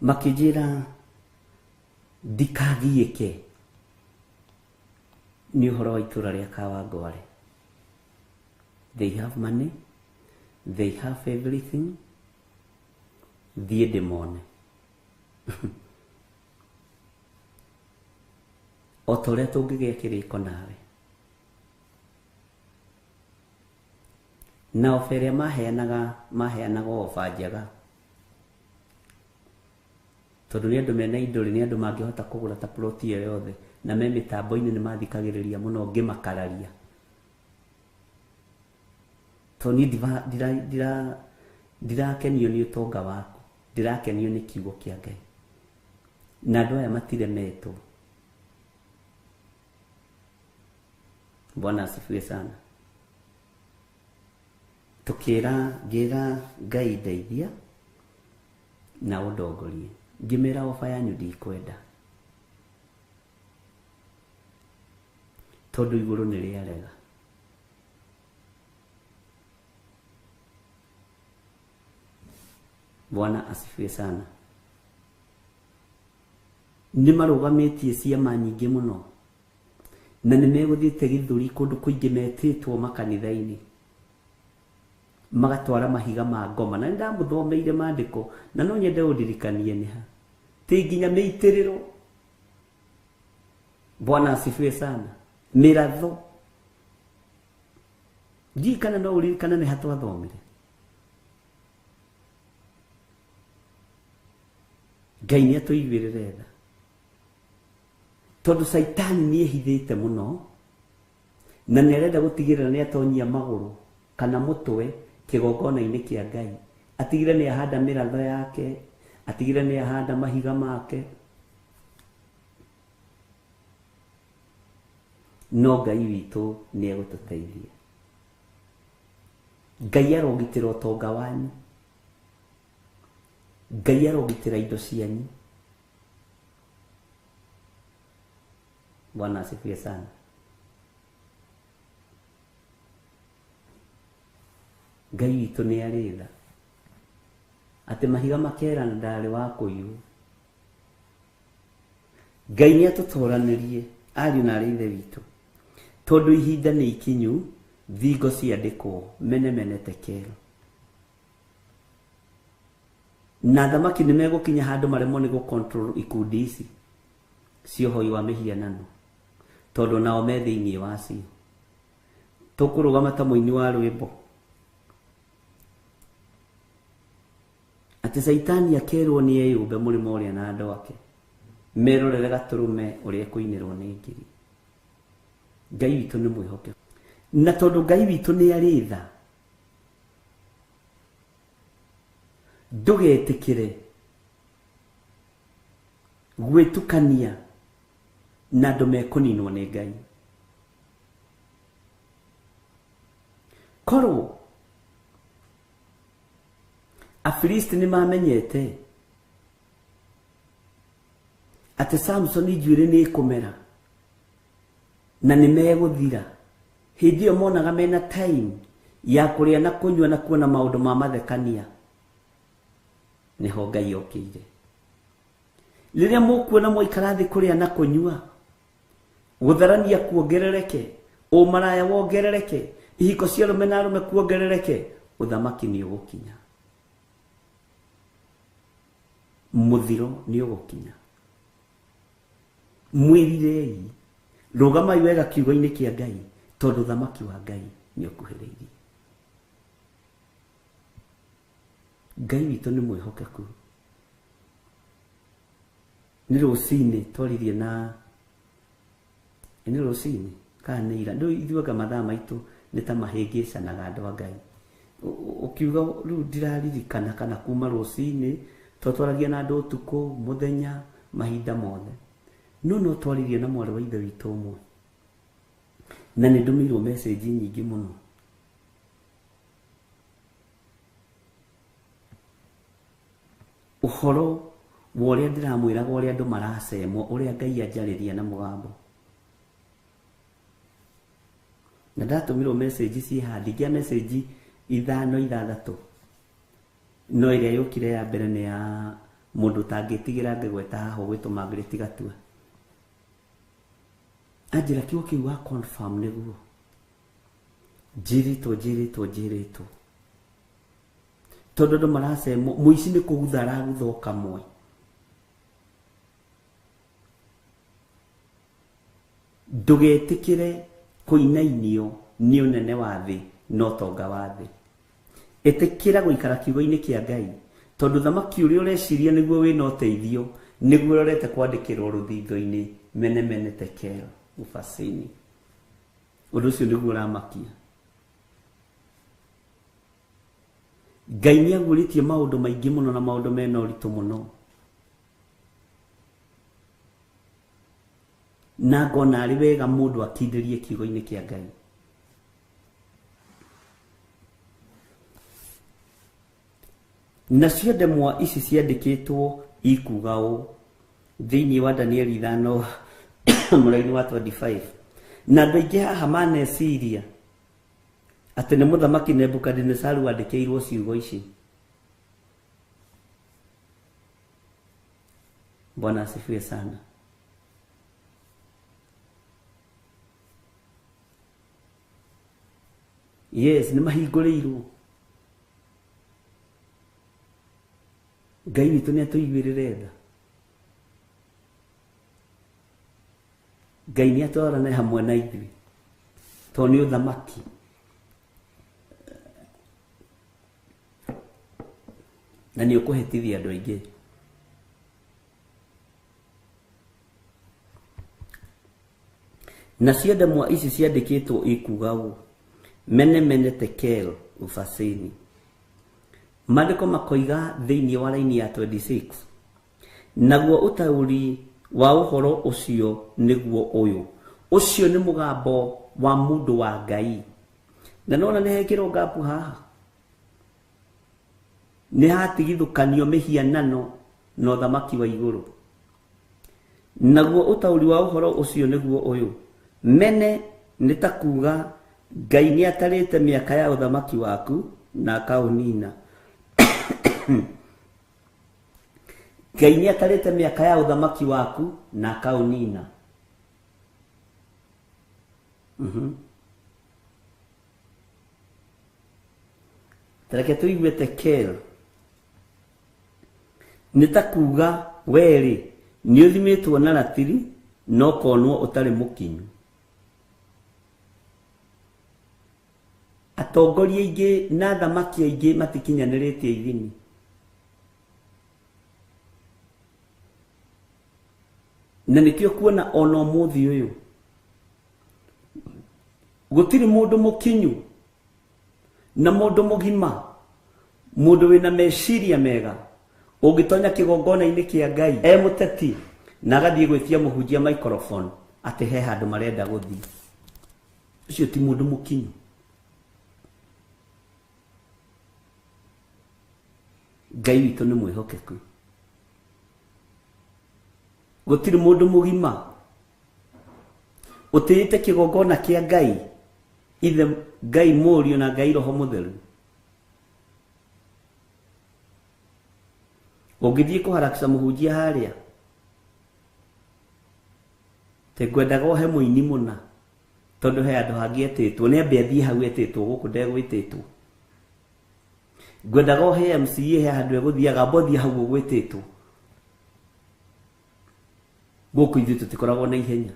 makĩnjĩra ndikagiĩke nĩ ũhoro wa itũra rĩa Kawangware. They have money, they have everything, thiĩ ndĩmone. O ta ũrĩa tũngĩgĩa kĩrĩko nawe. Na oba ĩrĩa maheanaga oba njega, tondũ nĩ andũ mena indo rĩ, nĩ andũ mangĩhota kũgũra ta plot ĩyo yothe, na me mĩtambo-inĩ nĩ mathikagĩrĩria mũno ngĩmakararia. Tondũ niĩ ndirakenio nĩ ũtonga waku, ndirakenio nĩ kiugo kĩa Ngai. Na andũ aya matiremetwo. Bwana asifiwe sana. Tukĩra ngĩra Ngai ndeithia na ũndongorie. Ngĩmera oba yanyu ndikwenda, tondũ igũrũ nĩ rĩarega. Bwana asifiwe sana. Nĩ marũgamĩtie ciama nyingĩ mũno. Na nĩ megũthiĩte gĩthũri kũndũ kũingĩ metĩtwo makanitha-inĩ magatwara mahiga ma ngoma. Na nĩ ndamũthomeire maandĩko na no nyende ũndirikanie nĩ ha ti nginya mĩitĩrĩro. Bwana asifiwe sana. Mĩratho ndiũĩ kana no ũririkane nĩ ha twathomire. Ngai nĩ atũiguĩrĩre tha tondũ Caitani nĩ ehithĩte mũno na nĩ arenda gũtigĩrĩra nĩ atonyia magũrũ kana mũtwe kĩgongona-inĩ kĩa Ngai, atigĩrĩre nĩ ahanda mĩratho yake, atigĩrĩre nĩ ahanda mahiga make. No Ngai witũ nĩ egũtũteithia. Ngai arogitĩra ũtonga wanyu, Ngai arogitĩra indo cianyu. Bwana asifiwe sana. Ngai witũ nĩ arĩ tha atĩ mahiga makerana ndarĩ wa kũiywo. Ngai nĩ atũtoranĩrie ariũ na arĩ ithe witũ, tondũ ihinda nĩ ikinyu, thingo ciandĩkwo mene mene tekero. Na athamaki nĩ megũkinya handũ maremwo nĩ gũ control ikundi ici cia ũhoi wa mĩhianano, tondũ nao me thĩinĩ wacio. Tũkũrũgama ta mũini wa rwĩmbo atĩ Caitani akerwo nĩ eyũmbe mũrĩmo ũrĩa na andũ ake merorere gatũrũme ũrĩa ekũinĩrwo nĩ ngiri. Ngai witũ nĩ mwĩhokeku, na tondũ Ngai witũ nĩ arĩ tha, ndũgetĩkĩre gwĩtukania na andũ mekũninwo nĩ Ngai. Korwo Afilisti nĩ mamenyete atĩ Samsoni njuĩrĩ nĩ ĩkũmera na nĩ megũthira, hĩndĩ ĩyo monaga mena time ya kũrĩa na kũnyua na kuona maũndũ ma mathekania, nĩho Ngai okĩire. Rĩrĩa mũkuona mwaikara thĩ kũrĩa na kũnyua, gũtharania kuongerereke, ũmaraya wongerereke, ihiko cia arũme na arũme kuongerereke, ũthamaki nĩ ũgũkinya, mũthiro nĩ ũgũkinya. Mwĩrirei, rũgamai wega kiugo-inĩ kĩa Ngai, tondũ ũthamaki wa Ngai nĩ ũkuhĩrĩirie. Ngai witũ nĩ mwĩhokeku. Nĩ rũcinĩ twaririe na nĩ rũcinĩ kana nĩ ira, rĩu ithuĩ mathaa maitũ nĩ ta mahĩngĩcanaga andũ a Ngai. Ũkiuga rĩu ndiraririkana kana kuma rũcinĩ twatwaragia na andũ ũtukũ mũthenya mahinda mothe, no no twaririe na mwarĩ wa ithe witũ ũmwe na nĩ ndũmĩirwo message nyingĩ mũno. Ũhoro wa ũrĩa ndĩramwĩraga ũrĩa andũ maracemwo, ũrĩa Ngai anjarĩria na mũgambo. Na ndatũmĩrwo message ciĩ haha, ndingĩa message ithano ithathatũ, no ĩrĩa yũkire ya mbere nĩ ya mũndũ ũtangĩtigĩra ngĩgweta haha ũgwĩtwo Margaret Gatua. Anjĩra kiugo kĩu wa confirm nĩguo njĩrĩtwo njĩrĩtwo njĩrĩtwo, tondũ andũ maracemwo, mũici nĩ kũgutha aragutha o kamwe. Ndũgetĩkĩre kũinainio nĩ ũnene wa thĩ na ũtonga wa thĩ. Ĩtĩkĩra gũikara kiugo-inĩ kĩa Ngai, tondũ thamaki ũrĩa ũreciria nĩguo wĩna ũteithio nĩguo ũrorete kwandĩkĩrwo rũthingo-inĩ mene mene tekel ufasini. Ũndũ ũcio nĩguo ũramakia. Ngai nĩ aguũrĩtie maũndũ maingĩ mũno na maũndũ mena ũritũ mũno, na ngona arĩ wega mũndũ akindĩrie kiugo-inĩ kĩa Ngai. Nacio ndemwa ici ciandĩkĩtwo ikuga ũũ thĩinĩ wa Danieli 5 mũraini wa 25. Na andũ aingĩ haha maneciria atĩ nĩ mũthamaki Nebukadinezaru wandĩkĩirwo ciugo ici. Bwana asifiwe sana. Yes, nĩ mahingũrĩirwo. Ngai witũ nĩ atũiguĩrĩre tha. Ngai nĩ atwarane hamwe na ithuĩ tondũ nĩ ũthamaki. Na nĩ ũkũhĩtithia andũ aingĩ. Nacio ndemwa ici ciandĩkĩtwo ikuga ũũ: mene mene tekel ufasini. Maandĩko makoiga thĩinĩ wa raini ya 26, naguo ũtaũri wa ũhoro ũcio nĩguo ũyũ. Ũcio nĩ mũgambo wa mũndũ wa Ngai. Na nona nĩ hekĩrwo ngapu haha, nĩ hatigithũkanio mĩhianano na ũthamaki wa igũrũ. Naguo ũtaũri wa ũhoro ũcio nĩguo ũyũ: mene nĩ ta kuga Ngai nĩ atarĩte mĩaka ya ũthamaki waku na akaũnina. Ngai nĩ atarĩte mĩaka ya ũthamaki waku na akaũnina. Tareke tũigue tekel nĩ ta kuga werĩ nĩ ũthimĩtwo na ratiri no konwo ũtarĩ mũkinyu. Atongoria aingĩ na athamaki aingĩ matikinyanĩrĩtie ithimi. Na nĩkĩo kuona ona ũmũthĩ ũyũ gũtirĩ mũndũ mũkinyu na mũndũ mũgima, mũndũ wĩna meciria mega ũngĩtonya kĩgongona-inĩ kĩa Ngai e mũteti na agathiĩ gwĩtia mũhunjia microphone atĩ he handũ marenda gũthiĩ. Ũcio ti mũndũ mũkinyu. Ngai witũ nĩ mwĩhokeku. Gũtirĩ mũndũ mũgima ũtĩĩte kĩgongona kĩa Ngai, ithe Ngai Mũriũ na Ngai Roho Mũtheru, ũngĩthiĩ kũharakisha mũhunjia harĩa te ngwendaga ũhe mũini mũna tondũ he handũ hangĩ etĩtwo, nĩ ambe athiĩ hau etĩtwo, gũkũ ndegwĩtĩtwo. Ngwendaga ũhe MCA he handũ egũthiaga, amba ũthiĩ hau ũgwĩtĩtwo. Gũkũ ithuĩ tũtikoragwo na ihenya.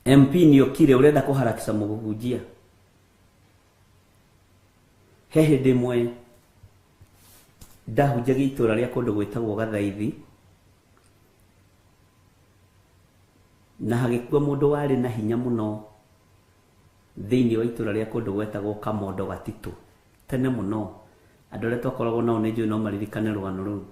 MP nĩ okire ũrenda kũharakisha mũhunjia. He hĩndĩ ĩmwe ndahunjagia itũra rĩa kũndũ gwĩtagwo Gathaithi, na hagĩkua mũndũ warĩ na hinya mũno thĩinĩ wa itũra rĩa kũndũ gwetagwo Kamondo Gatitũ. Tene mũno andũ arĩa twakoragwo nao nĩ njũĩ no maririkane rũgano rũu.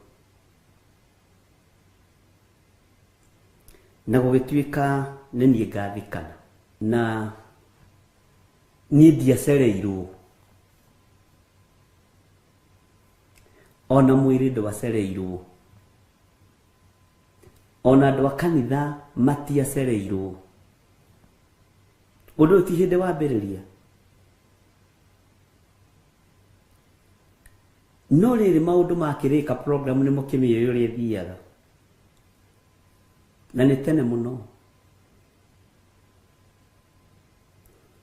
Na gũgĩtuĩka nĩ niĩ ngathikana, na niĩ ndiacereirwo, ona mwĩrĩ ndwacereirwo, ona andũ a kanitha matiacereirwo. Ũndũ ũyũ ti hĩndĩ wambĩrĩria. No rĩrĩ maũndũ makĩrĩka program nĩ mũkĩmĩũĩ ũrĩa ĩthiaga, na nĩ tene mũno,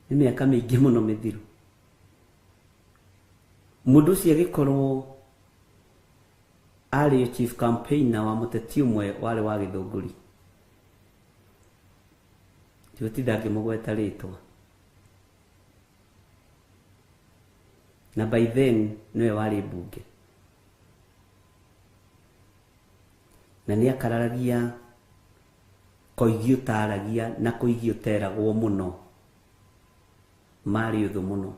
nĩ mĩaka mĩingĩ mũno mĩthiru. Mũndũ ũcio agĩkorwo arĩ chief campaigner wa mũteti ũmwe warĩ wa Gĩthũngũri, ndigũtinda ngĩmũgweta rĩtwa, na by then nĩwe warĩ mbunge, na nĩ akararagia koigi ũtaragia na koigi ũteragwo mũno, marĩ ũthũ mũno.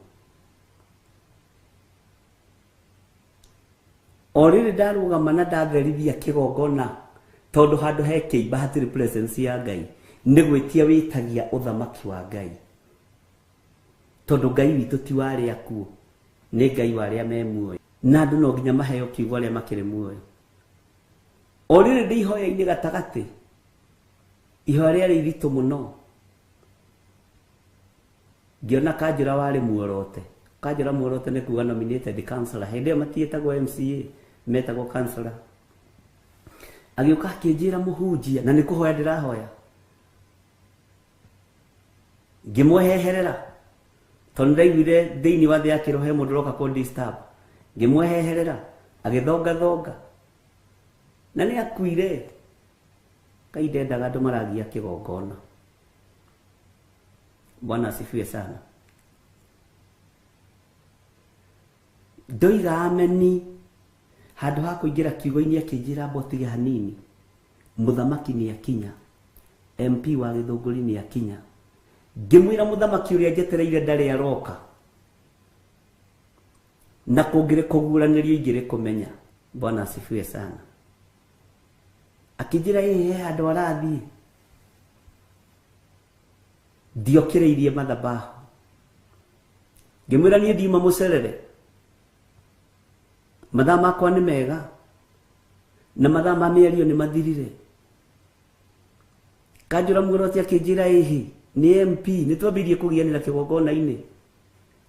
O rĩrĩ ndarũgama na ndatherithia kĩgongona, tondũ handũ he kĩimba hatirĩ presence ya Ngai, nĩ gwĩtia wĩtagia ũthamaki wa Ngai, tondũ Ngai witũ ti wa arĩa akuũ, nĩ Ngai wa arĩa me muoyo, na andũ no nginya maheo kiugo arĩa makĩrĩ muoyo. O rĩrĩ ndĩ ihoya-inĩ gatagatĩ, ihoya rĩarĩ iritũ mũno, ngĩona kanjũra warĩ muorote. Kanjũra muorote nĩ kuga nominated councillor, hĩndĩ ĩyo matiĩtagwo MCA, metagwo councillor. Agĩũka akĩnjĩra mũhunjia, na nĩ kũhoya ndĩrahoya, ngĩmweheherera. Tondũ ndaiguire thĩinĩ wa thĩ ya kĩroho he mũndũ ũroka kũ disturb. Ngĩmweheherera agĩthongathonga na nĩ akuire. Ngai ndendaga andũ maragia kĩgongona. Bwana asifiwe sana. Ndoiga ameni handũ ha kũingĩra kiugo-inĩ akĩnjĩra mbotige hanini. Mũthamaki nĩ akinya, MP wa Gĩthũngũri nĩ akinya. Ngĩmwĩra mũthamaki ũrĩa njetereire ndarĩ aroka, na kũngĩrĩ kũguũranĩrio ingĩrĩ kũmenya. Bwana asifiwe sana. Akĩnjĩra ĩĩ he handũ arathiĩ. Ndiokĩrĩirie mathabahu. Ngĩmwĩra niĩ ndiuma mũcerere, mathaa makwa nĩ mega na mathaa ma mĩario nĩ mathirire. Kanjũra muorote akĩnjĩra ĩhĩ nĩ MP nĩ twambĩrĩirie kũgianĩra kĩgongona-inĩ.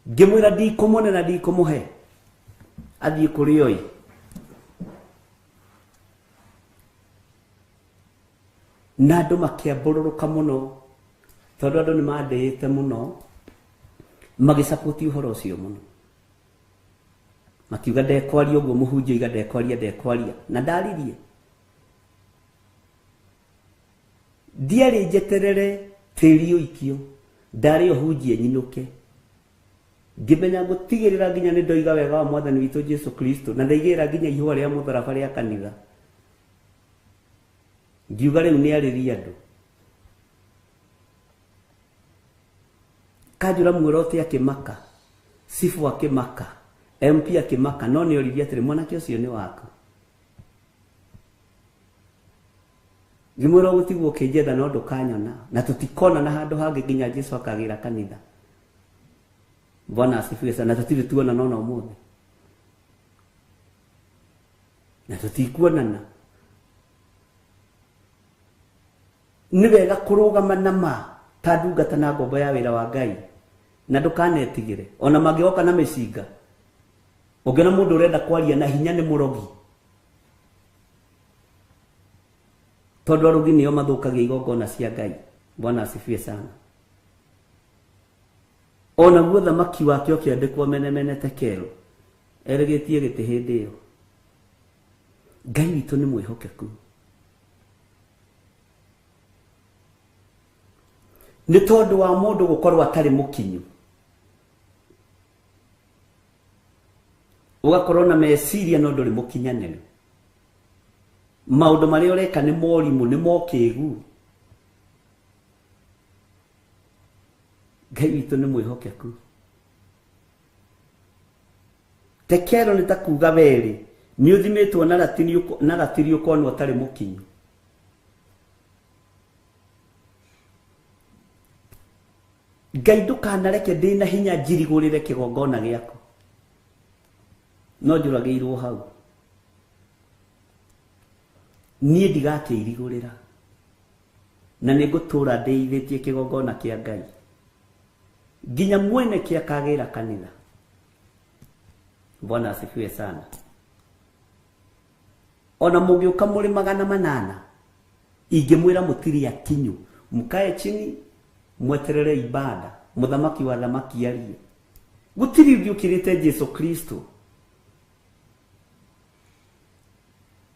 Ngĩmwĩra ndikũmũne na ndikũmũhe athiĩ kũrĩ oi. Na andũ makĩambũrũrũka mũno tondũ andũ nĩ mandĩĩte mũno, magĩcapoti ũhoro ũcio mũno. Makiuga ndekwaria ũguo mũhunjia oiga ndekwaria ndekwaria, na ndaririe. Ndiarĩ njeterere tĩri ũikio, ndarĩ ũhunjie nyinũke. Ngĩmenya gũtigĩrĩra nginya nĩ ndoiga wega wa Mwathani witũ Jesu Kristo, na ndaigĩrĩra nginya ihũa rĩa mũtharaba rĩa kanitha. Ngiuga rĩu nĩ arĩrie andũ. Kanjũra muorote akĩmaka, Sifu akĩmaka, MP akĩmaka, no nĩ oririe atĩrĩ mwanake ũcio nĩ waku. Ngĩmwĩra ũgũtigwo ũkĩnjetha no ndũkanyona, na tũtikonana handũ hangĩ nginya Jesu akagĩra kanitha. Bwana asifiwe sana. Na tũtirĩ tuonana ona ũmũthĩ, na tũtikuonana. Nĩ wega kũrũgama na ma ta ndungata na ngombo ya wĩra wa Ngai, na ndũkanetigĩre ona mangĩgoka na mĩcinga. Ũngĩona mũndũ ũrenda kwaria na hinya nĩ mũrogi, tondũ arogi nĩo mathũkagia igongona cia Ngai. Bwana asifiwe sana. Ona guo thamaki wake ũkĩandĩkwo menemene tekero, erĩgĩtie gĩtĩ hĩndĩ ĩyo. Ngai witũ nĩ mwĩhokeku. Nĩ tondũ wa mũndũ gũkorwo atarĩ mũkinyu, ũgakorwo na meciria no ndũrĩ mũkinyanĩru. Maũndũ marĩa ũreka nĩ morimũ, nĩ mokĩgu. Ngai witũ nĩ mwĩhokeku. Tekero nĩ ta kuga werĩ nĩ ũthimĩtwo na ratiri ũkonwo ũtarĩ mũkinyu. Ngai ndũkanareke ndĩ na hinya njirigũrĩre kĩgongona gĩaku, no njũragĩirwo hau. Niĩ ndigakĩirigũrĩra, na nĩ ngũtũũra ndĩithĩtie kĩgongona kĩa Ngai nginya mwene kĩakagĩra kanitha. Bwana asifiwe sana. Ona mũngĩũka mũrĩ 800, ingĩmwĩra mũtirĩ akinyu, mũkae chini mweterere ibada, mũthamaki wa thamaki arie. Gũtirĩ ũngĩ ũkĩrĩte Jesu Kristo.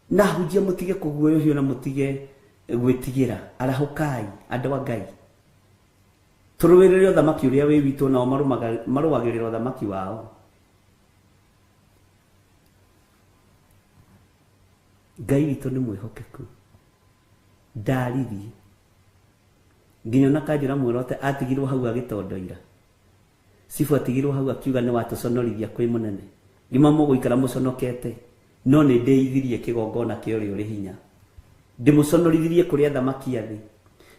Na hunjia mũtige kũguoyohio na mũtige gwĩtigĩra. Arahũkai andũ a Ngai, tũrũĩrĩre ũthamaki ũrĩa wĩ witũ, nao marũagĩrĩra ũthamaki wao. Ngai witũ nĩ mwĩhokeku. Ndaririe nginya ona Kanjũra muorote atigirwo hau agĩtondoira. Sifu atigirwo hau akiuga nĩ watũconorithia kwĩ mũnene. Ngima mũgũikara mũconokete, no nĩ ndĩithirie kĩgongona kĩa ũrĩa ũrĩ hinya. Ndĩmũconorithirie kũrĩ athamaki a thĩ.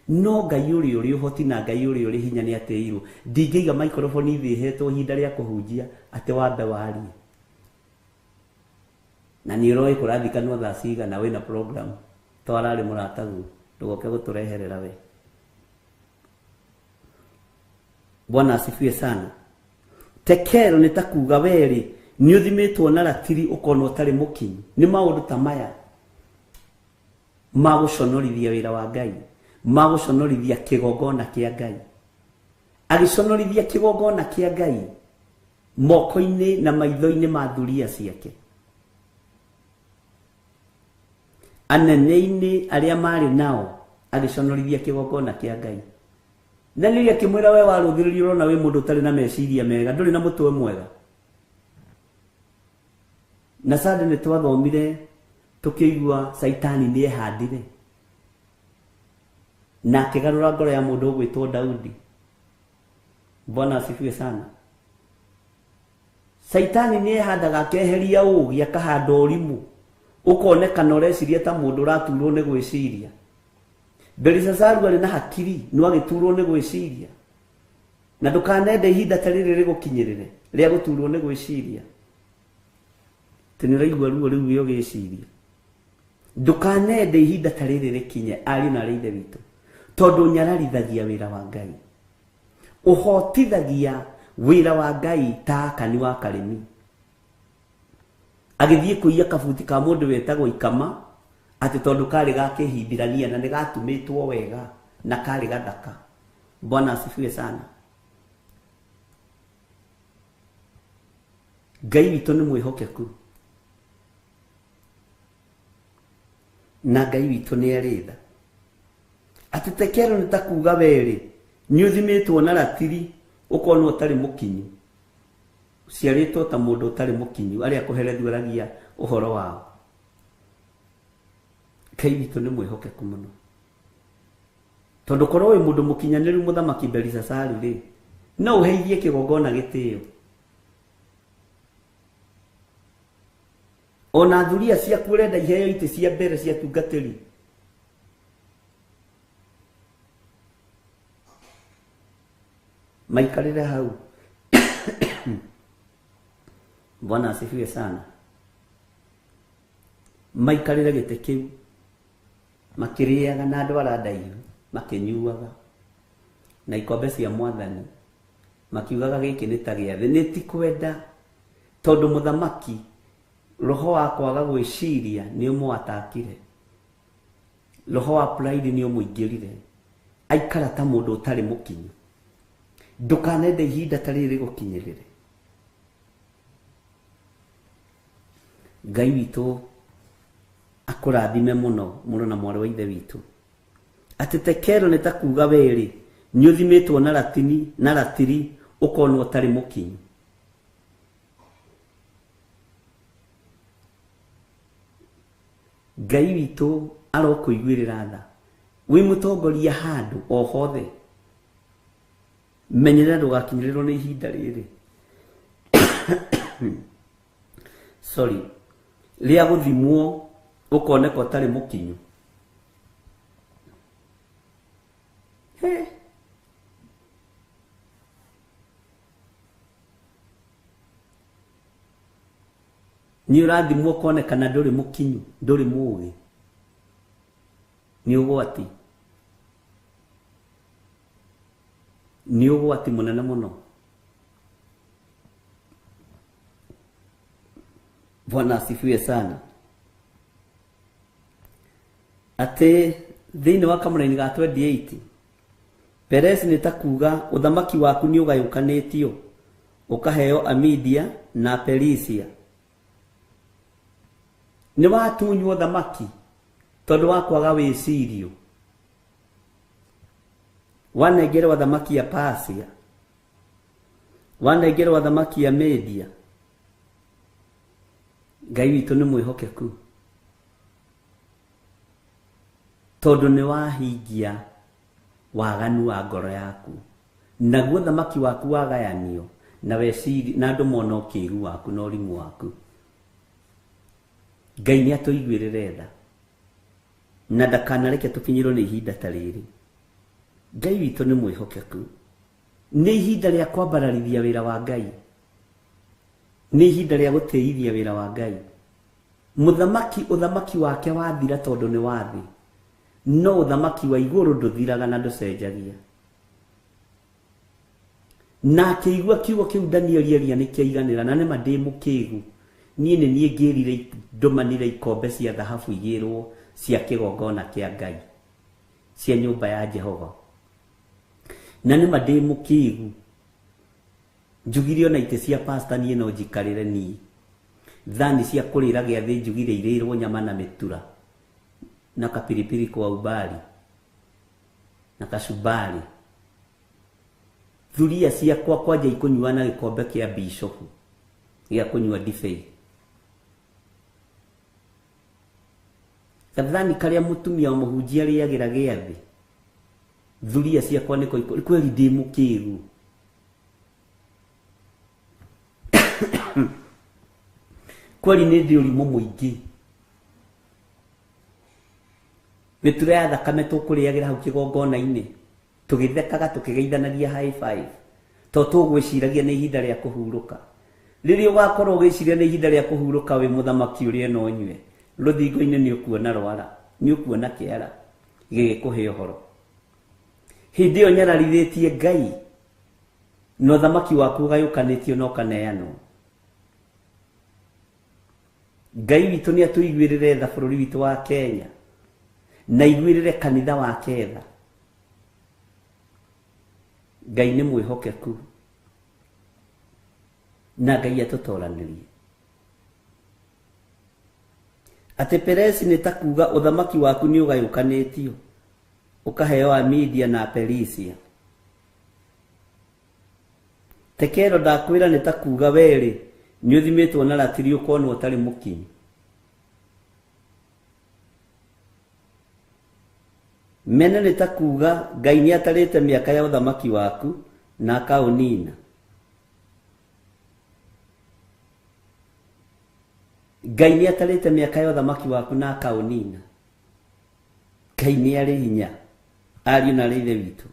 No Ngai ũrĩa ũrĩ ũhoti na Ngai ũrĩa ũrĩ hinya nĩ atĩirwo. Ndingĩiga maikroboni thĩ hetwo ihinda rĩa kũhunjia atĩ wambe warie. Na nĩ ũroĩ kũrathikanwo thaa cigana wĩna program, to ararĩ mũrataguo, ndũgoke gũtũreherera we. Bwana asifiwe sana. Tekero nĩ ta kuga werĩ nĩ ũthimĩtwo na ratiri ũkonwo ũtarĩ mũkinyu. Nĩ maũndũ ta maya ma gũconorithia wĩra wa Ngai, ma gũconorithia kĩgongona kĩa Ngai. Agĩconorithia kĩgongona kĩa Ngai moko-inĩ na maitho-inĩ ma thuria ciake. Anene-inĩ arĩa marĩ nao agĩconorithia kĩgongona kĩa Ngai. Na nĩ akĩmwĩra we warũthĩrĩrio ũrona wĩ mũndũ ũtarĩ na meciria mega, ndũrĩ na mũtwe mwega. Na Sunday nĩ twathomire tũkĩigua Saitani nĩ ehandire na akĩgarũra ngoro ya mũndũ ũgwĩtwo Daudi. Bwana asifiwe sana. Saitani nĩ ehandaga akeheria ũũgĩ akahanda ũrimũ, ũkonekana ũreciria ta mũndũ ũraturwo nĩ gwĩciria. Belishazaru arĩ na hakiri no agĩturwo nĩ gwĩciria. Na ndũkanende ihinda ta rĩrĩ rĩgũkinyĩrĩre rĩa gũturwo nĩ gwĩciria. Atĩ nĩ ũraigua ruo rĩu wĩ ũgĩciria. Ndũkanende ihinda ta rĩrĩ rĩkinye ariũ na arĩ ithe witũ, tondũ nyararithagia wĩra wa Ngai, ũhotithagia wĩra wa Ngai ta Akani wa Karĩmi. Agĩthiĩ kũiya kabuti ka mũndũ wetagwo Ikama atĩ tondũ karĩ ga Kĩhibirania na nĩ gatumĩtwo wega na karĩ gathaka. Bwana asifiwe sana. Ngai witũ nĩ mwĩhokeku na Ngai witũ nĩ arĩ tha. Atĩ tekero nĩ ta kuga werĩ nĩ ũthimĩtwo na ratiri ũkonwo ũtarĩ mũkinyu, ũciarĩtwo ta mũndũ ũtarĩ mũkinyu, arĩa kũherethuragia ũhoro wao. Ngai witũ nĩ mwĩhokeku mũno, tondũ korwo wĩ mũndũ mũkinyanĩru mũthamaki Belishazaru rĩ, no ũheithie kĩgongona gĩtĩo. Ona thuria ciaku ũrenda iheo itĩ cia mbere cia tungatĩri. Maikarĩre hau. Bwana asifiwe sana. Maikarĩre gĩtĩ kĩu makĩrĩaga na andũ arĩa ndaihu, makĩnyuaga na ikombe cia mwathani, makiugaga gĩkĩ nĩ ta gĩathĩ. Nĩ ti kwenda, tondũ mũthamaki roho wa kwaga gwĩciria nĩ ũmũatakire, roho wa pride nĩ ũmũingĩrire, aikara ta mũndũ ũtarĩ mũkinyu. Ndũkanende ihinda ta rĩrĩ rĩgũkinyĩrĩre. Ngai witũ akũrathime mũno mũno na mwarĩ wa ithe witũ. Atĩ tekero nĩ ta kuga werĩ nĩ ũthimĩtwo na ratini na ratiri ũkonwo ũtarĩ mũkinyu. Ngai witũ arokũiguĩrĩra tha. Wĩ mũtongoria handũ o hothe, menyerera ndũgakinyĩrĩrwo nĩ ihinda rĩrĩ sorry, rĩa gũthimwo ũkoneka ũtarĩ mũkinyu. Nĩ ũrathimwo ũkonekana ndũrĩ mũkinyu, ndũrĩ mũũgĩ. Nĩ ũgwati, nĩ ũgwati mũnene mũno. Bwana asifiwe sana. Atĩ thĩinĩ wa kamũraini ga 28 Peresi nĩ ta kuga ũthamaki waku nĩ ũgayũkanĩtio ũkaheo Amidia na Perisia. Nĩ watunywo thamaki tondũ wa kwaga wĩcirio. Wanengerwo thamaki ya Persia, wanengerwo thamaki ya Media. Ngai witũ nĩ mwĩhokeku, tondũ nĩ wahingia waganu wa ngoro yaku, naguo thamaki waku wagayanio na weciri na andũ mona ũkĩgu waku na ũrimũ waku. Ngai nĩ atũiguĩrĩre tha na ndakanareke tũkinyĩrwo nĩ ihinda ta rĩrĩ. Ngai witũ nĩ mwĩhokeku. Nĩ ihinda rĩa kwambararithia wĩra wa Ngai, nĩ ihinda rĩa gũtĩithia wĩra wa Ngai. Mũthamaki ũthamaki wake wathira tondũ nĩ wa thĩ, no ũthamaki wa igũrũ ndũthiraga na ndũcenjagia. Na akĩigua kiugo kĩu Danieli aria nĩ kĩaiganĩra, na nĩma ndĩ mũkĩgu. Niĩ nĩ niĩ ngĩrire ndũmanire ikombe cia thahabu igĩrwo cia kĩgongona kĩa Ngai, cia nyũmba ya Jehova. Na nĩ ma ndĩ mũkĩgu. Njugire ona itĩ cia pastor niĩ no njikarĩre niĩ. Thani cia kũrĩra gĩathĩ njugire irĩirwo nyama na mĩtura na kapiripiri kwa umbali na kacumbari. Thuria ciakwa kwanja ikũnyua na gĩkombe kĩa bishopu gĩa kũnyua ndibei. Gathani karĩa mũtumia wa mũhunjia arĩagĩra gĩathĩ, thuria ciakwa nĩko kweli ndĩ mũkĩgu. Kweli nĩ ndĩ ũrimũ mũingĩ. Mĩtura ya thakame tũkũrĩagĩra hau kĩgongona-inĩ, tũgĩthekaga tũkĩgeithanagia high five, to tũgwĩciragia nĩ ihinda rĩa kũhurũka. Rĩrĩa ũgakorwo ũgĩciria nĩ ihinda rĩa kũhurũka wĩ mũthamaki ũrĩe na ũnyue, rũthingo-inĩ nĩ ũkuona rwara, nĩ ũkuona kĩara gĩgĩkũhe ũhoro. Hĩndĩ ĩyo nyararithĩtie Ngai na ũthamaki waku ũgayũkanĩtio na ũkaneanwo. Ngai witũ nĩ atũiguĩrĩre tha bũrũri witũ wa Kenya na iguĩrĩre kanitha wake tha. Ngai nĩ mwĩhokeku na Ngai atũtoranĩrie. Atĩ Peresi nĩ ta kuga ũthamaki waku nĩ ũgayũkanĩtio ũkaheo Amidia na Perisia. Tekero ndakwĩra nĩ ta kuga werĩ nĩ ũthimĩtwo na ratiri ũkonwo ũtarĩ mũkinyu. Mene nĩ ta kuga Ngai nĩ atarĩte mĩaka ya ũthamaki waku na akaũnina. Ngai nĩ atarĩte mĩaka ya ũthamaki waku na akaũnina. Ngai nĩ arĩ hinya, ariũ na arĩ ithe witũ.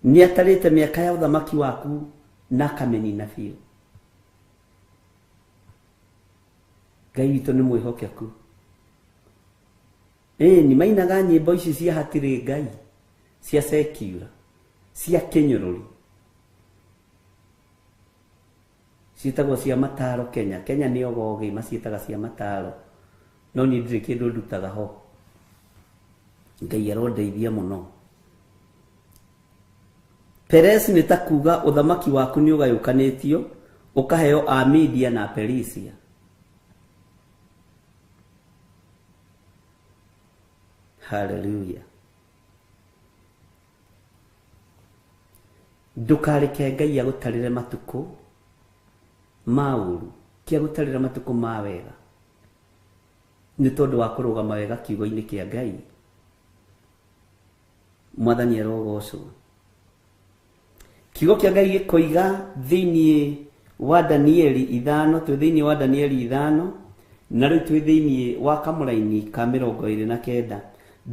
Nĩ atarĩte mĩaka ya ũthamaki waku na akamĩnina biũ. Ngai witũ nĩ mwĩhokeku. Ĩni mainaga nyĩmbo ici cia hatirĩ Ngai, cia secular, cia kĩnyũrũri, ciĩtagwo cia mataro Kenya. Kenya nĩ ogogĩ maciĩtaga cia mataro, no niĩ ndirĩ kĩndũ ndutaga ho. Ngai arondeithia mũno. Peresi nĩ ta kuga ũthamaki waku nĩ ũgayũkanĩtio ũkaheo Amidia na Perisia. Hallelujah. Ndũkareke Ngai agũtarĩre matukũ ma ũru, ti agũtarĩre matukũ ma wega, nĩ tondũ wa kũrũgama wega kiugo-inĩ kĩa Ngai. Mwathani arogocwo. Kiugo kĩa Ngai gĩkoiga thĩinĩ wa Danieli 5, twĩ thĩinĩ wa Danieli 5, na rĩu twĩ thĩinĩ wa kamũraini ka 29.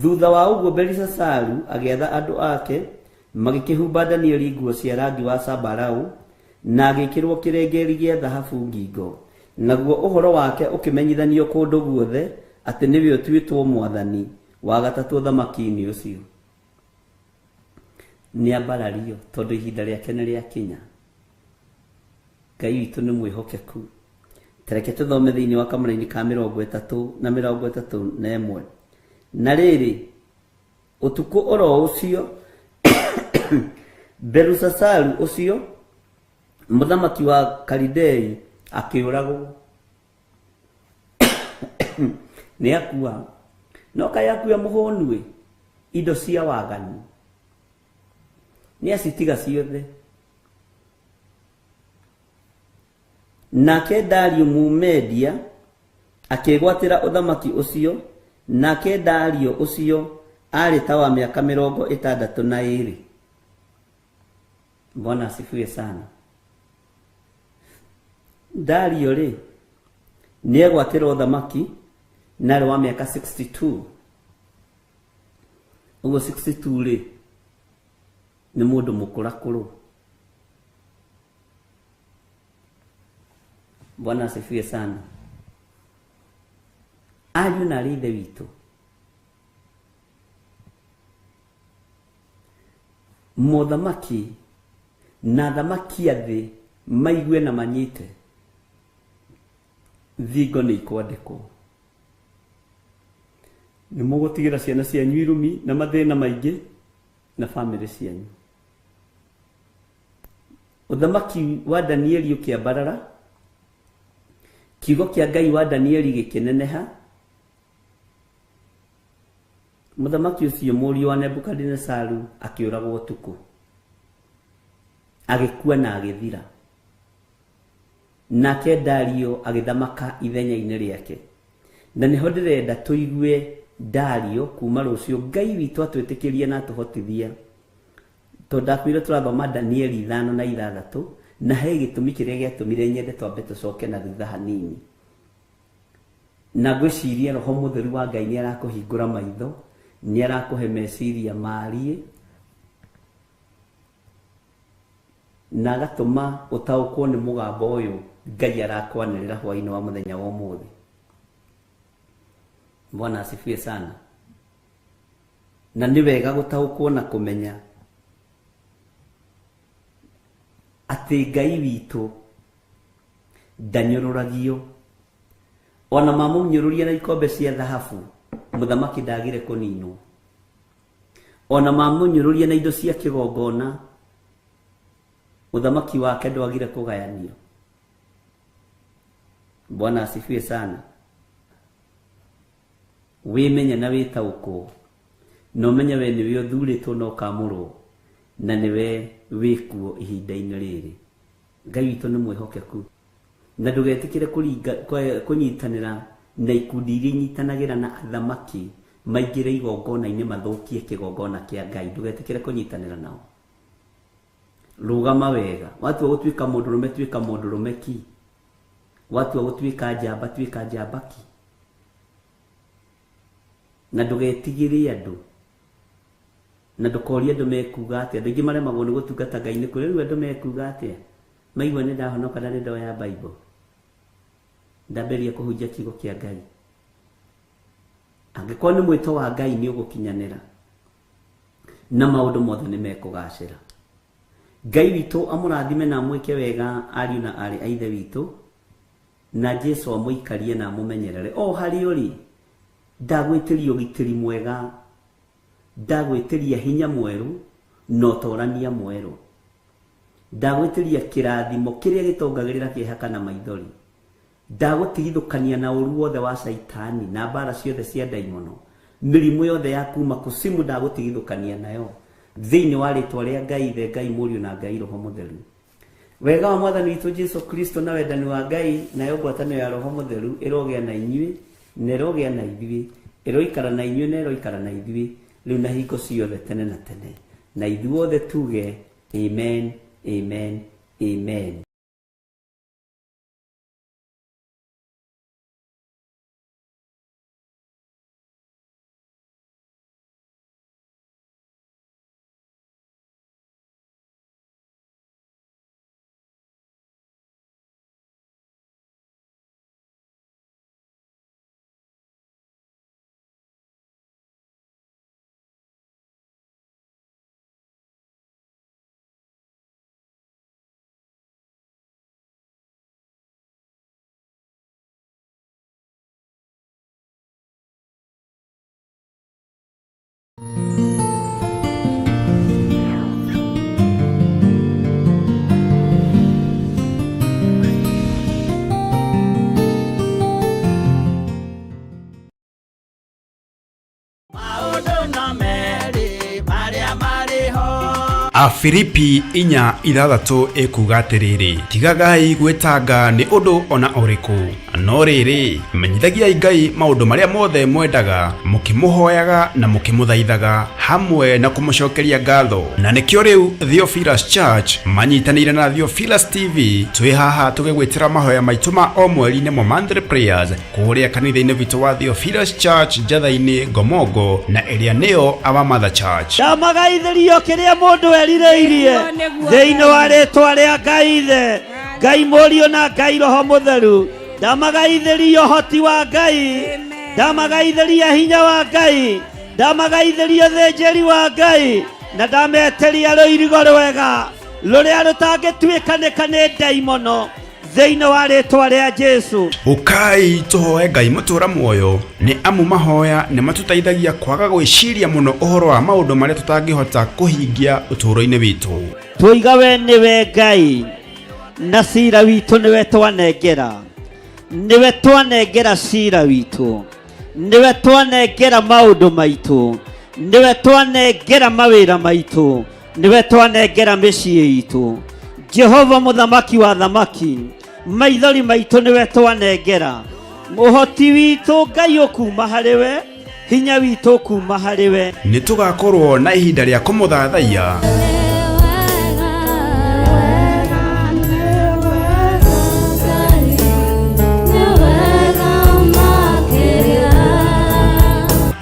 Thutha wa ũguo Belishazaru agĩatha andũ ake magĩkĩhumba Danieli nguo cia rangi wa zambarau na agĩkĩrwo kĩrengeri gĩa thahabu ngingo. Naguo ũhoro wake ũkĩmenyithanio kũndũ guothe atĩ nĩwe ũtuĩtwo mwathani wa gatatũ ũthamaki-inĩ ũcio. Nĩ ambarario tondũ ihinda rĩake nĩ rĩakinya. Ngai witũ nĩ mwĩhokeku. Tareke tũthome thĩinĩ wa kamũraini ka 30 na 31. Na rĩrĩ, ũtukũ oro ũcio Belushazaru ũcio mũthamaki wa Kalidei akĩũragwo. Nĩ akua. No kaĩ akua mũhũnu-ĩ, indo cia waganu nĩ acitiga ciothe. Nake Dario Mũmedia akĩgwatĩra ũthamaki ũcio. Nake Dario ũcio arĩ ta wa mĩaka 62. Bwana asifiwe sana. Dario rĩ nĩegwatĩra ũthamaki na arĩ wa mĩaka 62. Ũguo 62 rĩ nĩ mũndũ mũkũrakũrũ. Bwana asifiwe sana. Ariũ na arĩ ithe witũ, mothamaki na thamaki a thĩ maigue na manyite, thingo nĩ ikwandĩkwo. Nĩ mũgũtigĩra ciana cianyu irumi na mathĩna maingĩ Na bamĩrĩ cianyu. Ũthamaki wa Danieli ũkĩambarara, kiugo kĩa Ngai wa Danieli gĩkĩneneha. Mũthamaki ũcio mũriũ wa Nebukadinesaru akĩũragwo ũtukũ, agĩkua na agĩthira. Nake Dario agĩthamaka ithenya-inĩ rĩake. Na nĩho ndĩrenda tũigue Dario kuma rũciũ, Ngai witũ atwĩtĩkĩrie na atũhotithia. Tondũ ndakwĩrire tũrathoma Danieli 5 na 6, na he gĩtũmi kĩrĩa gĩatũmire nyende twambe tũcoke na thutha hanini. Na ngwĩciria Roho Mũtheru wa Ngai nĩ arakũhingũra maitho, nĩ arakũhe meciria mariĩ, na agatũma ũtaũkwo nĩ mũgambo ũyũ Ngai arakwanĩrĩra hwaĩ-inĩ wa mũthenya wa ũmũthĩ. Bwana asifiwe sana. Na nĩ wega gũtaũkwo na kũmenya atĩ Ngai witũ ndanyũrũragio. Ona mamũnyũrũria na ikombe cia thahabu, mũthamaki ndagire kũninwo. Ona mamũnyũrũria na indo cia kĩgongona, mũthamaki wake ndwagire kũgayanio. Bwana asifiwe sana. Wĩmenye na wĩtaũkwo, na ũmenye we nĩwe ũthurĩtwo na ũkamũrwo, na nĩwe wĩkuo ihinda-inĩ rĩrĩ. Ngai witũ nĩ mwĩhokeku, na ndũgetĩkĩre kũnyitanĩra na ikundi iria inyitanagĩra na athamaki maingĩre igongona-inĩ mathũkie kĩgongona kĩa Ngai. Ndũgetĩkĩre kũnyitanĩra nao. Rũgama wega. Watua gũtuĩka mũndũrũme, tuĩka mũndũrũme ki. Watua gũtuĩka njamba, tuĩka njamba ki. Na ndũgetigĩre andũ, na ndũkorie andũ mekuga atĩa. Andũ aingĩ maremagwo nĩ gũtungata Ngai nĩ kũrĩ rĩu andũ mekuga atĩa. Maigua nĩ ndahonoka na nĩ ndoya Bible, ndambĩrĩria kũhunjia kiugo kĩa Ngai. Angĩkorwo nĩ mwĩto wa Ngai nĩ ũgũkinyanĩra, na maũndũ mothe nĩ mekũgacĩra. Ngai witũ amũrathime na amwĩke wega ariũ na aarĩ a Ithe witũ, na Jesu amũikarie na amũmenyerere. O harĩa ũrĩ, ndagwĩtĩria ũgitĩri mwega, ndagwĩtĩria hinya mwerũ na ũtorania mwerũ. Ndagwĩtĩria kĩrathimo kĩrĩa gĩtongagĩrĩra kĩeha kana maithori. Ndagũtigithũkania na ũru wothe wa Shaitani na mbara ciothe cia ndaimono. Mĩrimũ yothe ya kuma kusimu ndagũtigithũkania nayo. Thĩinĩ wa rĩtwa rĩa Ngai Ithe, Ngai Mũriũ na Ngai Roho Mũtheru. Wega wa Mwathani witũ Jesu Kristo na wendani wa Ngai nayo ngwatanĩro ya Roho Mũtheru ĩrogĩa na inyuĩ na ĩrogĩa na ithuĩ, ĩroikara na inyuĩ na ĩroikara na ithuĩ rĩu na hingo ciothe tene na tene. Na ithuothe tuge amen, amen, amen. Afilipi 4:6 ĩkuuga atĩrĩrĩ, tigagai gwĩtanga nĩ ũndũ ona ũrĩkũ, no rĩrĩ, menyithagiai Ngai maũndũ marĩa mothe mwendaga, mũkĩmũhoyaga na mũkĩmũthaithaga hamwe na kũmũcokeria ngatho. Na nĩkĩo rĩu Theophilus Church manyitanĩire na Theophilus TV twĩ haha tũgĩgwĩtĩra mahoya maitũ ma o mweri nĩmo monthly prayers kũrĩa kanitha-inĩ witũ wa Theophilus Church Njatha-inĩ Ngomongo na ĩrĩa nĩyo Our Mother Church. Ndamagaithĩrio kĩrĩa mũndũ erirĩirie thĩinĩ wa rĩtwa rĩa Ngai Ithe, Ngai Mũriũ na Ngai Roho Mũtheru. Ndamagaithĩrio ũhoti wa Ngai, ndamagaithĩria hinya wa Ngai, ndamagaithĩria ũthĩnjĩri wa Ngai, na ndametĩria rũirigo rwega rũrĩa rũtangĩtuĩkanĩka nĩ ndaimono. Thĩinĩ wa rĩtwa rĩa Jesu. Ũkai tũhoe Ngai mũtũra muoyo, nĩ amu mahoya nĩ matũteithagia kwaga gwĩciria mũno ũhoro wa maũndũ marĩa tũtangĩhota kũhingia ũtũũro-inĩ witũ. Twoiga we nĩwe Ngai, na cira witũ nĩwe twanengera, nĩwe twanengera cira witũ, nĩwe twanengera maũndũ maitũ, nĩwe twanengera mawĩra maitũ, nĩwe twanengera mĩciĩ itũ. Jehova mũthamaki wa thamaki, maithori maitũ nĩwe twanengera, ũhoti witũ Ngai ũkuma harĩ we, hinya witũ ũkuma harĩ we. Nĩ tũgakorwo na ihinda rĩa kũmũthathaiya.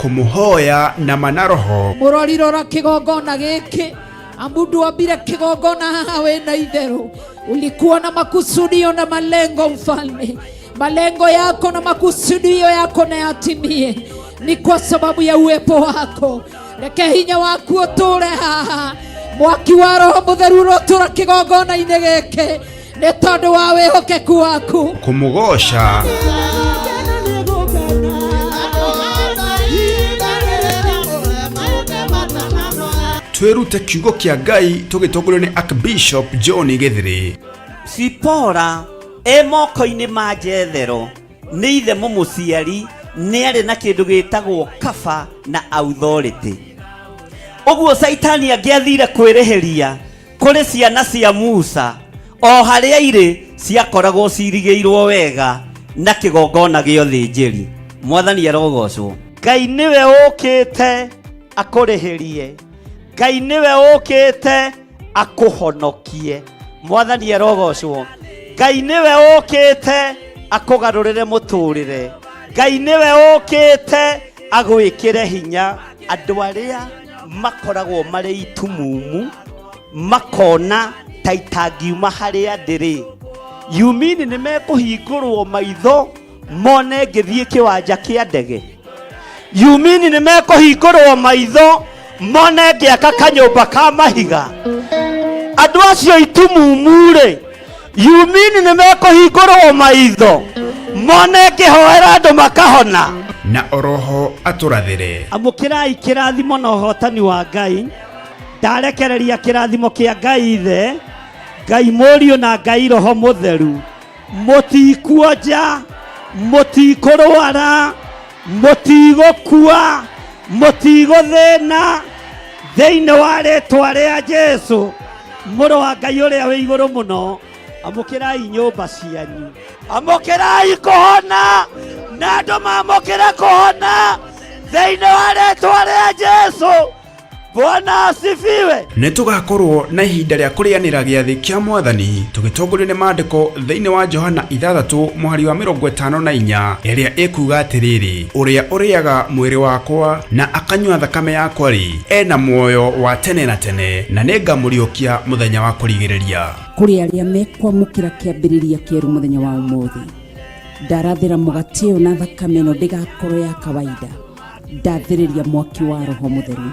Kũmũhoya na ma na roho. Mũrori rora kĩgongona gĩkĩ, amu ndwambire kĩgongona haha wĩna itherũ. Ulikuwa na makusudio na malengo, mfalme. Malengo yako na makusudio yako na yatimie, ni kwa sababu ya uwepo wako. Reke hinya waku ũtũre haha, mwaki wa Roho Mũtheru ũrotũra kĩgongona-inĩ gĩkĩ nĩ tondũ wa wĩhokeku waku. Kũmũgoca. Twĩrute kiugo kĩa Ngai tũgĩtongorio nĩ Archbishop John Gĩthĩrĩ. Sipora e moko-inĩ ma Jethero nĩ ithe mũmũciari, nĩ arĩ na kĩndũ gĩtagwo kaba na authority. Ũguo Caitani angĩathire kwĩrĩhĩria kũrĩ ciana cia Musa, o harĩa irĩ ciakoragwo cirigĩirwo wega na kĩgongona gĩa ũthĩnjĩri. Mwathani arogocwo. Ngai nĩwe ũkĩte akũrĩhĩrie, Ngai nĩwe ũkĩte akũhonokie. Mwathani arogocwo. Ngai nĩwe ũkĩte akũgarũrĩre mũtũrĩre, Ngai nĩwe ũkĩte agwĩkĩre hinya. Andũ arĩa makoragwo marĩ itumumu makona ta itangiuma harĩa ndĩrĩ, yumini nĩ mekũhingũrwo maitho mone ngĩthiĩ kĩwanja kĩa ndege, yumini nĩ mekũhingũrwo maitho mone ngĩaka kanyũmba ka mahiga. Andũ acio itumumu rĩ, yumini nĩ mekũhingũrwo maitho mone ngĩhoera andũ makahona. Na oroho atũrathĩre. Amũkĩrai kĩrathimo na ũhotani wa Ngai. Ndarekereria kĩrathimo kĩa Ngai Ithe, Ngai Mũriũ na Ngai Roho Mũtheru. Mũtikuonja, mũtikũrwara, mũtigũkua, mũtigũthĩna, thĩinĩ wa rĩtwa rĩa Jesu mũrũ wa Ngai ũrĩa wĩ igũrũ mũno. Amũkĩrai nyũmba cianyu, amũkĩrai kũhona, na andũ mamũkĩre kũhona thĩinĩ wa rĩtwa rĩa Jesu. Bwana asifiwe. Nĩ tũgakorwo na ihinda rĩa kũrĩanĩra gĩathĩ kĩa Mwathani tũgĩtongorio nĩ maandĩko thĩinĩ wa Johana ithathatũ mũhari wa 54 ĩrĩa ĩkuga atĩrĩrĩ, ũrĩa ũrĩaga mwĩrĩ wakwa na akanyua thakame yakwa rĩ, ena muoyo wa tene na tene, na nĩngamũriũkia mũthenya wa kũrigĩrĩria. Kũrĩ arĩa mekwamũkĩra kĩambĩrĩria kĩerũ mũthenya wa ũmũthĩ, ndarathĩra mũgate ũyũ na thakame ĩno ndĩgakorwo ya kawaida. Ndathĩrĩria mwaki wa Roho Mũtheru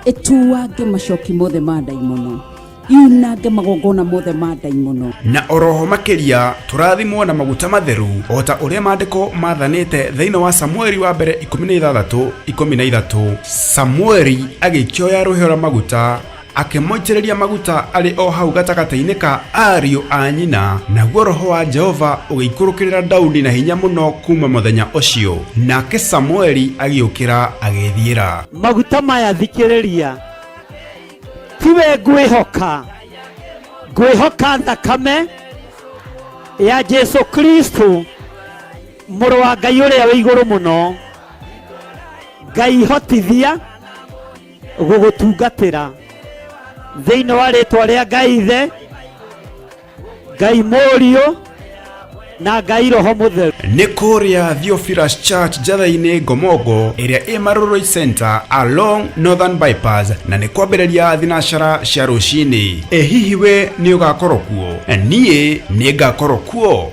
ĩtuange macoki mothe ma ndaimono, yunange magongona mothe ma ndaimono. Na oroho makĩria tũrathimwo na maguta matheru o ta ũrĩa maandĩko mathanĩte thĩinĩ wa Samueli wa mbere 16:13. Samueli agĩkĩoya rũhĩa rwa maguta akĩmũitĩrĩria maguta arĩ o hau gatagatĩ-inĩ ka ariũ a nyina, naguo roho wa Jehova ũgĩikũrũkĩrĩra Daudi na hinya mũno kuma mũthenya ũcio. Nake Samueli agĩũkĩra agĩĩthiĩra. Maguta maya thikĩrĩria, tiwe ngwĩhoka, ngwĩhoka thakame ya Jesu Kristo mũrũ wa Ngai ũrĩa wĩ igũrũ mũno. Ngai hotithia gũgũtungatĩra thĩinĩ wa rĩtwa rĩa Ngai Ithe, Ngai Mũriũ na Ngai Roho Mũtheru. Nĩ kũrĩa Theophilus Church Njatha-inĩ Ngomongo ĩrĩa ĩ Marurui Center along Northern Bypass, na nĩ kwambĩrĩria thinacara cia rũcinĩ. Ĩ hihi we nĩ ũgakorwo kuo? Niĩ nĩ ngakorwo kuo.